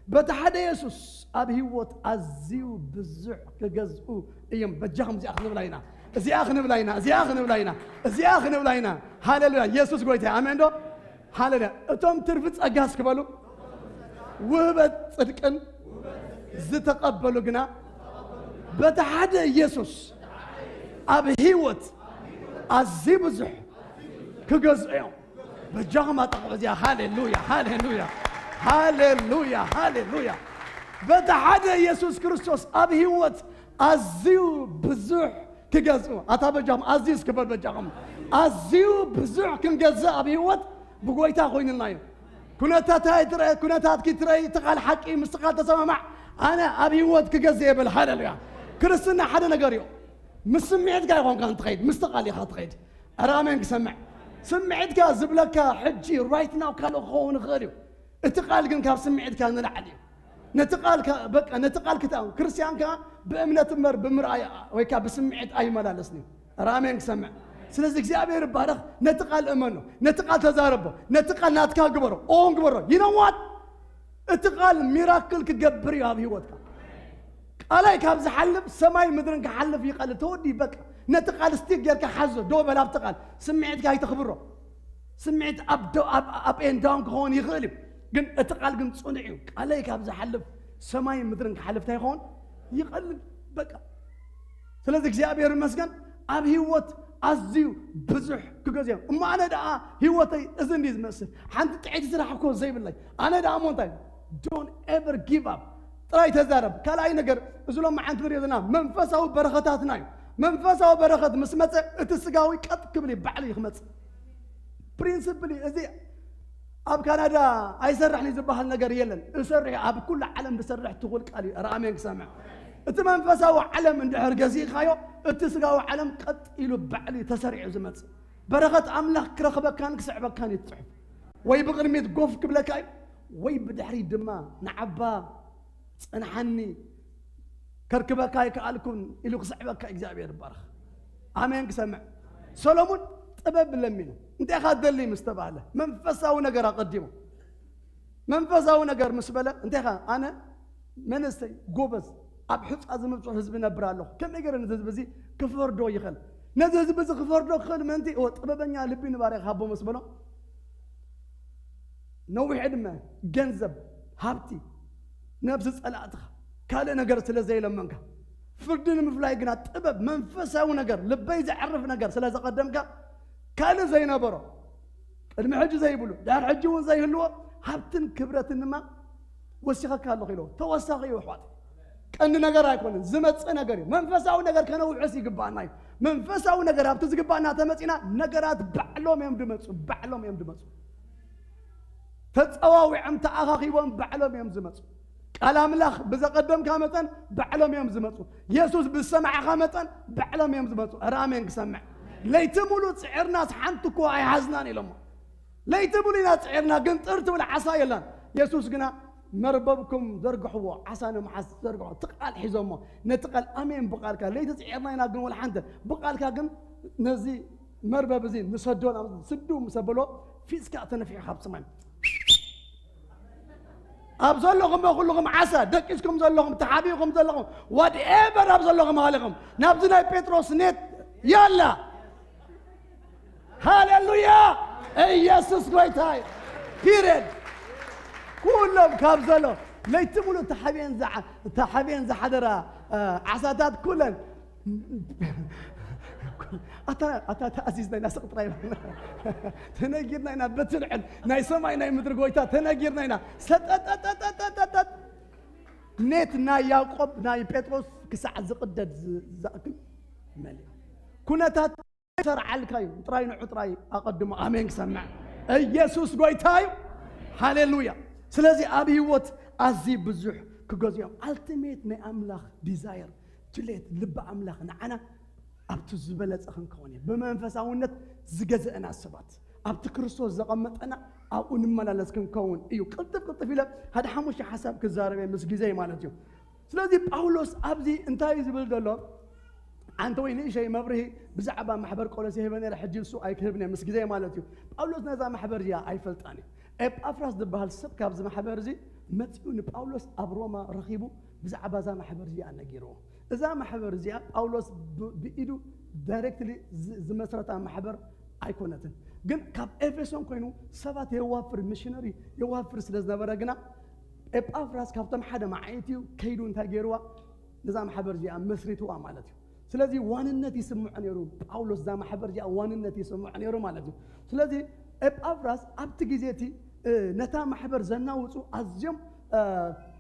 በቲ ሓደ የሱስ ኣብ ህይወት ኣዝዩ ብዙሕ ክገዝኡ እዮም። በጃኹም እዚኣ ክንብላ ኢና፣ እዚኣ ክንብላ ኢና፣ እዚኣ ክንብላ ኢና፣ እዚኣ ክንብላ ኢና። ሃሌሉያ! የሱስ ጎይታ እዩ። ኣሜን ዶ? ሃሌሉያ! እቶም ትርፊ ጸጋ እስኪ በሉ፣ ውህበት ጽድቅን ዝተቐበሉ ግና፣ በቲ ሓደ የሱስ ኣብ ህይወት ኣዝዩ ብዙሕ ክገዝኡ እዮም። በጃኹም ኣጠቕዑ እዚኣ። ሃሌሉያ፣ ሃሌሉያ፣ ሃሌሉያ፣ ሃሌሉያ። በቲ ሓደ የሱስ ክርስቶስ ኣብ ህይወት ኣዝዩ ብዙሕ ክገዝኡ። ኣታ በጃኹም ኣዝዩ እስኪ በል በጃኹም። ኣዝዩ ብዙሕ ክንገዝእ ኣብ ህይወት ብጎይታ ኮይኑልና እዩ። ኩነታታይ ትረአ፣ ኩነታትኪ ትረአ፣ እቲ ቃል ሓቂ ምስ ቃል ተሰማማዕ። ኣነ ኣብ ህይወት ክገዝእ እየ በል። ሃሌሉያ። ክርስትና ሓደ ነገር እዩ። ምስ ስምዒትካ ይኾንካ እንትኸይድ፣ ምስቲ ቃል ኢኻ ትኸይድ። ኧረ ኣሜን ክሰምዕ። ስምዒትካ ዝብለካ ሕጂ right now ካልእ ክኸውን ይኽእል እዩ። እቲ ቃል ግን ካብ ስምዒትካ ንላዕሊ እዩ። ነቲ ቃል ከ-፣ በቃ ነቲ ቃል ክታ-፣ ክርስቲያን ከኣ ብእምነት እምበር ብምርኣይ ወይ ከኣ ብስምዒት ኣይመላለስን እዩ። ኧረ ኣሜን ክሰምዕ። ስለዚ እግዚኣብሔር ይባረኽ። ነቲ ቃል እመኑ። ነቲ ቃል ተዛረቦ። ነቲ ቃል ናትካ ግበሮ። ኦን ግበሮ። You know what? እቲ ቃል ሚራክል ክገብር እዩ ኣብ ህይወትካ። ቃላይ ካብ ዝሓልፍ ሰማይ ምድርን ክሓልፍ ይቐልል። ተወዲ በቃ ነቲ ቃል ስቲክ ጌርካ ሓዞ፣ ደው በል ኣብቲ ቃል። ስምዒትካ ኣይተኽብሮ። ስምዒት ኣብ ዶ-፣ ኣብ፣ ኣብ ኤንድ ዳውን ክኸውን ይኽእል እዩ፣ ግን እቲ ቃል ግን ጽኑዕ እዩ። ቃለይ ካብ ዝሓልፍ ሰማይ ምድርን ክሓልፍ እንታይ ይኸውን? ይቐልል በቃ። ስለዚ እግዚኣብሔር ይመስገን ኣብ ህይወት ኣዝዩ ብዙሕ ክገዝኦም። እሞ ኣነ ደኣ ህይወተይ እዚ እንዲ ዝመስል፣ ሓንቲ ጥዕይቲ ስራሕ እኮ ዘይብለይ። ኣነ ደኣ እሞ እንታይ? Don't ever give up። ጥራይ ተዛረብ። ካልኣይ ነገር፣ እዚ ሎም መዓንቲ ንሪኦ ዘለና መንፈሳዊ በረኸታትና እዩ። መንፈሳዊ በረኸት ምስ መጸ እቲ ስጋዊ ቀጥ ክብል እዩ፣ ባዕሉ እዩ ክመጽእ። ፕሪንስፕል እዩ እዚ። ኣብ ካናዳ ኣይሰርሕን እዩ ዝበሃል ነገር የለን። እሰርሕ እዩ። ኣብ ኩሉ ዓለም ዝሰርሕ ትኹል ቃል እዩ። ኧረ ኣሜን ክሰምዕ። እቲ መንፈሳዊ ዓለም እንድሕር ገዚእኻዮ፣ እቲ ስጋዊ ዓለም ቀጥ ኢሉ ባዕሉ እዩ ተሰሪዑ ዝመጽእ። በረኸት ኣምላኽ ክረኽበካን ክስዕበካን እዩ ትጽሑፍ። ወይ ብቕድሚት ጎፍ ክብለካ እዩ፣ ወይ ብድሕሪት ድማ ንዓባ ጽንሓኒ ከርክበካ ኣይከኣልኩን ኢሉ ክስዕበካ እግዚኣብሔር ይባረኽ። ኣሜን ክሰምዕ። ሰሎሙን ጥበብ ለሚኑ። እንታይ ኢኻ ትደሊ ምስ ተባህለ፣ መንፈሳዊ ነገር ኣቐዲሙ። መንፈሳዊ ነገር ምስ በለ፣ እንታይ ኢኻ፣ ኣነ መንእሰይ ጎበዝ፣ ኣብ ሑጻ ዝምብጾ ህዝቢ ነብር ኣለኹ። ከመይ ገይረ ነዚ ህዝቢ እዚ ክፈርዶ ይኽእል? ነዚ ህዝቢ እዚ ክፈርዶ ክኽእል ምእንቲ፣ እወ፣ ጥበበኛ ልቢ ንባርያ ክሃቦ ምስ በሎ፣ ነዊሕ ዕድመ፣ ገንዘብ፣ ሃብቲ፣ ነብሲ ጸላእትኻ፣ ካልእ ነገር ስለ ዘይለመንካ፣ ፍርዲ ንምፍላይ ግና ጥበብ፣ መንፈሳዊ ነገር፣ ልበይ ዘዕርፍ ነገር ስለ ዘቐደምካ፣ ካልእ ዘይነበሮ፣ ቅድሚ ሕጂ ዘይብሉ፣ ድሕሪ ሕጂ እውን ዘይህልዎ ሃብትን ክብረትን ድማ ወሲኸካ ኣለኹ ኢልዎ። ተወሳኺ እዩ ኣሕዋት። ቀንዲ ነገር ኣይኮነን፣ ዝመጽእ ነገር እዩ። መንፈሳዊ ነገር ከነውሕስ ይግባኣና እዩ። መንፈሳዊ ነገር ኣብቲ ዝግባኣና ተመጺና፣ ነገራት ባዕሎም እዮም ድመጹ፣ ባዕሎም እዮም ድመጹ። ተጸዋዊዖም ተኣኻኺቦም ባዕሎም እዮም ዝመጹ። ቃል ኣምላኽ ብዘቐደምካ መጠን ባዕሎም እዮም ዝመጹ። የሱስ ብዝሰማዕኻ መጠን ባዕሎም እዮም ዝመጹ። ኧረ ኣሜን ክሰምዕ። ለይቲ ሙሉእ ጽዒርናስ ሓንቲ እኮ ኣይሓዝናን ኢሎሞ። ለይቲ ሙሉእ ኢና ጽዒርና፣ ግን ጥር ትብል ዓሳ የላን። የሱስ ግና መርበብኩም ዘርግሕዎ፣ ዓሳ ንምሓዝ ዘርግሖ፣ እቲ ቃል ሒዞሞ፣ ነቲ ቃል ኣሜን ብቃልካ፣ ለይቲ ጽዒርና ኢና ግን ወላ ሓንቲ፣ ብቃልካ ግን ነዚ መርበብ እዚ ንሰዶ ናብ ስዱ ምስ ኣበሎ፣ ፊስካ ተነፊሑ ካብ ሰማይ። ኣብ ዘለኹም ኩልኹም ዓሳ፣ ደቂስኩም ዘለኹም፣ ተሓቢእኩም ዘለኹም፣ ዋትኤቨር ኣብ ዘለኹም ሃሊኹም፣ ናብዚ ናይ ጴጥሮስ ኔት ያላ። ሃሌሉያ! ኢየሱስ ጎይታ እዩ። ፒሪየድ። ኩሎም ካብ ዘሎ ለይቲ ሙሉ ተሓብኤን ዝዓ-፣ ተሓብኤን ዝሓደራ፣ እ፣ ዓሳታት ኩለን ኣታ፣ ኣታ ተኣዚዝና ኢና ስቕ ጥራይ በልና። ተነጊርና ኢና በቲ ልዕል ናይ ሰማይ ናይ ምድሪ ጎይታ ተነጊርና ኢና። ሰጠጠጠጠጠጠጠጥ ኔት ናይ ያዕቆብ ናይ ጴጥሮስ ክሳዕ ዝቕደድ ዝ-፣ ዝኣክል መሊኡ። ኩነታት ይሰርዓልካ እዩ። ጥራይ ንዑ ጥራይ ኣቐድሞ ኣሜን ክሰምዕ። ኢየሱስ ጎይታ እዩ። ሃሌሉያ። ስለዚ ኣብ ህይወት ኣዝዩ ብዙሕ ክገዝኦም ኣልቲሜት ናይ ኣምላኽ ዲዛየር ድሌት ልቢ ኣምላኽ ንዓና ኣብቲ ዝበለጸ ክንከውን እዩ። ብመንፈሳውነት ዝገዘአና ሰባት ኣብቲ ክርስቶስ ዘቐመጠና ኣብኡ ንመላለስ ክንከውን እዩ። ቅልጥፍ ቅልጥፍ ኢለ ሓደ ሓሙሽተ ሓሳብ ክዛረበ ምስ ግዜ ማለት እዩ። ስለዚ ጳውሎስ ኣብዚ እንታይ እዩ ዝብል ዘሎ? ኣንተ ወይ ንእሸይ መብርሂ ብዛዕባ ማሕበር ቆሎሴ ሂበ ነይረ፣ ሕጂ ንሱ ኣይክህብን እየ ምስ ግዜ ማለት እዩ። ጳውሎስ ነዛ ማሕበር እዚኣ ኣይፈልጣን እዩ። ኤጳፍራስ ዝበሃል ሰብ ካብዚ ማሕበር እዚ መጺኡ ንጳውሎስ ኣብ ሮማ ረኺቡ ብዛዕባ እዛ ማሕበር እዚኣ ነጊርዎ። እዛ ማሕበር እዚኣ ጳውሎስ ብ-፣ ብኢዱ ዳይሬክትሊ ዝ-፣ ዝመስረታ ማሕበር ኣይኮነትን። ግን ካብ ኤፌሶን ኮይኑ ሰባት የዋፍር፣ ሚሽነሪ የዋፍር ስለ ዝነበረ ግና ኤጳፍራስ ካብቶም ሓደ መዓይት እዩ ከይዱ እንታይ ገይርዋ? ነዛ ማሕበር እዚኣ መስሪትዋ ማለት እዩ። ስለዚ ዋንነት ይስምዖ ነይሩ ጳውሎስ፣ እዛ ማሕበር እዚኣ ዋንነት ይስምዖ ነይሩ ማለት እዩ። ስለዚ ኤጳፍራስ ኣብቲ ግዜ እቲ፣ እ፣ ነታ ማሕበር ዘናውጹ ኣዝዮም፣ እ፣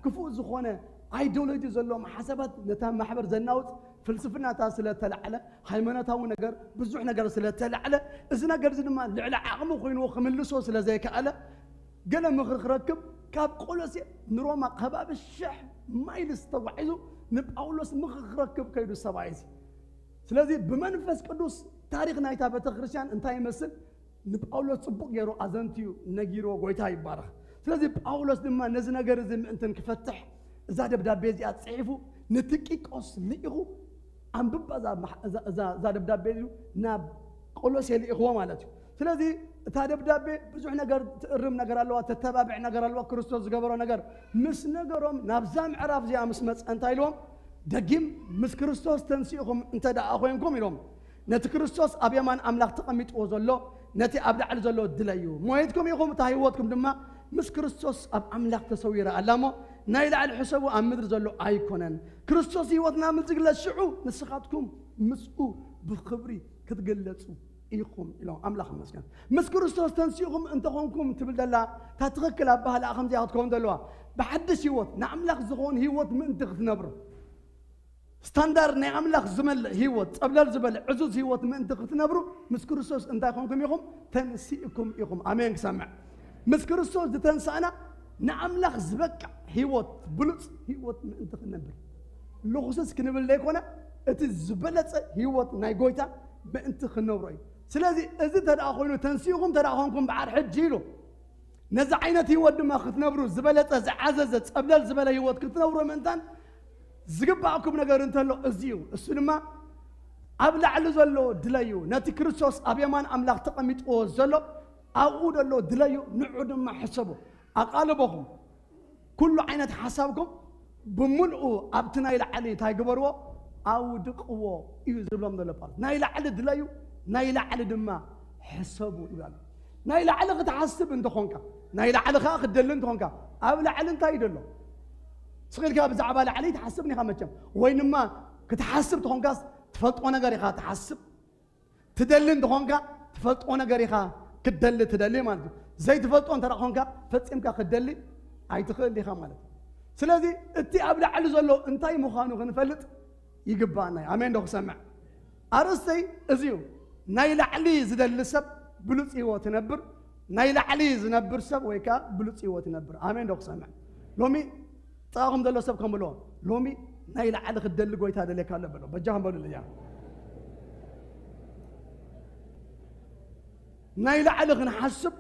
ክፉእ ዝኾነ ኣይዲዮሎጂ ዘለዎም ሓሳባት ነታ ማሕበር ዘናውጽ ፍልስፍናታት ስለ ተላዕለ፣ ሃይማኖታዊ ነገር ብዙሕ ነገር ስለ ተላዕለ፣ እዚ ነገር እዚ ድማ ልዕሊ ዓቕሙ ኮይንዎ ክምልሶ ስለ ዘይከኣለ፣ ገለ ምኽሪ ክረክብ ካብ ቆሎሴ ንሮማ ከባቢ ሽሕ ማይልስ ተጓዒዙ ንጳውሎስ ምኽሪ ክረክብ ከይዱ ሰብኣይ እዚ። ስለዚ ብመንፈስ ቅዱስ ታሪኽ ናይታ ቤተ ክርስቲያን እንታይ ይመስል ንጳውሎስ ጽቡቕ ገይሩ ኣዘንትዩ ነጊርዎ። ጎይታ ይባረኽ። ስለዚ ጳውሎስ ድማ ነዚ ነገር እዚ ምእንትን ክፈትሕ እዛ ደብዳቤ እዚኣ ጽሒፉ ንቲቂቆስ ልኢኹ ኣንብባ እዛ ማሕ-፣ እዛ፣ እዛ፣ እዛ ደብዳቤ እዩ ናብ ቆሎሴ ልኢኽዎ ማለት እዩ። ስለዚ እታ ደብዳቤ ብዙሕ ነገር ትእርም ነገር ኣለዋ፣ ተተባብዕ ነገር ኣለዋ፣ ክርስቶስ ዝገበሮ ነገር ምስ ነገሮም ናብዛ ምዕራፍ እዚኣ ምስ መጸ እንታይ ኢልዎም? ደጊም ምስ ክርስቶስ ተንሲእኹም እንተ ደኣ ኮይንኩም ኢሎም፣ ነቲ ክርስቶስ ኣብ የማን ኣምላኽ ተቐሚጥዎ ዘሎ ነቲ ኣብ ላዕሊ ዘሎ ድለዩ። ሞይትኩም ኢኹም፣ እታ ህይወትኩም ድማ ምስ ክርስቶስ ኣብ ኣምላኽ ተሰዊራ ኣላ እሞ፣ ናይ ላዕሊ ሕሰቡ ኣብ ምድሪ ዘሎ ኣይኮነን። ክርስቶስ ህይወትና ምስ ዝግለጽ ሽዑ ንስኻትኩም ምስኡ ብኽብሪ ክትግለጹ ኢኹም ኢሎም። ኣምላኽ ይመስገን። ምስ ክርስቶስ ተንሲእኹም እንተኾንኩም ትብል ዘላ እታ ትኽክል ኣባህላ ከምዚኣ ክትከውን ዘለዋ። ብሓድሽ ህይወት ንኣምላኽ ዝኾን ህይወት ምእንቲ ክትነብሩ፣ ስታንዳርድ ናይ ኣምላኽ ዝመልእ ህይወት፣ ጸብለል ዝበለ ዕዙዝ ህይወት ምእንቲ ክትነብሩ ምስ ክርስቶስ እንታይ ኮንኩም ኢኹም? ተንሲእኩም ኢኹም። ኣሜን ክሰምዕ። ምስ ክርስቶስ ዝተንሳእና ንኣምላኽ ዝበቅዕ ህይወት፣ ብሉጽ ህይወት ምእንቲ ክንነብር። ልኹስስ ክንብል ዘይኮነ፣ እቲ ዝበለጸ ህይወት ናይ ጎይታ ምእንቲ ክንነብሮ እዩ። ስለዚ እዚ እንተ ደኣ ኮይኑ፣ ተንሲእኹም እንተ ደኣ ኮንኩም በዓል ሕጂ ኢሉ፣ ነዚ ዓይነት ህይወት ድማ ክትነብሩ ዝበለጸ ዝዓዘዘ ጸብለል ዝበለ ህይወት ክትነብሩ ምእንታን ዝግባእኩም ነገር እንተሎ እዚ እዩ። እሱ ድማ ኣብ ላዕሊ ዘሎ ድለዩ፣ ነቲ ክርስቶስ ኣብ የማን ኣምላኽ ተቐሚጥዎ ዘሎ ኣብኡ ዘሎ ድለዩ፣ ንዑ ድማ ሕሰቡ። ኣቓልቦኹም፣ ኩሉ ዓይነት ሓሳብኩም ብምልኡ ኣብቲ ናይ ላዕሊ እንታይ ግበርዎ? ኣውድቕዎ እዩ ዝብሎም ዘሎ ጳውሎስ። ናይ ላዕሊ ድለዩ፣ ናይ ላዕሊ ድማ ሕሰቡ ይብላሉ። ናይ ላዕሊ ክትሓስብ እንተኾንካ፣ ናይ ላዕሊ ኸዓ ክትደሊ እንተኾንካ፣ ኣብ ላዕሊ እንታይ እዩ ዘሎ? ስቕ ኢልካ ብዛዕባ ላዕሊ ትሓስብ ኒኻ መቸም። ወይ ድማ ክትሓስብ ተኾንካስ ትፈልጦ ነገር ኢኻ ትሓስብ። ትደሊ እንተኾንካ ትፈልጦ ነገር ኢኻ ክትደሊ ትደሊ ማለት እዩ። ዘይትፈልጦ እንተ ደኣ ኾንካ ፈጺምካ ክትደሊ ኣይትኽእል ኢኻ ማለት እዩ። ስለዚ እቲ ኣብ ላዕሊ ዘሎ እንታይ ምዃኑ ክንፈልጥ ይግባኣና እዩ። ኣሜን ዶ ክሰምዕ? ኣርእስተይ እዚ እዩ። ናይ ላዕሊ ዝደሊ ሰብ ብሉጽ ህይወት ይነብር፣ ናይ ላዕሊ ዝነብር ሰብ ወይ ከኣ ብሉጽ ህይወት ይነብር። ኣሜን ዶ ክሰምዕ? ሎሚ ጥቓኹም ዘሎ ሰብ ከም በልዎ፣ ሎሚ ናይ ላዕሊ ክትደሊ ጎይታ ደልየካ ኣሎ በሎ። በጃኹም በሉልያ። ናይ ላዕሊ ክንሓስብ፣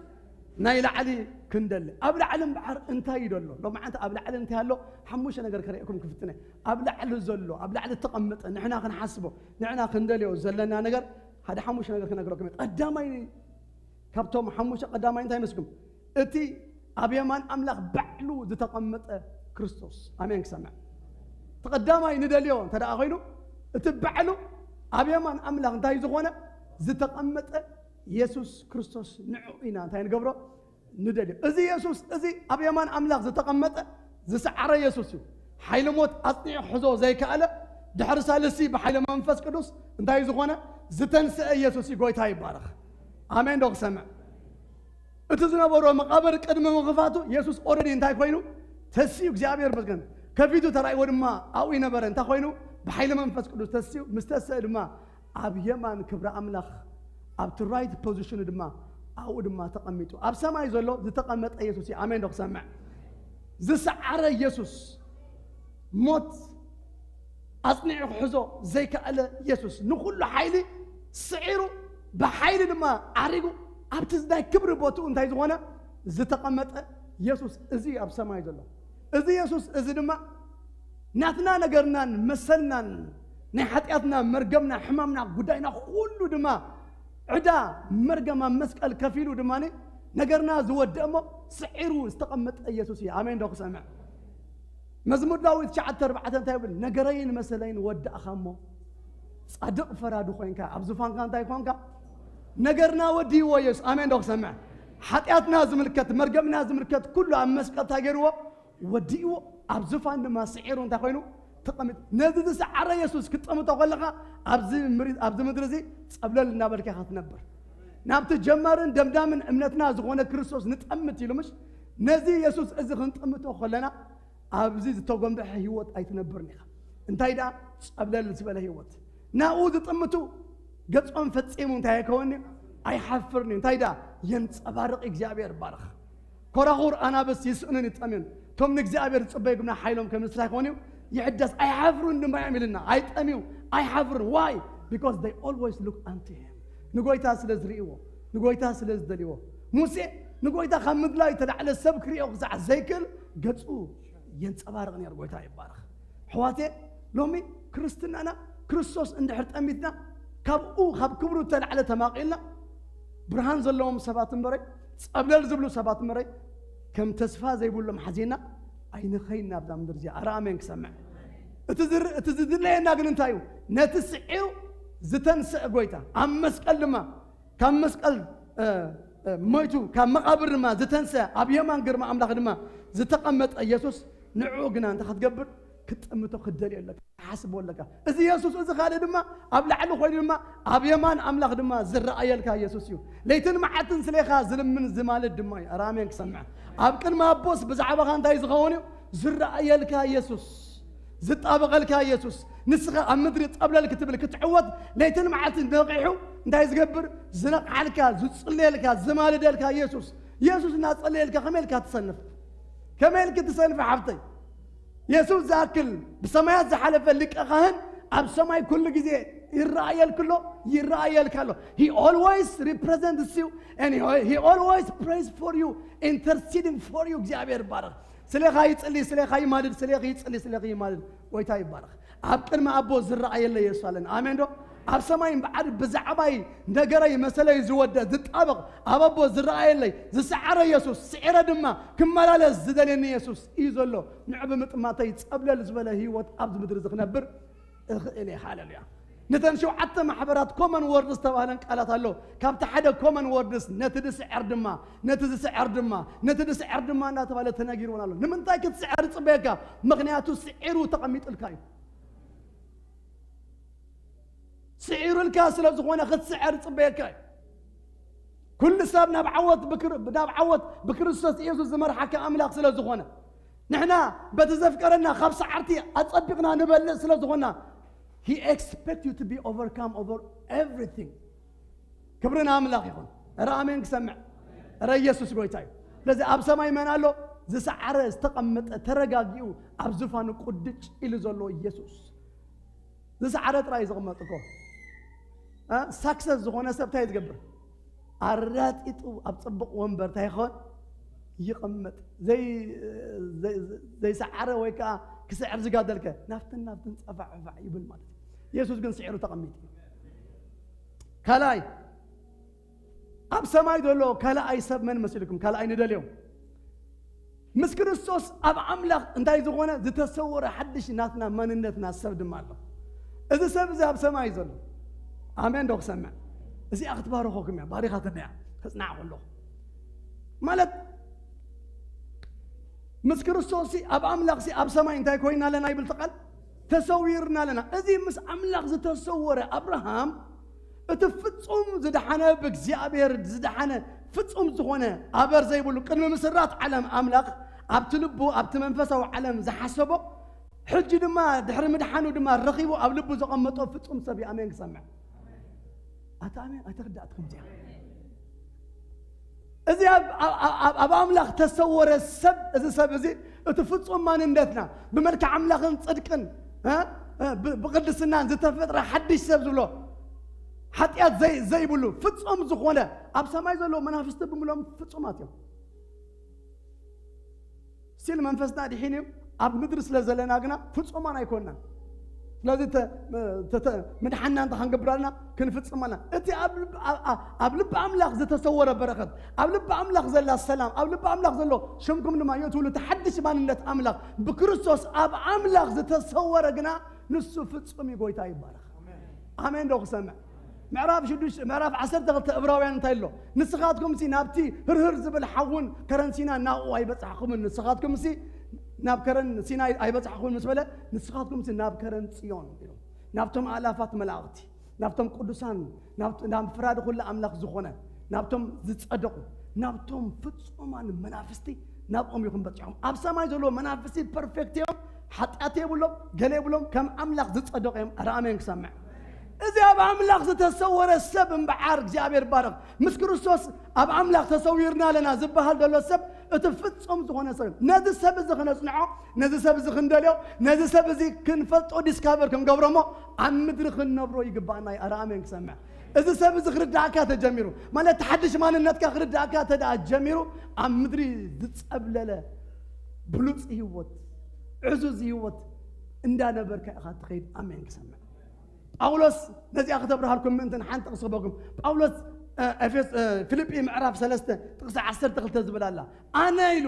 ናይ ላዕሊ ክንደሊ። ኣብ ላዕሊ እምበኣር እንታይ እዩ ዘሎ? ሎማዓንቲ ኣብ ላዕሊ እንታይ ኣሎ? ሓሙሽተ ነገር ከርእየኩም ክፍትነ። ኣብ ላዕሊ ዘሎ፣ ኣብ ላዕሊ እተቐመጠ፣ ንሕና ክንሓስቦ፣ ንሕና ክንደልዮ ዘለና ነገር ሓደ ሓሙሽተ ነገር ክነግረኩም እየ። ቀዳማይ ካብቶም ሓሙሽተ ቀዳማይ እንታይ ይመስልኩም? እቲ ኣብ የማን ኣምላኽ ባዕሉ ዝተቐመጠ ክርስቶስ። ኣሜን ክሰምዕ። እቲ ቀዳማይ ንደልዮ እንተ ደኣ ኮይኑ፣ እቲ ባዕሉ ኣብ የማን ኣምላኽ እንታይ ዝኾነ? ዝተቐመጠ የሱስ ክርስቶስ ንዕኡ ኢና እንታይ ንገብሮ? ንደልዮ። እዚ የሱስ እዚ ኣብ የማን ኣምላኽ ዝተቐመጠ ዝሰዓረ ኢየሱስ እዩ። ሓይሊ ሞት ኣጽኒዑ ክሕዞ ዘይከኣለ፣ ድሕሪ ሳልሲ ብሓይሊ መንፈስ ቅዱስ እንታይ ዝኾነ? ዝተንስአ ኢየሱስ እዩ። ጎይታ ይባረኽ። ኣሜን ዶ ክሰምዕ? እቲ ዝነበሮ መቓብር ቅድሚ ምኽፋቱ ኢየሱስ ኦረዲ እንታይ ኮይኑ? ተሲኡ። እግዚኣብሔር ይመስገን። ከፊቱ ተራእይዎ ድማ ኣብኡ ይነበረ። እንታይ ኮይኑ? ብሓይሊ መንፈስ ቅዱስ ተሲኡ። ምስ ተሰአ ድማ ኣብ የማን ክብሪ ኣምላኽ ኣብቲ ራይት ፖዚሽኑ ድማ ኣብኡ ድማ ተቐሚጡ። ኣብ ሰማይ ዘሎ ዝተቐመጠ ኢየሱስ እዩ። ኣሜን ዶ ክሰምዕ? ዝሰዓረ ኢየሱስ፣ ሞት ኣጽኒዑ ክሕዞ ዘይከኣለ ኢየሱስ፣ ንኹሉ ሓይሊ ስዒሩ፣ ብሓይሊ ድማ ዓሪጉ፣ ኣብቲ ናይ ክብሪ ቦትኡ እንታይ ዝኾነ? ዝተቐመጠ ኢየሱስ፣ እዚ ኣብ ሰማይ ዘሎ። እዚ ኢየሱስ እዚ ድማ ናትና ነገርናን መሰልናን ናይ ሓጢኣትና፣ መርገምና፣ ሕማምና፣ ጉዳይና ኩሉ ድማ ዕዳ መርገም ኣብ መስቀል ከፊሉ ድማ ነገርና ዝወደእ እሞ ስዒሩ ዝተቐመጠ ኢየሱስ እዩ። ኣሜን ዶ ክሰምዕ? መዝሙር ዳዊት ትሽዓተ ኣርባዕተ እንታይ ይብል? ነገረይን መሰለይን ወዳእኻ እሞ ጻድቕ ፈራዲ ኮይንካ ኣብ ዙፋንካ እንታይ ኮንካ? ነገርና ወዲእዎ ኢየሱስ። ኣሜን ዶ ክሰምዕ? ሓጢኣትና ዝምልከት፣ መርገምና ዝምልከት ኩሉ ኣብ መስቀል እንታይ ገይርዎ? ወዲእዎ። ኣብ ዙፋን ድማ ስዒሩ እንታይ ኮይኑ? ተቐሚጡ። ነዚ ዝሰዓረ ኢየሱስ ክትጠምቶ ከለኻ ኣብዚ ምሪ-፣ ኣብዚ ምድሪ እዚ ጸብለል እናበልካ ኢኻ ትነብር። ናብቲ ጀማርን ደምዳምን እምነትና ዝኾነ ክርስቶስ ንጠምት ኢሉ ምሽ? ነዚ ኢየሱስ እዚ ክንጥምቶ ከለና ኣብዚ ዝተጎንበሐ ህይወት ኣይትነብርን ኢኻ። እንታይ ደኣ? ጸብለል ዝበለ ህይወት። ናብኡ ዝጥምቱ ገጾም ፈጺሙ እንታይ ኣይከወን እዩ? ኣይሓፍርን እዩ። እንታይ ደኣ? የንጸባርቕ። እግዚኣብሔር ይባረኽ። ኮራኹር ኣናብስ ይስእኑን ይጠምዩን፣ እቶም ንእግዚኣብሔር ዝጽበዩ ግና ሓይሎም ከም ንስር ኣይኮኑ እዩ፣ ይሕደስ፣ ኣይሓፍሩን ድማ እዮም ኢልና። ኣይጠምዩ፣ ኣይሓፍሩን። Why? Because they always look unto him። ንጎይታ ስለ ዝርእይዎ፣ ንጎይታ ስለ ዝደልይዎ። ሙሴ ንጎይታ ካብ ምድላይ ተላዕለ ሰብ ክርእዮ ክሳዕ ዘይክእል ገጹ የንጸባርቕ ነይሩ። ጎይታ ይባረኽ። ኣሕዋቴ፣ ሎሚ ክርስትናና ክርስቶስ እንድሕር ጠሚትና፣ ካብኡ ካብ ክብሩ ተላዕለ ተማቒልና፣ ብርሃን ዘለዎም ሰባት እምበረይ፣ ጸብለል ዝብሉ ሰባት እምበረይ፣ ከም ተስፋ ዘይብሎም ሓዚና ኣይንኸይን ናብዛ ምድሪ እዚኣ። ኣረ ኣሜን ክሰምዕ። እቲ ዝር-፣ እቲ ዝድለየና ግን እንታይ እዩ? ነቲ ስዒሩ ዝተንስአ ጎይታ፣ ኣብ መስቀል ድማ ካብ መስቀል፣ እ፣ እ፣ ሞይቱ ካብ መቓብር ድማ ዝተንስአ፣ ኣብ የማን ግርማ ኣምላኽ ድማ ዝተቐመጠ ኢየሱስ፣ ንዕኡ ግና እንታይ ክትገብር? ክትጥምቶ ክትደልዮ ኣለካ፣ ክትሓስቦ ኣለካ። እዚ ኢየሱስ እዚ ካልእ ድማ ኣብ ላዕሊ ኮይኑ ድማ ኣብ የማን ኣምላኽ ድማ ዝረኣየልካ ኢየሱስ እዩ። ለይትን መዓልትን ስሌኻ ዝልምን ዝማልድ ድማ እዩ። ኣረ ኣሜን ክሰምዕ። ኣብ ቅድሚ ኣቦስ ብዛዕባኻ እንታይ ዝኸውን እዩ? ዝረኣየልካ ኢየሱስ፣ ዝጣበቐልካ ኢየሱስ። ንስኻ ኣብ ምድሪ ጸብለል ክትብል ክትዕወት ለይትን መዓልትን ነቒሑ እንታይ ዝገብር? ዝነቕሓልካ፣ ዝጽልየልካ፣ ዝማልደልካ ኢየሱስ። ኢየሱስ እናጸለየልካ ከመይ ኢልካ ትሰንፍ? ከመይ ኢልኪ ትሰንፊ ሓፍተይ? የሱስ ዝኣክል ብሰማያት ዝሓለፈ ሊቀ ካህን ኣብ ሰማይ ኩሉ ግዜ ይረኣየልክ ኣሎ፣ ይረኣየልካ ኣሎ። He always represents you and he, he always prays for you, interceding for you። እግዚኣብሔር ይባረኽ። ስለኻ ይጽሊ፣ ስለኻ ይማልድ፣ ስለኺ ይጽሊ፣ ስለኺ ይማልድ። ጎይታ ይባረኽ። ኣብ ቅድሚ ኣቦ ዝረኣየለ የሱስ ኣለና። ኣሜን ዶ? ኣብ ሰማይ እምበኣር ብዛዕባይ ነገረይ መሰለይ ዝወደ ዝጣበቕ ኣብ ኣቦ ዝረኣየለይ ዝሰዓረ የሱስ፣ ስዒረ ድማ ክመላለስ ዝደልየኒ የሱስ እዩ ዘሎ። ንዑ ብምጥማተይ ጸብለል ዝበለ ህይወት ኣብዚ ምድሪ እዚ ክነብር እኽእል እየ። ሃሌሉያ። ነተን ሸውዓተ ማሕበራት ኮመን ወርድስ ዝተባህለን ቃላት ኣሎ። ካብቲ ሓደ ኮመን ወርድስ ነቲ ዝስዕር ድማ፣ ነቲ ዝስዕር ድማ፣ ነቲ ዝስዕር ድማ እናተባህለ ተነጊርወን ኣሎ። ንምንታይ ክትስዕር ይጽበየካ? ምኽንያቱ ስዒሩ ተቐሚጡልካ እዩ። ስዒሩልካ ስለ ዝኾነ ክትስዕር ይጽበየካ እዩ። ኩሉ ሰብ ናብ ዓወት ብክር-፣ ናብ ዓወት ብክርስቶስ ኢየሱስ ዝመርሓካ ኣምላኽ ስለ ዝኾነ፣ ንሕና በቲ ዘፍቀረና ካብ ሰዓርቲ ኣጸቢቕና ንበልጽ ስለ ዝኾንና፣ he expect you to be overcome over everything። ክብሪ ንኣምላኽ ይኹን። ኧረ ኣሜን ክሰምዕ። ኧረ ኢየሱስ ጎይታ እዩ። ስለዚ ኣብ ሰማይ መን ኣሎ? ዝሰዓረ፣ ዝተቐመጠ፣ ተረጋጊኡ ኣብ ዙፋኑ ቁድጭ ኢሉ ዘሎ ኢየሱስ። ዝሰዓረ ጥራይ ዝቕመጥ እኮ። እ? ሳክሰስ ዝኾነ ሰብ እንታይ ዝገብር? ኣራጢጡ ኣብ ጽቡቕ ወንበር እንታይ ይኸውን? ይቕመጥ። ዘይ-፣ ዘይ-፣ ዘይሰዓረ ወይ ከዓ ክስዕር ዝጋደልከ ናፍትን ናፍትን ጸፋዕፋዕ ይብል ማለት እዩ። ኢየሱስ ግን ስዒሩ ተቐሚጡ እዩ። ካልኣይ፣ ኣብ ሰማይ ዘሎ ካልኣይ ሰብ መን መሲልኩም? ካልኣይ ንደልዮ። ምስ ክርስቶስ ኣብ ኣምላኽ እንታይ ዝኾነ ዝተሰወረ ሓድሽ ናትና መንነትና ሰብ ድማ ኣሎ። እዚ ሰብ እዚ ኣብ ሰማይ ዘሎ። ኣሜን ዶ ክሰምዕ? እዚኣ ክትባርኸኩም እያ፣ ባሪኻትና እያ፣ ተጽናዕኩ ኣለኹ። ማለት ምስ ክርስቶስ ኣብ ኣምላኽ ኣብ ሰማይ እንታይ ኮይና ኣለና ይብል እቲ ቃል? ተሰዊርና ኣለና። እዚ ምስ ኣምላኽ ዝተሰወረ ኣብርሃም እቲ ፍጹም ዝደሓነ፣ ብእግዚኣብሔር ዝደሓነ፣ ፍጹም ዝኾነ፣ ኣበር ዘይብሉ፣ ቅድሚ ምስራት ዓለም ኣምላኽ ኣብቲ ልቡ ኣብቲ መንፈሳዊ ዓለም ዝሓሰቦ፣ ሕጂ ድማ ድሕሪ ምድሓኑ ድማ ረኺቡ ኣብ ልቡ ዘቐመጦ ፍጹም ሰብ እዩ። ኣሜን ክሰምዕ። ኣታ ኣሜን ኣይተረዳእትኩም እዚኣ። እዚ ኣብ ኣምላኽ ተሰወረ ሰብ፣ እዚ ሰብ እዚ እቲ ፍጹም ማንነትና ብመልክዕ ኣምላኽን ጽድቅን ብቅድስናን ዝተፈጥረ ሓድሽ ሰብ ዝብሎ፣ ሓጢኣት ዘይብሉ ፍጹም ዝኾነ፣ ኣብ ሰማይ ዘለዉ መናፍስቲ ብምሎም ፍጹማት እዮም። ስቲል መንፈስና ድሒን እዩ። ኣብ ምድሪ ስለ ዘለና ግና ፍጹማን ኣይኮንናን። ስለዚ ምድሓንና እንተ ክንገብራልና ክንፍጽመና፣ እቲ ኣብ ልቢ ኣምላኽ ዝተሰወረ በረኸት፣ ኣብ ልቢ ኣምላኽ ዘላ ሰላም፣ ኣብ ልቢ ኣምላኽ ዘሎ፣ ሽምኩም ድማ ይእትውሉ፣ እቲ ሓድሽ ማንነት ኣምላኽ ብክርስቶስ ኣብ ኣምላኽ ዝተሰወረ ግና ንሱ ፍጹም እዩ። ጎይታ ይባረኽ። ኣሜን ዶ ክሰምዕ? ምዕራፍ ሽዱሽተ፣ ምዕራፍ ዓሰርተ ክልተ እብራውያን እንታይ ኣሎ? ንስኻትኩምሲ ናብቲ ህርህር ዝብል ሓውን ከረን ሲና ናብኡ ኣይበጻሕኹምን። ንስኻትኩምሲ ናብ ከረን ሲና ኣይበጻሕኹምን ምስ በለ፣ ንስኻትኩምሲ ናብ ከረን ጽዮን ኢሉ፣ ናብቶም ኣእላፋት መላእኽቲ፣ ናብቶም ቅዱሳን፣ ናብ ፍራዲ ኩሉ ኣምላኽ ዝኾነ፣ ናብቶም ዝጸደቑ፣ ናብቶም ፍጹማን መናፍስቲ፣ ናብኦም ኢኹም በጺሖም። ኣብ ሰማይ ዘለዉ መናፍስቲ ፐርፌክት እዮም፣ ሓጢኣት የብሎም፣ ገለ የብሎም፣ ከም ኣምላኽ ዝጸደቑ እዮም። ኣረ ኣሜን ክሰምዕ። እዚ ኣብ ኣምላኽ ዝተሰወረ ሰብ እምበዓር እግዚኣብሔር ባረኽ። ምስ ክርስቶስ ኣብ ኣምላኽ ተሰዊርና ኣለና ዝበሃል ዘሎ ሰብ እቲ ፍጹም ዝኾነ ሰብ እዩ። ነዚ ሰብ እዚ ክነጽንዖ፣ ነዚ ሰብ እዚ ክንደልዮ፣ ነዚ ሰብ እዚ ክንፈልጦ ዲስካቨር ክንገብሮ እሞ ኣብ ምድሪ ክንነብሮ ይግባኣና እዩ። ኣረ ኣሜን ክሰምዕ። እዚ ሰብ እዚ ክርዳእካ ተጀሚሩ፣ ማለት ሓድሽ ማንነትካ ክርዳእካ ተደኣ ጀሚሩ፣ ኣብ ምድሪ ዝጸብለለ ብሉጽ ህይወት፣ ዕዙዝ ህይወት እንዳነበርካ ኢኻ ትኸይድ። ኣሜን ክሰምዕ። ጳውሎስ ነዚኣ ከተብርሃልኩም ምእንትን ሓንቲ ጥቕሲ ክበኩም። ጳውሎስ ፊልጲ ምዕራፍ ሰለስተ ጥቕሲ ዓሰርተ ክልተ ዝብል ኣላ። ኣነ ኢሉ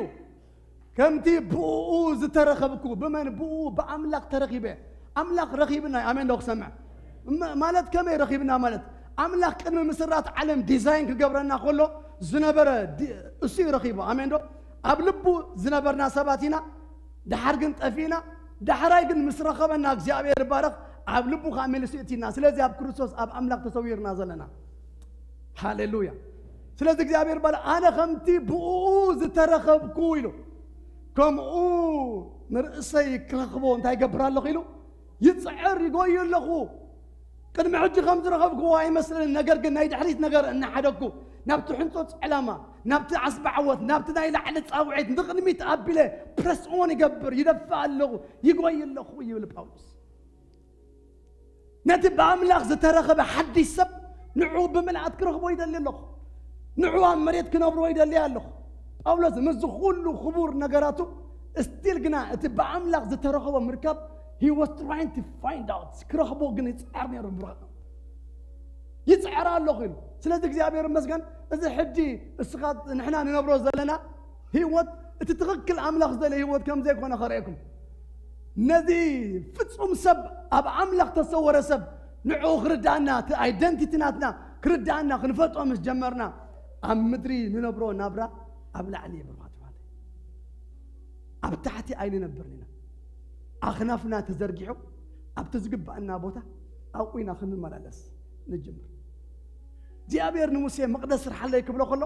ከምቲ ብኡ ዝተረኸብኩ፣ ብመን ብኡ? ብኣምላኽ ተረኺበ። ኣምላኽ ረኺብና እዩ። ኣሜን ዶ ክሰምዕ? ማለት ከመይ ረኺብና ማለት? ኣምላኽ ቅድሚ ምስራት ዓለም ዲዛይን ክገብረና ከሎ ዝነበረ እሱ እዩ ረኺቡ። ኣሜን ዶ? ኣብ ልቡ ዝነበርና ሰባት ኢና። ደሓር ግን ጠፊእና። ዳሕራይ ግን ምስ ረኸበና እግዚኣብሔር ይባረኽ፣ ኣብ ልቡ ከዓ መልሱ ይእቲና። ስለዚ ኣብ ክርስቶስ ኣብ ኣምላኽ ተሰዊርና ዘለና። ሃሌሉያ። ስለዚ እግዚኣብሔር ባለ ኣነ ከምቲ ብኡ ዝተረኸብኩ ኢሉ ከምኡ ንርእሰይ ክረኽቦ እንታይ ይገብር ኣለኹ ኢሉ ይጽዕር ይጎዩ ኣለኹ። ቅድሚ ሕጂ ከም ዝረኸብክዎ ኣይመስልን፣ ነገር ግን ናይ ድሕሪት ነገር እናሓደግኩ ናብቲ ሕንጾጽ ዕላማ፣ ናብቲ ዓስቢ ዓወት፣ ናብቲ ናይ ላዕሊ ጻውዒት ንቕድሚት ኣቢለ ፕረስ ኦን ይገብር ይደፍእ ኣለኹ፣ ይጎይ ኣለኹ ይብል ጳውሎስ። ነቲ ብኣምላኽ ዝተረኸበ ሓድሽ ሰብ ንዕኡ ብምልኣት ክረኽቦ ይደሊ ኣለኹ። ንዕኡ ኣብ መሬት ክነብሮ ይደሊ ኣለኹ። ጳውሎስ ምስዚ ኩሉ ክቡር ነገራቱ ስቲል ግና እቲ ብኣምላኽ ዝተረኸቦ ምርካብ he was trying to find out ክረኽቦ ግን ይፅዓር ነይሩ ብረኸ ይፅዕር ኣለኹ ኢሉ። ስለዚ እግዚኣብሔር ይመስገን እዚ ሕጂ እስኻ ንሕና ንነብሮ ዘለና ህይወት እቲ ትኽክል ኣምላኽ ዝደለ ህይወት ከም ዘይኮነ ከርእየኩም። ነዚ ፍጹም ሰብ ኣብ ኣምላኽ ተሰወረ ሰብ ንዕኡ ክርዳእና እቲ ኣይደንቲቲ ናትና ክርዳእና ክንፈልጦ ምስ ጀመርና ኣብ ምድሪ ንነብሮ ናብራ ኣብ ላዕሊ የብርሃት ማለት ኣብ ታሕቲ ኣይንነብርን ኢና። ኣኽናፍና ተዘርጊሑ ኣብቲ ዝግባኣና ቦታ ኣብኡ ኢና ክንመላለስ ንጅምር። እግዚኣብሔር ንሙሴ መቕደስ ስርሓለይ ክብሎ ከሎ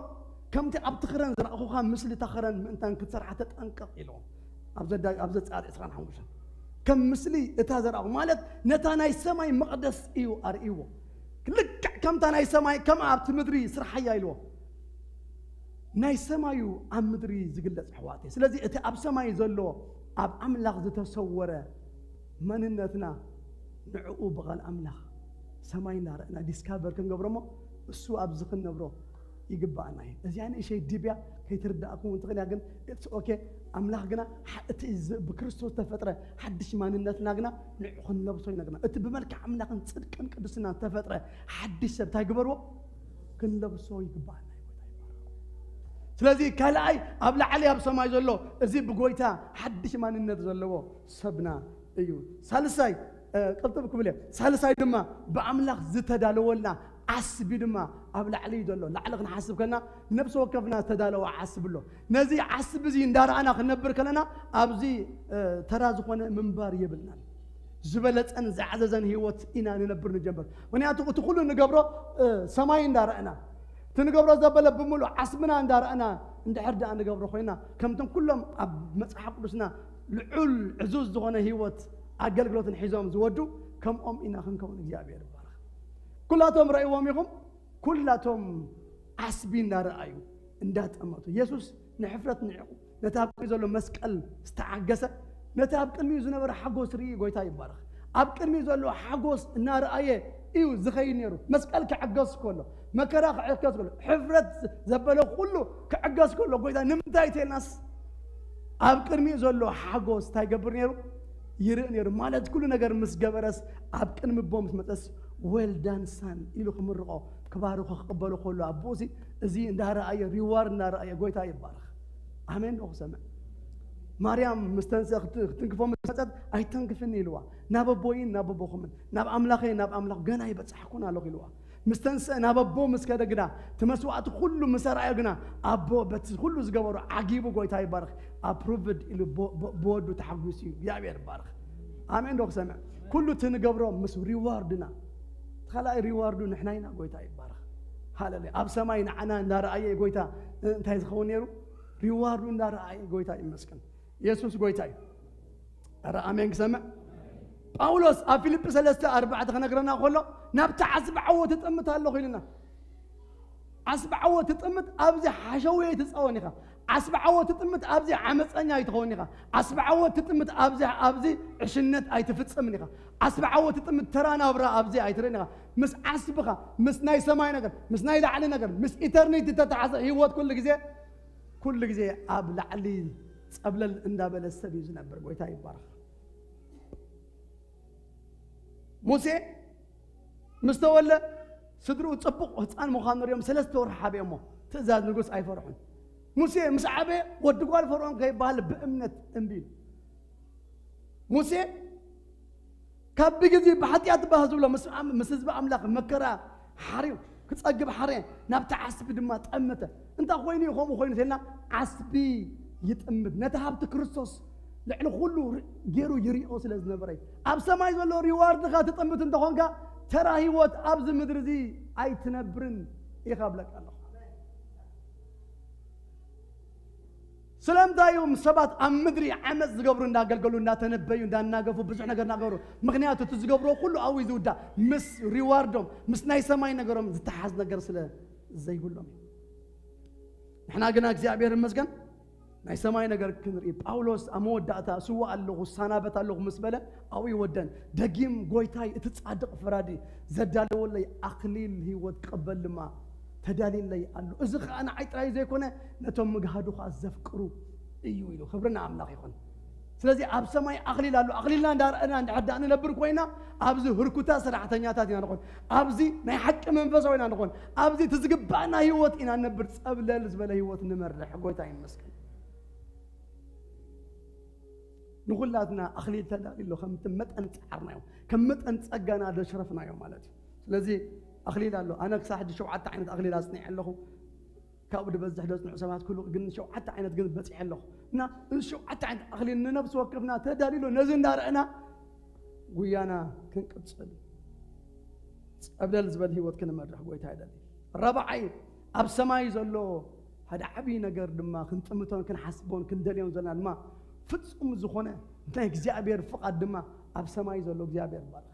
ከምቲ ኣብቲ ኽረን ዝረእኹኻ ምስልታ ኽረን ምእንታን ክትሰርሓ ተጠንቀቕ ኢልዎ። ኣብ ዘዳ- ኣብ ዘጸኣት ዕስራን ሓሙሽተን ከም ምስሊ እታ ዘረኣኹ ማለት ነታ ናይ ሰማይ መቕደስ እዩ ኣርእይዎ። ልክዕ ከምታ ናይ ሰማይ ከምኣ ኣብቲ ምድሪ ስርሓያ ኢልዎ። ናይ ሰማዩ ኣብ ምድሪ ዝግለጽ ኣሕዋተይ። ስለዚ እቲ ኣብ ሰማይ ዘሎ ኣብ ኣምላኽ ዝተሰወረ መንነትና ንዕኡ ብቓል ኣምላኽ ሰማይ እናረእና ዲስካቨር ክንገብሮ እሞ እሱ ኣብዚ ክንነብሮ ይግባኣና እዩ። እዚኣ ንእሸይ ዲብያ ከይትርዳእኩም እውን ትኽእል እያ፣ ግን ኢትስ ኦኬ። ኣምላኽ ግና እቲ ብክርስቶስ ዝተፈጥረ ሓድሽ ማንነትና ግና ንዑ ክንለብሶ ይነግርና። እቲ ብመልክዕ ኣምላኽን ጽድቅን ቅድስናን ዝተፈጥረ ሓድሽ ሰብ እንታይ ግበርዎ? ክንለብሶ ይግባኣና እዩ። ስለዚ ካልኣይ ኣብ ላዕሊ ኣብ ሰማይ ዘሎ እዚ ብጎይታ ሓድሽ ማንነት ዘለዎ ሰብና እዩ። ሳልሳይ ቅልጥፍ ክብል እየ። ሳልሳይ ድማ ብኣምላኽ ዝተዳለወልና ዓስቢ ድማ ኣብ ላዕሊ እዩ ዘሎ። ላዕሊ ክንሓስብ ከለና ነፍሲ ወከፍና ዝተዳለወ ዓስቢ ኣሎ። ነዚ ዓስቢ እዚ እንዳረኣና ክንነብር ከለና ኣብዚ ተራ ዝኾነ ምንባር የብልናን። ዝበለጸን ዝዓዘዘን ህይወት ኢና ንነብር ንጀምር። ምክንያቱ እቲ ኩሉ ንገብሮ ሰማይ እንዳረኣና፣ እቲ ንገብሮ ዘበለ ብምሉእ ዓስብና እንዳረኣና እንድሕር ደኣ ንገብሮ ኮይና፣ ከምቶም ኩሎም ኣብ መጽሓፍ ቅዱስና ልዑል ዕዙዝ ዝኾነ ህይወት ኣገልግሎትን ሒዞም ዝወዱ ከምኦም ኢና ክንከውን እግዚኣብሔር ይባረኽ። ኩላቶም ረእዎም ኢኹም፣ ኩላቶም ዓስቢ እንዳረኣዩ እንዳጠመቱ። የሱስ ንሕፍረት ንዒቑ ነቲ ኣብ ቅድሚኡ ዘሎ መስቀል ዝተዓገሰ፣ ነቲ ኣብ ቅድሚኡ ዝነበረ ሓጎስ ርኢ ጎይታ ይባረኽ። ኣብ ቅድሚኡ ዘሎ ሓጎስ እናረኣየ እዩ ዝኸይድ ነይሩ። መስቀል ክዕገስ ከሎ፣ መከራ ክዕገስ ከሎ፣ ሕፍረት ዘበለ ኩሉ ክዕገስ ከሎ ጎይታ ንምንታይ ተልናስ ኣብ ቅድሚኡ ዘሎ ሓጎስ እንታይ ይገብር ነይሩ? ይርኢ ነይሩ። ማለት ኩሉ ነገር ምስ ገበረስ ኣብ ቅድሚ ኣቦ ምስ መጸስ well done son ኢሉ ክምርቆ ክባርኮ ክቕበሎ ከሎ ኣቦ እዚ እንዳረኣየ ሪዋርድ እንዳረኣየ ጎይታ ይባረኽ። ኣሜን ዶ ክሰምዕ? ማርያም ምስ ተንስአ ክትንክፎ ምስ መጸት ኣይተንክፍኒ ኢልዋ። ናብ ኣቦይን ናብ ኣቦኹምን ናብ ኣምላኸይ ናብ ኣምላኽ ገና ይበጻሕኩን ኣለኹ ኢልዋ። ምስ ተንስአ ናብ ኣቦ ምስ ከደ ግና እቲ መስዋዕቲ ኩሉ ምስ ኣርኣዮ ግና ኣቦ በቲ ኩሉ ዝገበሮ ዓጊቡ ጎይታ ይባረኽ። ኣፕሩቭድ ኢሉ ብወዱ ተሓጒሱ እዩ። እግዚኣብሔር ይባረኽ። ኣሜን ዶ ክሰምዕ? ኩሉ እቲ ንገብሮ ምስ ሪዋርድና፣ እቲ ካልኣይ ሪዋርዱ ንሕና ኢና። ጎይታ ይባረኽ። ሃለሉያ። ኣብ ሰማይ ንዓና እንዳረኣየ ጎይታ እንታይ ዝኸውን ነይሩ? ሪዋርዱ እንዳረኣየ ጎይታ ይመስገን። የሱስ ጎይታ እዩ። ኧረ ኣሜን ክሰምዕ። ጳውሎስ ኣብ ፊልጲ ሰለስተ ኣርባዕተ ክነግረና ከሎ ናብቲ ዓስቢ ዓወት እጥምት ኣለኹ ኢልና። ዓስቢ ዓወት ትጥምት ኣብዚ ሓሸውየ ትጻወን ኢኻ። ዓስቢ ዓወት ትጥምት ኣብዚ ዓመፀኛ ኣይትኸውን ኢኻ። ዓስቢ ዓወት ትጥምት ኣብዚ ኣብዚ ዕሽነት ኣይትፍጽምን ኢኻ። ዓስቢ ዓወት ትጥምት ተራ ናብራ ኣብዚ ኣይትርእን ኢኻ። ምስ ዓስብኻ፣ ምስ ናይ ሰማይ ነገር፣ ምስ ናይ ላዕሊ ነገር፣ ምስ ኢተርኒቲ ተተሓዘ ህይወት ኩሉ ግዜ ኩሉ ግዜ ኣብ ላዕሊ ጸብለል እንዳበለ ሰብ እዩ ዝነብር። ጎይታ ይባረኽ። ሙሴ ምስ ተወለ ስድርኡ ጽቡቕ ህፃን ምዃኑ ሪኦም ሰለስተ ወርሒ ሓቢኦሞ። ትእዛዝ ንጉስ ኣይፈርሑን። ሙሴ ምስ ዓበየ ወዲ ጓል ፈርዖን ከይበሃል ብእምነት እምቢ ኢሉ። ሙሴ ካብ ብግዜ ብሓጢኣት ባህ ዝብሎ ምስ ኣም-፣ ምስ ህዝቢ ኣምላኽ መከራ ሓርዩ ክጸግብ ሓረ፣ ናብቲ ዓስቢ ድማ ጠመተ። እንታይ ኮይኑ እዩ ከምኡ ኮይኑ ተልና፣ ዓስቢ ይጥምት። ነቲ ሃብቲ ክርስቶስ ልዕሊ ኩሉ ር-፣ ገይሩ ይሪኦ ስለ ዝነበረ እዩ። ኣብ ሰማይ ዘሎ ሪዋርድኻ ትጥምት እንተኾንካ፣ ተራ ህይወት ኣብዚ ምድሪ እዚ ኣይትነብርን ኢኻ እብለካ ኣለኹ። ስለምንታይ እዮም ሰባት ኣብ ምድሪ ዓመፅ ዝገብሩ፣ እንዳገልገሉ፣ እንዳተነበዩ፣ እንዳናገፉ፣ ብዙሕ ነገር እናገበሩ? ምክንያቱ እቲ ዝገብርዎ ኩሉ ኣብኡ እዩ ዝውዳእ። ምስ ሪዋርዶም፣ ምስ ናይ ሰማይ ነገሮም ዝተሓዝ ነገር ስለ ዘይብሎም እዩ። ንሕና ግና እግዚኣብሔር ይመስገን ናይ ሰማይ ነገር ክንርኢ። ጳውሎስ ኣብ መወዳእታ ስዋእ ኣለኹ፣ እሰናበት ኣለኹ ምስ በለ ኣብኡ ይወደን። ደጊም ጎይታይ እቲ ጻድቕ ፈራዲ ዘዳለወለይ ኣኽሊል ህይወት ክቕበል ድማ ተዳልየለይ ኣሎ። እዚ ኸኣ ንዓይ ጥራይ ዘይኮነ ነቶም ምግሃዱ ኸኣ ዘፍቅሩ እዩ ኢሉ። ክብሪ ንኣምላኽ ይኹን። ስለዚ ኣብ ሰማይ ኣኽሊል ኣሎ። ኣኽሊልና እንዳረኣና እንድሕር ደኣ ንነብር ኮይና ኣብዚ ህርኩታ ሰራሕተኛታት ኢና ንኾን። ኣብዚ ናይ ሓቂ መንፈሳዊ ኢና ንኾን። ኣብዚ እቲ ዝግባእና ህይወት ኢና ንነብር። ጸብለል ዝበለ ህይወት ንመርሕ። ጎይታ ይመስገን። ንኹላትና ኣኽሊል ተዳልዩ ኣሎ። ከም መጠን ጻዕርናዮ፣ ከም መጠን ጸጋና ዘሽረፍናዮ ማለት እዩ። ስለዚ ኣኽሊል ኣሎ። ኣነ ክሳብ ሕጂ ሸውዓተ ዓይነት ኣኽሊል ኣጽኒዐ ኣለኹ። ካብኡ ዝበዝሕ ዘጽንዑ ሰባት ክህሉ፣ ግን ሸውዓተ ዓይነት ግን በጺሐ ኣለኹ። እና እዚ ሸውዓተ ዓይነት ኣኽሊል ንነፍሲ ወከፍና ተዳልዩ ኣሎ። ነዚ እንዳረኣና ጉያና ክንቅጽል፣ ጸብለል ዝበል ህይወት ክንመርሕ ጎይታ ይደሊ። ራብዓይ፣ ኣብ ሰማይ ዘሎ ሓደ ዓብዪ ነገር ድማ ክንጥምቶን ክንሓስቦን ክንደልዮን ዘለና ድማ ፍጹም ዝኾነ ናይ እግዚኣብሔር ፍቓድ ድማ ኣብ ሰማይ ዘሎ እግዚኣብሔር ይባረኽ።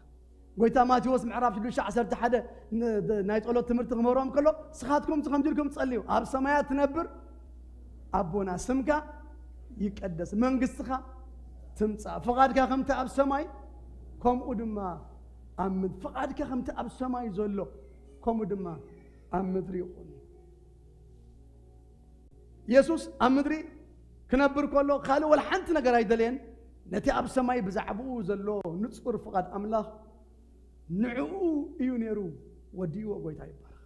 ጎይታ ማቴዎስ ምዕራፍ ሽዱሽተ ዓሰርተ ሓደ ን-፣ ድ-፣ ናይ ጸሎት ትምህርቲ ክምህሮም ከሎ፣ "ንስኻትኩም ከምዚ ኢልኩም ጸልዩ፣ ኣብ ሰማያት ትነብር ኣቦና፣ ስምካ ይቀደስ፣ መንግስትኻ ትምጻእ፣ ፍቓድካ ከምቲ ኣብ ሰማይ ከምኡ ድማ ኣብ ምድሪ፣ ፍቓድካ ከምቲ ኣብ ሰማይ ዘሎ ከምኡ ድማ ኣብ ምድሪ ይኹን." የሱስ ኣብ ምድሪ ክነብር ከሎ ካልእ ወላ ሓንቲ ነገር ኣይደለየን። ነቲ ኣብ ሰማይ ብዛዕባኡ ዘሎ ንጹር ፍቓድ ኣምላኽ ንዕኡ እዩ ነይሩ ወዲእዎ። ጎይታ ይባረኽ።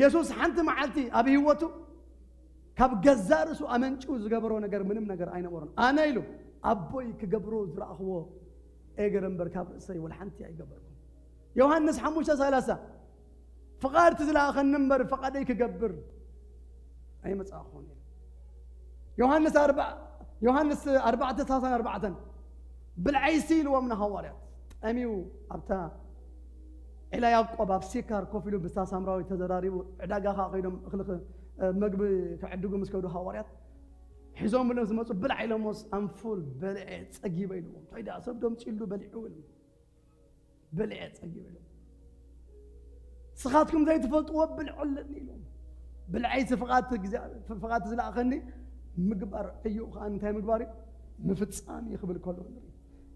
የሱስ ሓንቲ መዓልቲ ኣብ ህይወቱ ካብ ገዛ ርእሱ ኣመንጭው ዝገበሮ ነገር ምንም ነገር ኣይነበሮን። ኣነ ኢሉ ኣቦይ ክገብሮ ዝረኣኽዎ እገር እምበር ካብ ርእሰይ ወላ ሓንቲ ኣይገበርኩን። ዮሃንስ ሓሙሽተ ሰላሳ፣ ፍቓድ እቲ ዝለኣኸኒ እምበር ፍቓደይ ክገብር ኣይመጻእኹን እዩ። ዮሃንስ ኣርባ-፣ ዮሃንስ ኣርባዕተ ሰላሳን ኣርባዕተን፣ ብልዓይሲ ኢልዎም ንሃዋርያት። ጠምዩ ኣብታ ዒላ ያዕቆብ ኣብ ሲካር ኮፍ ኢሉ ምስታ ሳምራዊ ተዘራሪቡ፣ ዕዳጋ ኸዓ ከይዶም እኽሊ ኽ-፣ መግቢ ክዕድጉ ምስ ከዱ ሃዋርያት ሒዞምሎም ዝመጹ፣ ብላዕ ኢሎሞስ፣ ኣንፉል በልዐ ጸጊበ ኢልዎም። እንታይ ደኣ ሰብ ደምጺሉ በሊዑ ኢሎም። በልዐ ጸጊበ ኢሎም። ስኻትኩም ዘይትፈልጥዎ ብልዑ ኣለኒ ኢሎም። ብልዐይሲ ፍቓድ እግዚኣብሔር፣ ፍቓድ ዝለኣኸኒ ምግባር፣ ዕዩ ኸዓ እንታይ ምግባር እዩ? ምፍጻም እዩ ክብል ከሎ ንርኢ።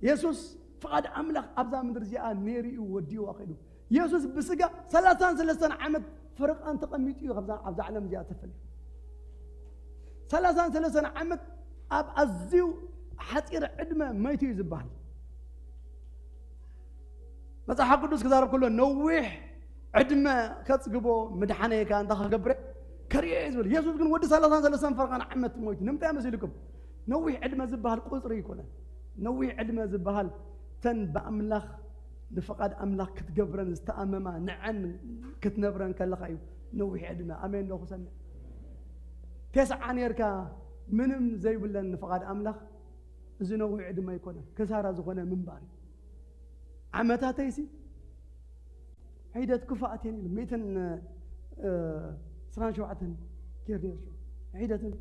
የሱስ ፍቓድ ኣምላኽ ኣብዛ ምድሪ እዚኣ ነይሩ እዩ ወዲዋ ከይዱ። የሱስ ብስጋ ሰላሳን ሰለስተን ዓመት ፈረቓን ተቐሚጡ እዩ ካብዛ፣ ኣብዛ ዓለም እዚኣ ተፈልዩ። ሰላሳን ሰለስተን ዓመት ኣብ ኣዝዩ ሓጺር ዕድመ መይቱ እዩ ዝበሃል። መጽሓፍ ቅዱስ ክዛረብ ከሎ ነዊሕ ዕድመ ከጽግቦ ምድሓነይ ከኣ እንታይ ክገብረ ከርእዮ እየ ዝብል። የሱስ ግን ወዲ ሰላሳን ሰለስተን ፈረቓን ዓመት ሞይቱ። ንምንታይ መሲልኩም? ነዊሕ ዕድመ ዝበሃል ቁጽሪ ኣይኮነን። ነዊሕ ዕድመ ዝበሃል ተን ብኣምላኽ ንፍቓድ ኣምላኽ ክትገብረን ዝተኣመማ ንዐን ክትነብረን ከለኻ እዩ ነዊሕ ዕድመ። ኣሜን ዶ ክሰምዕ? ተስዓ ኔርካ ምንም ዘይብለን ንፍቓድ ኣምላኽ፣ እዚ ነዊሕ ዕድመ ኣይኮነን። ክሳራ ዝኾነ ምንባር እዩ። ዓመታተይሲ ሒደት ክፉኣት እየን ኢሉ። ሚእትን፣ እ፣ ዕስራን ሸውዓተን ጌር ነይሩ። ሒደትን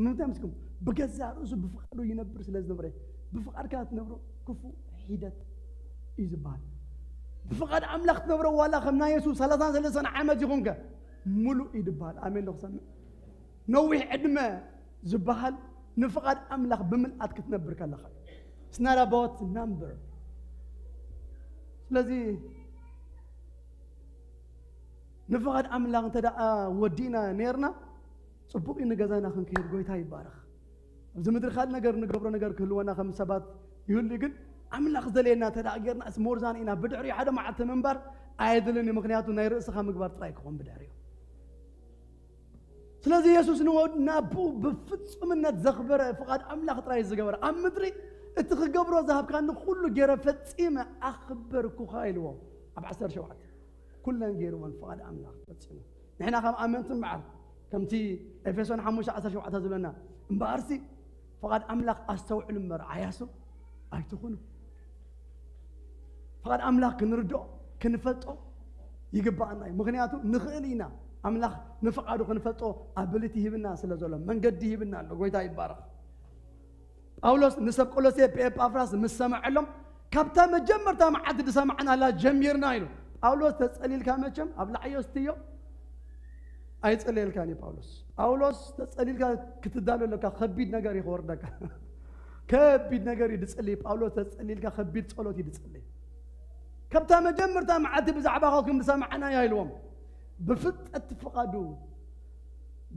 ምንታይ ምስኩም? ብገዛእ ርእሱ ብፍቓዱ ይነብር ስለ ዝነበረ፣ ብፍቓድካ ትነብሮ ክፉእ ሒደት እዩ ዝበሃል። ብፍቓድ ኣምላኽ ትነብሮ ዋላ ከም ናይ የሱስ ሰላሳን ሰለስተን ዓመት ይኹንከ፣ ሙሉእ እዩ ዝበሃል። ኣሜን ዶ ክሰምዕ? ነዊሕ ዕድመ ዝበሃል ንፍቓድ ኣምላኽ ብምልኣት ክትነብር ከለኻ እዩ። It's not about number። ስለዚ ንፍቓድ ኣምላኽ እንተ ደኣ ወዲእና ኔርና፣ ጽቡቕ እዩ፣ ንገዛና ክንከይድ። ጎይታ ይባረኽ። ኣብዚ ምድሪ ካልእ ነገር ንገብሮ ነገር ክህልወና ከም ሰባት ይህሉ፣ ግን ኣምላኽ ዘልየና እንተ ደኣ ጌርና፣ it's more than enough። ብድሕሪኡ ሓደ መዓልቲ ምንባር ኣየድልን እዩ፣ ምኽንያቱ ናይ ርእስኻ ምግባር ጥራይ ክኾን ብድሕሪኡ። ስለዚ የሱስ ንወድ-፣ ንኣቦኡ ብፍጹምነት ዘኽበረ፣ ፍቓድ ኣምላኽ ጥራይ ዝገበረ፣ ኣብ ምድሪ እቲ ክገብሮ ዝሃብካኒ ኩሉ ገይረ ፈጺመ ኣኽበርኩኻ ኢልዎ። ኣብ ዓሰርተ ሸውዓተ ኩለን ገይርወን ፍቓድ ኣምላኽ ፈጺሙ። ንሕና ከም ኣመንቲ እምበኣር ከምቲ ኤፌሶን ሓሙሽተ ዓሰርተ ሸውዓተ ዝብለና፣ እምበኣርሲ ፍቓድ ኣምላኽ ኣስተውዕሉ እምበር ዓያሱ ኣይትኹኑ። ፍቓድ ኣምላኽ ክንርድኦ፣ ክንፈልጦ ይግባኣና እዩ። ምኽንያቱ ንኽእል ኢና። ኣምላኽ ንፍቓዱ ክንፈልጦ ኣቢሊቲ ሂብና ስለ ዘሎ፣ መንገዲ ሂብና ኣሎ። ጎይታ ይባረኽ። ጳውሎስ ንሰብ ቆሎሴ ብኤጳፍራስ ምስ ሰምዐሎም፣ ካብታ መጀመርታ መዓልቲ ዝሰማዕናላ ጀሚርና ኢሉ። ጳውሎስ ተጸሊልካ መቸም ኣብ ላዕዮ ስትዮ ኣይጸልየልካን እዩ ጳውሎስ። ጳውሎስ ተጸሊልካ ክትዳሎ ኣለካ፣ ከቢድ ነገር እዩ ክወርደካ። ከቢድ ነገር እዩ ዝጸልይ ጳውሎስ፣ ተጸሊልካ ከቢድ ጸሎት እዩ ዝጸልይ። ካብታ መጀመርታ መዓልቲ ብዛዕባኻትኩም ዝሰማዕናዮ ኢልዎም፣ ብፍልጠት ፍቓዱ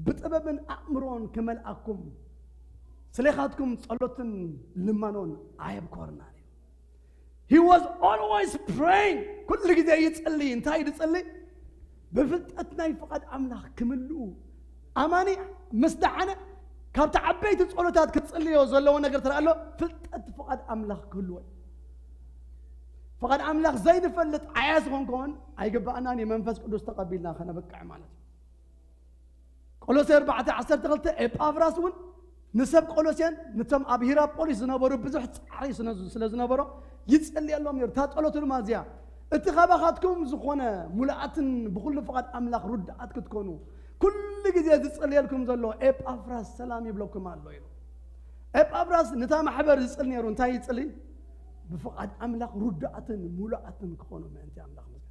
ብጥበብን ኣእምሮን ክመልኣኩም፣ ስሌኻትኩም ጸሎትን ልመኖን ኣየብኮርናን እዩ። He was always praying። ኩሉ ግዜ ይጽልይ። እንታይ ይጽልይ? ብፍልጠት ናይ ፍቓድ ኣምላኽ ክምልኡ። ኣማኒ ምስ ደሓነ ካብቲ ዓበይቲ ጸሎታት ክትጽልዮ ዘለዎ ነገር ትረኣ ኣሎ፣ ፍልጠት ፍቓድ ኣምላኽ ክህልዎ እዩ። ፍቓድ ኣምላኽ ዘይንፈልጥ ዓያ ዝኾን ከሆን ኣይግባኣናን እዩ። መንፈስ ቅዱስ ተቐቢልና ከነበቅዕ ማለት እዩ። ቆሎሴ ኣርባዕተ ዓሰርተ ክልተ ኤጳፍራስ እውን ንሰብ ቆሎሴን ነቶም ኣብ ሂራፖሊስ ዝነበሩ ብዙሕ ጻዕሪ ስነ-፣ ስለ ዝነበሮ ይጸልየሎም ነይሩ። እታ ጸሎቱ ድማ እዚኣ፣ "እቲ ካባኻትኩም ዝኾነ ሙሉኣትን ብኹሉ ፍቓድ ኣምላኽ ርዱኣት ክትኮኑ ኩሉ ግዜ ዝጸልየልኩም ዘሎ ኤጳፍራስ ሰላም ይብለኩም ኣሎ" ኢሉ። ኤጳፍራስ ነታ ማሕበር ዝጽል ነይሩ። እንታይ ይጽሊ? ብፍቓድ ኣምላኽ ርዱኣትን ሙሉኣትን ክኾኑ ምእንቲ ኣምላኽ መስገን።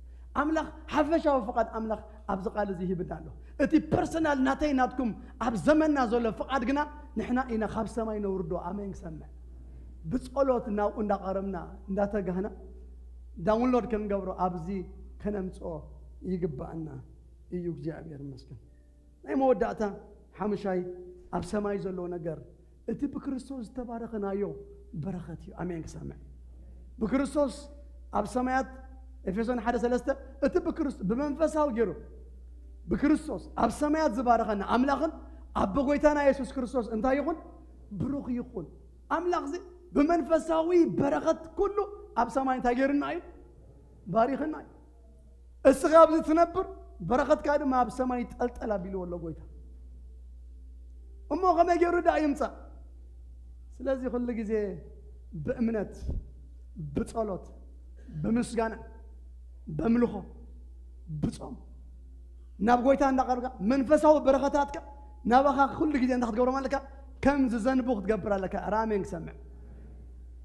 ኣምላኽ ሓፈሻዊ ፍቓድ ኣምላኽ ኣብዚ ቃል እዚ ሂብና ኣሎ። እቲ ፐርሰናል ናተይ ናትኩም ኣብ ዘመንና ዘሎ ፍቓድ ግና ንሕና ኢና ካብ ሰማይ ነውርዶ። ኣሜን ክሰምዕ። ብጸሎት ናብኡ እንዳቐረብና፣ እንዳተጋህና፣ ዳውንሎድ ክንገብሮ ኣብዚ ከነምጽኦ ይግባኣና እዩ። እግዚኣብሔር ይመስገን። ናይ መወዳእታ ሓሙሻይ ኣብ ሰማይ ዘሎ ነገር እቲ ብክርስቶስ ዝተባረኸናዮ በረኸት እዩ። ኣሜን ክሰምዕ። ብክርስቶስ ኣብ ሰማያት፣ ኤፌሶን ሓደ ሰለስተ፣ እቲ ብክርስቶ-፣ ብመንፈሳዊ ገይሩ ብክርስቶስ ኣብ ሰማያት ዝባረኸና ኣምላኽን ኣቦ ጎይታና የሱስ ክርስቶስ እንታይ ይኹን? ብሩኽ ይኹን። ኣምላኽ እዚ ብመንፈሳዊ በረኸት ኩሉ ኣብ ሰማይ እንታይ ገይሩና እዩ? ባሪኽና እዩ። እስኻ ኣብዚ ትነብር፣ በረኸትካ ድማ ኣብ ሰማይ ይጠልጠል ኣቢልዎ ኣሎ ጎይታ። እሞ ከመይ ገይሩ ደኣ ይምጻእ? ስለዚ ኩሉ ግዜ ብእምነት፣ ብጸሎት፣ ብምስጋና፣ በምልኾ፣ ብጾም ናብ ጎይታ እንዳቐረብካ መንፈሳዊ በረኸታትካ ናባኻ ኩሉ ግዜ እንታይ ክትገብሮም ኣለካ? ከም ዝዘንቡ ክትገብር ኣለካ። ራሜን ክሰምዕ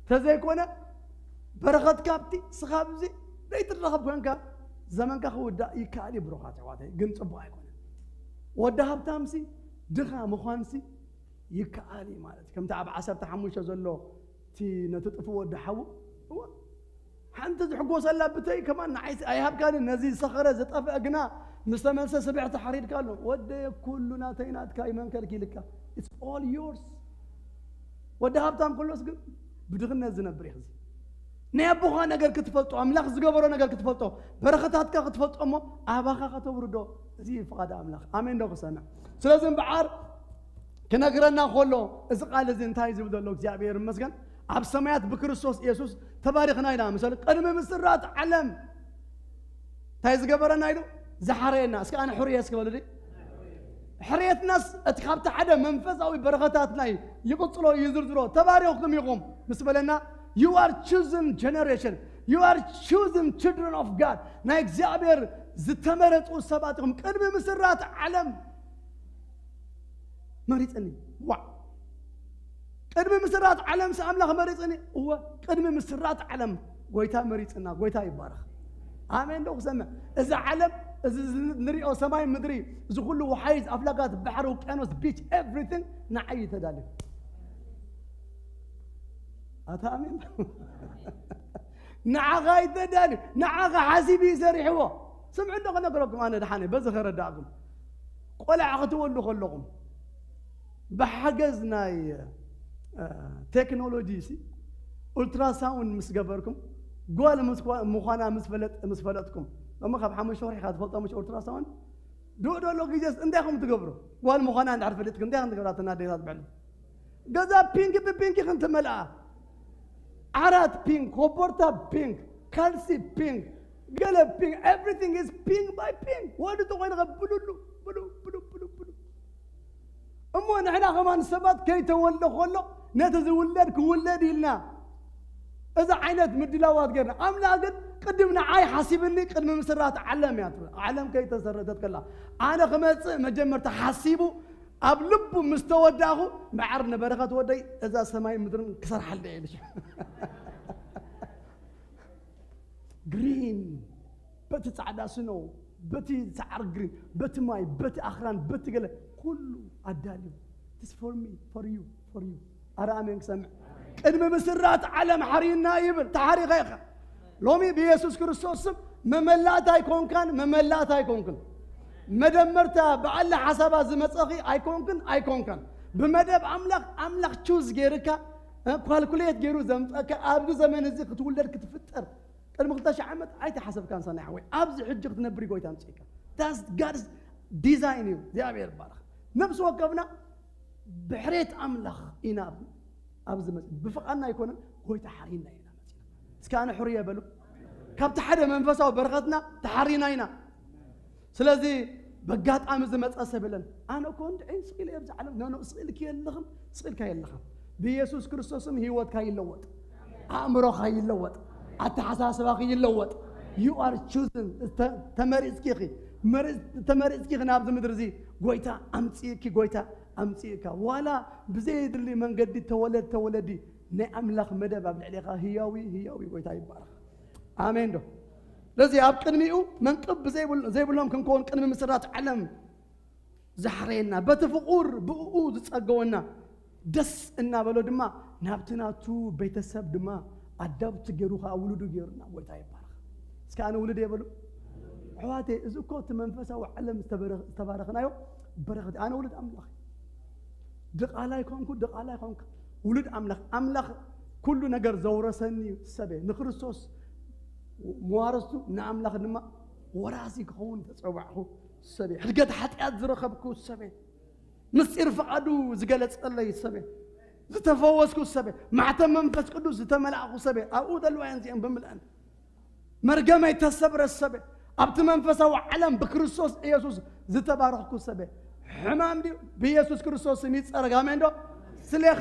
ተዘይኮነ በረኸት ካብቲ ስኻብ እዚ ዘይትረኸብ ኮንካ ዘመንካ ክውዳእ ይከኣል እዩ። ብሩኻት ኣሕዋተይ፣ ግን ጽቡቕ ኣይኮነን። ወዲ ሃብታምሲ ድኻ ምዃንሲ ይከኣል እዩ ማለት እዩ። ከምቲ ኣብ ዓሰርተ ሓሙሽተ ዘሎ እቲ ነቲ ጥፉእ ወዲ ሓዉ፣ እወ፣ ሓንቲ ዝሕጎሰላ ብተይ ከማን ንዓይ ኣይሃብካኒ። ነዚ ዝሰኸረ ዝጠፍአ ግና ምስ ተመልሰ ስብሕቲ ሓሪድካሉ። ወደየ፣ ኩሉ ናተይ ናትካ እዩ፣ መን ከልኪልካ? It's all yours። ወዲ ሃብታም ከሎስ ግን ብድኽነት ዝነብር እዩ። እዚ ናይ ኣቦኻ ነገር ክትፈልጦ፣ ኣምላኽ ዝገበሮ ነገር ክትፈልጦ፣ በረኸታትካ ክትፈልጦ እሞ ኣባኻ ከተውርዶ፣ እዚ እዩ ፍቓድ ኣምላኽ። ኣሜን ዶ ክሰምዕ? ስለዚ እምበዓር ክነግረና ከሎ፣ እዚ ቃል እዚ እንታይ ዝብል ዘሎ? እግዚኣብሔር ይመስገን። ኣብ ሰማያት ብክርስቶስ ኢየሱስ ተባሪኽና ኢና። ምሰሉ ቅድሚ ምስራት ዓለም እንታይ ዝገበረና ኢሉ? ዝሓረየና። እስኪ ኣነ ሕሩየ እስኪ በሉ። ሕርየትናስ እቲ ካብቲ ሓደ መንፈሳዊ በረኸታትና እዩ። ይቕጽሎ፣ ይዝርዝሮ። ተባሪኽኩም ኢኹም ምስ በለና፣ you are chosen generation, you are chosen children of God። ናይ እግዚኣብሔር ዝተመረጹ ሰባት ኢኹም። ቅድሚ ምስራት ዓለም መሪጽኒ። ዋ! ቅድሚ ምስራት ዓለምሲ ኣምላኽ መሪጽኒ። እወ፣ ቅድሚ ምስራት ዓለም ጎይታ መሪጽና። ጎይታ ይባረኽ። ኣሜን ዶ ክሰምዕ? እዚ ዓለም፣ እዚ ንሪኦ ሰማይ ምድሪ፣ እዚ ኩሉ ወሓይዝ፣ ኣፍላጋት፣ ባሕሪ፣ ውቅያኖስ፣ ቢች፣ ኤቭሪቲንግ ንዓይ እዩ ተዳልዩ። ኣታ ኣሜን። ንዓኻ እዩ ተዳልዩ። ንዓኻ ሓሲቡ እዩ ሰሪሕዎ። ስምዑ እንዶ ክነግረኩም ኣነ ደሓነ በዚ ከረዳእኩም። ቆልዓ ክትወልዱ ከለኹም ብሓገዝ ናይ ቴክኖሎጂ ሲ ኡልትራሳውንድ ምስ ገበርኩም ጓል ምዃና ምስ ፈለጥኩም፣ ሎሚ ካብ ሓሙሽተ ወርሒ ኢኻ ትፈልጦ ምሽ ኡልትራሳውንድ? ድኡ ደሎ ግዜስ እንታይ ኢኹም ትገብሩ? ጓል ምዃና እንድሕር ፈሊጥክ እንታይ ኢኹም ትገብራ? ተናደይታት ብሕሉ ገዛ ፒንክ ብፒንክ ኢኽን ትመልኣ። ዓራት ፒንክ፣ ኮቦርታ ፒንክ፣ ካልሲ ፒንክ፣ ገለ ፒንክ፣ everything is pink by pink። ወዲ ተኾይንኸ ብሉሉ ብሉ ብሉ ብሉ ብሉ። እሞ ንሕና ከማን ሰባት ከይተወልደ ከሎ ነቲ ዝውለድ ክውለድ ኢልና እዚ ዓይነት ምድላዋት ገርና። ኣምላኽ ግን ቅድም ንዓይ ሓሲብኒ ቅድሚ ምስራት ዓለም እያ ትብል። ዓለም ከይተሰረተት ከላ ኣነ ክመጽእ መጀመርታ ሓሲቡ ኣብ ልቡ ምስ ተወዳኹ መዓር ንበረኸት ወደይ እዛ ሰማይ ምድርን ክሰርሓል ደ ኢልሽ ግሪን በቲ ጻዕዳ ስኖ፣ በቲ ሰዓር ግሪን፣ በቲ ማይ፣ በቲ ኣኽራን፣ በቲ ገለ ኩሉ ኣዳልዩ። This for me, for you, for you። ኣረ ኣሜን ክሰምዕ። ቅድሚ ምስራት ዓለም ሓሪና ይብል። ተሓሪኸ ኢኻ። ሎሚ ብየሱስ ክርስቶስ ስም መመላእታ ኣይኮንካን፣ መመላእታ ኣይኮንክን። መደመርታ ብኣላ ሓሳባት ዝመጸኺ ኣይኮንክን፣ ኣይኮንካን። ብመደብ ኣምላኽ፣ ኣምላኽ ቹዝ ገይርካ፣ እ፣ ኳልኩሌት ገይሩ ዘምጸካ ኣብዚ ዘመን እዚ ክትውለድ ክትፍጠር ቅድሚ ክልተ ሺሕ ዓመት ኣይተሓሰብካን ሰናይ ሓወይ። ኣብዚ ሕጂ ክትነብር እዩ ጎይታ ኣምጺእካ። That's God's design እዩ። እግዚኣብሔር ይባረኽ። ነብሲ ወከፍና ብሕሬት ኣምላኽ ኢና ኣብዚ መጽ-፣ ብፍቓድና ኣይኮነን፣ ጎይታ ሓሪና ኢና መጺና። እስኪ ኣነ ሕሩየ በሉ። ካብቲ ሓደ መንፈሳዊ በረኸትና ተሓሪና ኢና። ስለዚ በጋጣሚ ዝመጸ ሰብ የለን። ኣነ እኮ እንድዒ ስቕ ኢለ ኣብዚ ዓለም፣ ኖ፣ ኖ፣ ስቕ ኢልኪ የለኽን፣ ስቕ ኢልካ የለኽን። ብኢየሱስ ክርስቶስም ህይወትካ ይለወጥ፣ ኣእምሮኻ ይለወጥ፣ ኣተሓሳስባኺ ይለወጥ። You are chosen። ተ-፣ ተመሪጽኪ ኢኺ። መሪጽ-፣ ተመሪጽኪ ኢኺ ናብዚ ምድሪ እዚ። ጎይታ ኣምጺእኪ፣ ጎይታ ኣምጺእካ። ዋላ ብዘየድሊ መንገዲ ተወለድ፣ ተወለዲ፣ ናይ ኣምላኽ መደብ ኣብ ልዕሌኻ ህያዊ፣ ህያዊ ጎይታ ይባረኽ። ኣሜን ዶ? ስለዚ ኣብ ቅድሚኡ መንቅብ ብዘይብሉ-፣ ዘይብሎም ክንከውን ቅድሚ ምስራት ዓለም ዝሓረየና፣ በቲ ፍቑር ብእኡ ዝጸገወና፣ ደስ እናበሎ ድማ ናብቲ ናቱ ቤተሰብ ድማ ኣዳብቲ ገይሩ ኸዓ ውሉዱ ገይሩና። ጎይታ ይባረኽ። እስከ ኣነ ውሉድ እየ በሉ። ኣሕዋተይ፣ እዚ እኮ እቲ መንፈሳዊ ዓለም ዝተበረ-፣ ዝተባረኽናዮ በረኸት። ኣነ ውሉድ ኣምላኽ። ድቓላ ኣይኮንኩ፣ ድቓላ ኣይኮንኩ። ውሉድ ኣምላኽ። ኣምላኽ ኩሉ ነገር ዘውረሰኒ ሰብ እየ። ንክርስቶስ መዋረስቱ፣ ንኣምላኽ ድማ ወራሲ ክኸውን ዝተጸዋዕኹ ሰብ እየ። ሕድገት ሓጢኣት ዝረኸብኩ ሰብ እየ። ምስጢር ፍቓዱ ዝገለጸለይ ሰብ እየ። ዝተፈወስኩ ሰብ እየ። ማሕተም መንፈስ ቅዱስ ዝተመላእኩ ሰብ እየ። ኣብኡ ዘለዋ እየን እዚአን ብምልአን። መርገመይ ተሰብረ ሰብ እየ። ኣብቲ መንፈሳዊ ዓለም ብክርስቶስ ኢየሱስ ዝተባረኽኩ ሰበ ሕማም ድዩ? ብኢየሱስ ክርስቶስ ስም ይጸረግ። ኣሜን ዶ? ስሌኻ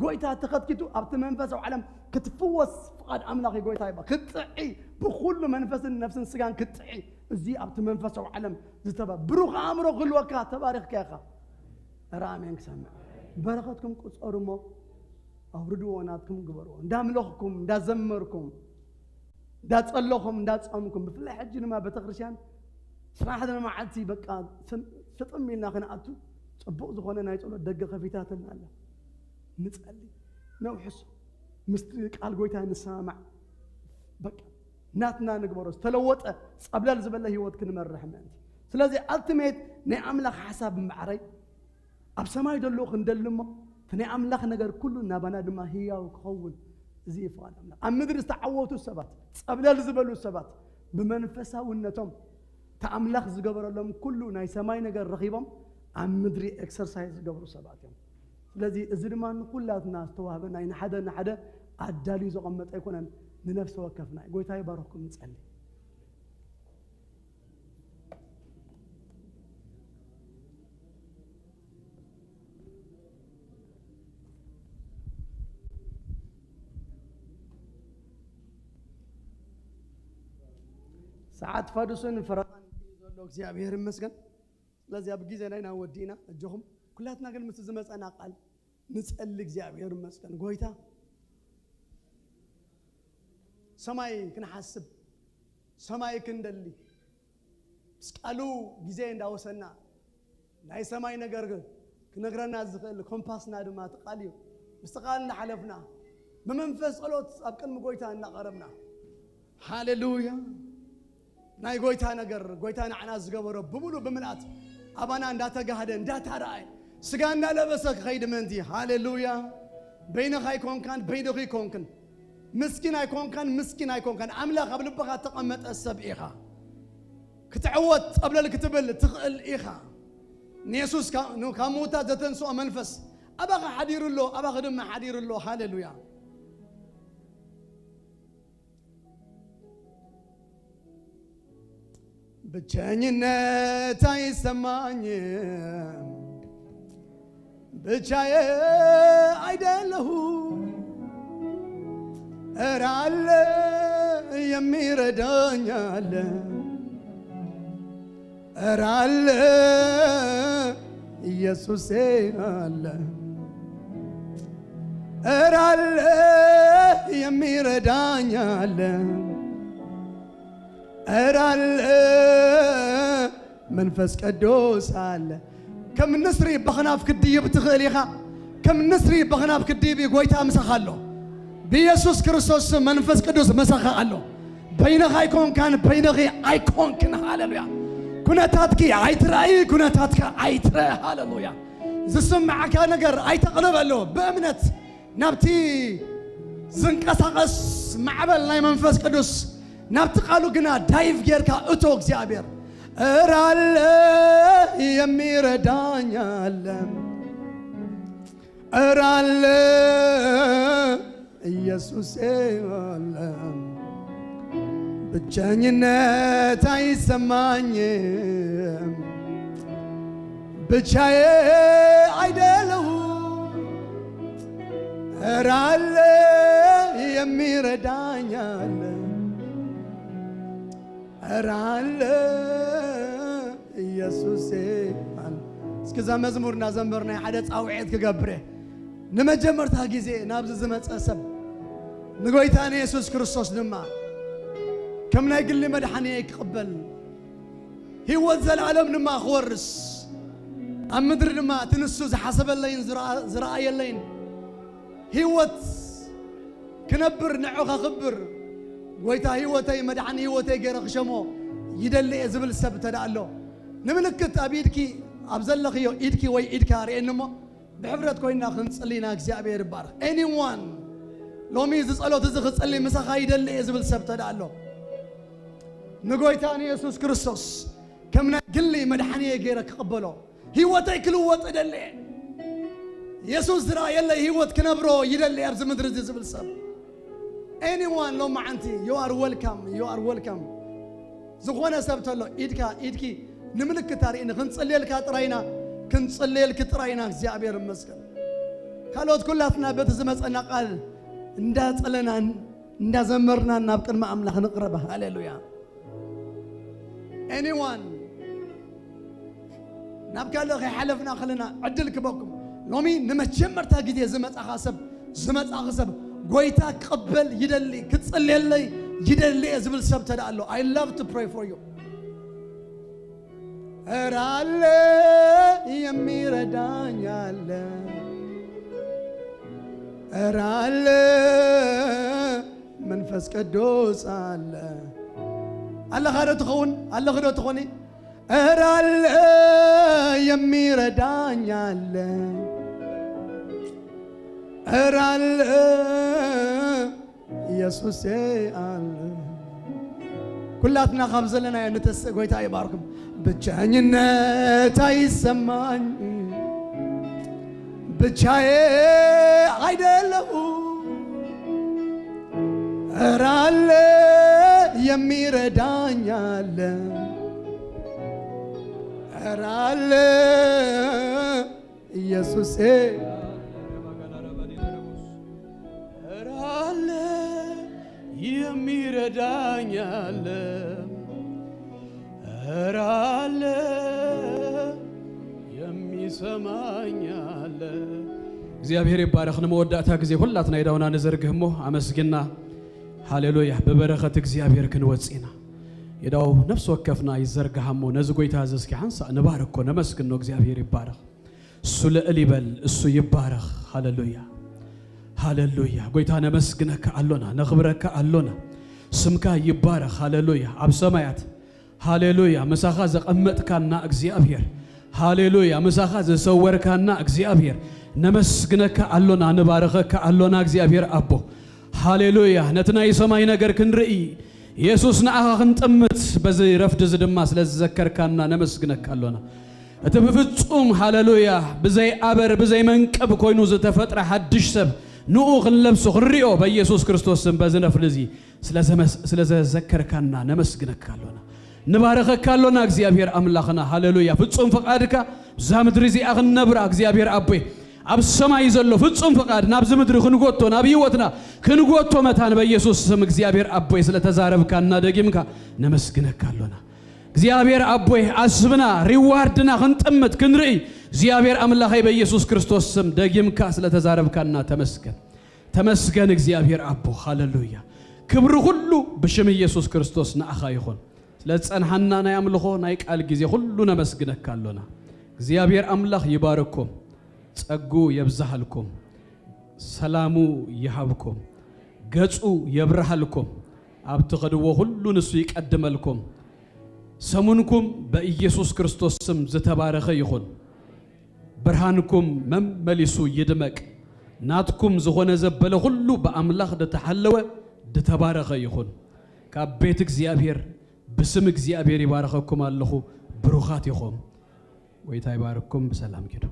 ጎይታ ተኸትኪቱ ኣብቲ መንፈሳዊ ዓለም ክትፍወስ ፍቓድ ኣምላኽ እዩ። ጎይታ ይባ ክትጥዒ ብኹሉ መንፈስን ነፍስን ስጋን ክትጥዒ እዚ ኣብቲ መንፈሳዊ ዓለም ዝተባ ብሩኽ ኣእምሮ ክህልወካ ተባሪኽካ ኢኻ። ኧረ ኣሜን ክሰምዕ። በረኸትኩም ቁጸሩ እሞ ኣውርድዎ፣ ናትኩም ግበርዎ። እንዳምለኽኩም፣ እንዳዘመርኩም፣ እንዳጸለኹም፣ እንዳጸምኩም፣ ብፍላይ ሕጂ ድማ ቤተክርስትያን ስራሕ ሓደ መዓልቲ በቃ ስም-፣ ስጥም ኢልና ክንኣቱ ጽቡቕ ዝኾነ ናይ ጸሎት ደገ ከፊታትልና ኣላ። ንጸሊ፣ ነውሕሶ፣ ምስቲ ቃል ጎይታ ንሰማማዕ። በቃ ናትና ንግበሮ፣ ዝተለወጠ ጸብለል ዝበለ ህይወት ክንመርሕ ምእንቲ። ስለዚ ኣልቲሜት ናይ ኣምላኽ ሓሳብ እምበኣረይ ኣብ ሰማይ ዘሎ ክንደሊ እሞ እቲ ናይ ኣምላኽ ነገር ኩሉ ናባና ድማ ህያው ክኸውን እዚ እዩ ፍቓድ ኣምላኽ። ኣብ ምድሪ ዝተዓወቱ ሰባት፣ ጸብለል ዝበሉ ሰባት ብመንፈሳውነቶም እቲ ኣምላኽ ዝገበረሎም ኩሉ ናይ ሰማይ ነገር ረኺቦም ኣብ ምድሪ ኤክሰርሳይዝ ዝገብሩ ሰባት እዮም። ስለዚ እዚ ድማ ንኩላትና ዝተዋህበ ናይ ንሓደ ንሓደ ኣዳልዩ ዘቐመጠ ኣይኮነን፣ ንነፍሲ ወከፍና እዩ። ጎይታ ይባርኽኩም። ንጸሊ። ሰዓት ፋዱስን ፈረቓን እዩ ዘሎ። እግዚኣብሔር ይመስገን። ስለዚ ኣብ ግዜና ኢና ወዲእና። ኣጆኹም ኩላትና ግን ምስቲ ዝመጸና ቃል ንጸሊ። እግዚኣብሔር ይመስገን። ጎይታ ሰማይ ክንሓስብ፣ ሰማይ ክንደሊ፣ ምስ ቃሉ ግዜ እንዳወሰና ናይ ሰማይ ነገር ክነግረና ዝኽእል ኮምፓስና ድማ እቲ ቃል እዩ። ምስቲ ቃል እንዳሓለፍና ብመንፈስ ጸሎት ኣብ ቅድሚ ጎይታ እናቐረብና፣ ሃሌሉያ፣ ናይ ጎይታ ነገር፣ ጎይታ ንዓና ዝገበሮ ብምሉእ ብምልኣት ኣባና እንዳተጋህደ እንዳተራእየ ስጋ እንዳለበሰ ክኸይድ ምእንቲ። ሃሌሉያ። በይንኻ ኣይኮንካን፣ በይንኺ ኣይኮንክን። ምስኪን ኣይኮንካን፣ ምስኪን ኣይኮንካን። ኣምላኽ ኣብ ልብኻ እተቐመጠ ሰብ ኢኻ። ክትዕወት ጸብለል ክትብል ትኽእል ኢኻ። ንየሱስ ካ-፣ ን-፣ ካብ ምዉታት ዘተንስኦ መንፈስ ኣባኻ ሓዲሩ ኣሎ፣ ኣባኺ ድማ ሓዲሩ ኣሎ። ሃሌሉያ። ብቸኝነት ኣይሰማኝም፣ ብቻዬ አይደለሁ፣ እረ አለ የሚረዳኝ አለ፣ እረ አለ ኢየሱሴ አለ፣ እረ አለ የሚረዳኝ አለ፣ እረ አለ መንፈስ ቅዱስ አለ። ከም ንስሪ በኽናፍ ክትድይብ ትኽእል ኢኻ። ከም ንስሪ በኽናፍ ክትድይብ እዩ። ጎይታ ምሳኻ ኣሎ። ብኢየሱስ ክርስቶስ ስም መንፈስ ቅዱስ ምሳኻ ኣሎ። በይንኻ ኣይኮንካን፣ በይንኺ ኣይኮንክን። ሃሌሉያ። ኩነታትኪ ኣይትራእይ፣ ኩነታትካ ኣይትረ። ሃሌሉያ። ዝስምዓካ ነገር ኣይተቕልበሉ። ብእምነት ናብቲ ዝንቀሳቐስ ማዕበል ናይ መንፈስ ቅዱስ፣ ናብቲ ቃሉ ግና ዳይቭ ጌርካ እቶ። እግዚኣብሔር እረ አለ የሚረዳኝ አለ፣ እረ አለ ኢየሱሴ አለ፣ ብቸኝነት አይሰማኝም፣ ብቻዬ አይደለሁም፣ እረ አለ የሚረዳኝ አለ፣ እረ አለ ኢየሱሴ አለ። እስኪ እዛ መዝሙር እናዘመርና ሓደ ጻውዒት ክገብር እየ። ንመጀመርታ ግዜ ናብዚ ዝመጸ ሰብ ንጎይታ ንየሱስ ክርስቶስ ድማ ከም ናይ ግሊ መድሓኒ ክቕበል፣ ህይወት ዘለኣለም ድማ ክወርስ፣ ኣብ ምድሪ ድማ እቲ ንሱ ዝሓሰበለይን ዝረኣ-፣ ዝረኣየለይን ህይወት ክነብር፣ ንዑ ከኽብር፣ ጎይታ ህይወተይ መድሓኒ ህይወተይ ገይረ ክሸሞ ይደሊ እየ ዝብል ሰብ እንተ ደኣ ኣሎ፣ ንምልክት ኣብ ኢድኪ፣ ኣብ ዘለኽዮ ኢድኪ ወይ ኢድካ ርእየኒ እሞ፣ ብሕብረት ኮይና ክንጽሊ ኢና። እግዚኣብሔር ይባረኽ። ኤኒዋን ሎሚ እዚ ጸሎት እዚ ክጽሊ ምሳኻ ይደሊ እየ ዝብል ሰብ እንተ ደኣ ኣሎ፣ ንጎይታ ንየሱስ ክርስቶስ ከም ናይ ግሊ መድሓኒየ ገይረ ክቕበሎ፣ ህይወተይ ክልወጥ እደሊ እየ። የሱስ ዝረኣየለይ ህይወት ክነብሮ ይደሊ እየ ኣብዚ ምድሪ እዚ ዝብል ሰብ፣ ኤኒዋን ሎማዓንቲ፣ you are welcome, you are welcome። ዝኾነ ሰብ ተሎ ኢድካ ኢድኪ ንምልክት ኣርእኒ። ክንጽልየልካ ጥራይና፣ ክንጽልየልኪ ጥራይና። እግዚኣብሔር ይመስገን። ካልኦት ኩላትና በቲ ዝመጸና ቃል እንዳጸለናን እንዳዘመርናን ናብ ቅድሚ ኣምላኽ ንቕረብ። ሃሌሉያ። Anyone? ናብ ካልእ ከይሓለፍና ከለና ዕድል ክበኩም። ሎሚ ንመጀመርታ ግዜ ዝመጻኻ ሰብ፣ ዝመጻኺ ሰብ፣ ጎይታ ክቕበል ይደሊ፣ ክጽልየለይ ይደሊ እየ ዝብል ሰብ ተደኣ ኣሎ፣ I love to pray for you. እረ ኣለ የሚረዳኝ ኣለ፣ እረ ኣለ መንፈስ ቅዱስ ኣለ። ኣለኻ ዶ ትኸውን? ኣለኺ ዶ ትኾኒ? እረ ኣለ የሚረዳኝ ኣለ፣ እረ ኣለ ኢየሱሴ ኣለ። ኩላትና ካብ ዘለናዮ ንተስእ። ጎይታ ይባርኩም። ብቸኝነት ኣይሰማኝ፣ ብቻዬ አይደለሁ፣ እረ አለ የሚረዳኝ አለ፣ እረ አለ ኢየሱሴ፣ እረ አለ የሚረዳኝ አለ፣ እረ አለ የሚሰማኝ አለ። እግዚኣብሔር ይባረኽ። ንመወዳእታ ግዜ ኩላትና ኢዳውና ንዘርግህ እሞ ኣመስግና። ሃሌሉያ። ብበረኸት እግዚኣብሔር ክንወጽእ ኢና። ኢዳው ነፍሲ ወከፍና ይዘርግሃ እሞ ነዚ ጎይታ እዚ እስኪ ሓንሳእ ንባርኮ፣ ነመስግኖ። እግዚኣብሔር ይባረኽ። እሱ ልዕል ይበል፣ እሱ ይባረኽ። ሃሌሉያ፣ ሃሌሉያ። ጎይታ ነመስግነካ ኣሎና፣ ነኽብረካ ኣሎና። ስምካ ይባረኽ። ሃሌሉያ። ኣብ ሰማያት፣ ሃሌሉያ፣ ምሳኻ ዘቐመጥካና እግዚኣብሔር፣ ሃሌሉያ፣ ምሳኻ ዘሰወርካና እግዚኣብሔር፣ ነመስግነካ ኣሎና፣ ንባረኸካ ኣሎና። እግዚኣብሔር ኣቦ፣ ሃሌሉያ። ነቲ ናይ ሰማይ ነገር ክንርኢ፣ የሱስ፣ ንኣኻ ክንጥምት፣ በዚ ረፍዲ እዚ ድማ ስለ ዝዘከርካና ነመስግነካ ኣሎና። እቲ ብፍጹም፣ ሃሌሉያ፣ ብዘይ ኣበር ብዘይ መንቅብ ኮይኑ ዝተፈጥረ ሓድሽ ሰብ፣ ንኡ ክንለብሶ ክንሪኦ በኢየሱስ ክርስቶስ ስም በዚ ነፍሊ እዚ ስለ ዘመስ-፣ ስለ ዘዘከርካና ነመስግነካ ኣሎና። ንባረኸካ ኣሎና እግዚኣብሔር ኣምላኽና። ሃሌሉያ። ፍጹም ፍቓድካ እዛ ምድሪ እዚኣ ክንነብራ እግዚኣብሔር ኣቦይ፣ ኣብ ሰማይ ዘሎ ፍጹም ፍቓድ ናብዚ ምድሪ ክንጎቶ፣ ናብ ህይወትና ክንጎቶ መታን በኢየሱስ ስም እግዚኣብሔር ኣቦይ ስለ ተዛረብካና ደጊምካ ነመስግነካ ኣሎና። እግዚኣብሔር ኣቦይ፣ ዓስብና፣ ሪዋርድና ክንጥምት ክንርኢ እግዚኣብሔር ኣምላኸይ በኢየሱስ ክርስቶስ ስም ደጊምካ ስለ ተዛረብካና ተመስገን። ተመስገን እግዚኣብሔር ኣቦ። ሃሌሉያ። ክብሪ ኩሉ ብሽም ኢየሱስ ክርስቶስ ንኣኻ ይኹን። ስለ ዝጸንሓና ናይ ኣምልኾ ናይ ቃል ግዜ ኩሉ ነመስግነካ ኣሎና። እግዚኣብሔር ኣምላኽ ይባርኩም፣ ጸጉ የብዝሃልኩም፣ ሰላሙ ይሃብኩም፣ ገጹ የብርሃልኩም፣ ኣብ ትኸድዎ ኩሉ ንሱ ይቀድመልኩም። ሰሙንኩም በኢየሱስ ክርስቶስ ስም ዝተባረኸ ይኹን። ብርሃንኩም መመሊሱ ይድመቅ። ናትኩም ዝኾነ ዘበለ ኩሉ ብኣምላኽ ዝተሓለወ ዝተባረኸ ይኹን። ካብ ቤት እግዚኣብሔር ብስም እግዚኣብሔር ይባረኸኩም ኣለኹ። ብሩኻት ኢኹም። ጎይታ ይባርኩም። ብሰላም ኪዱ።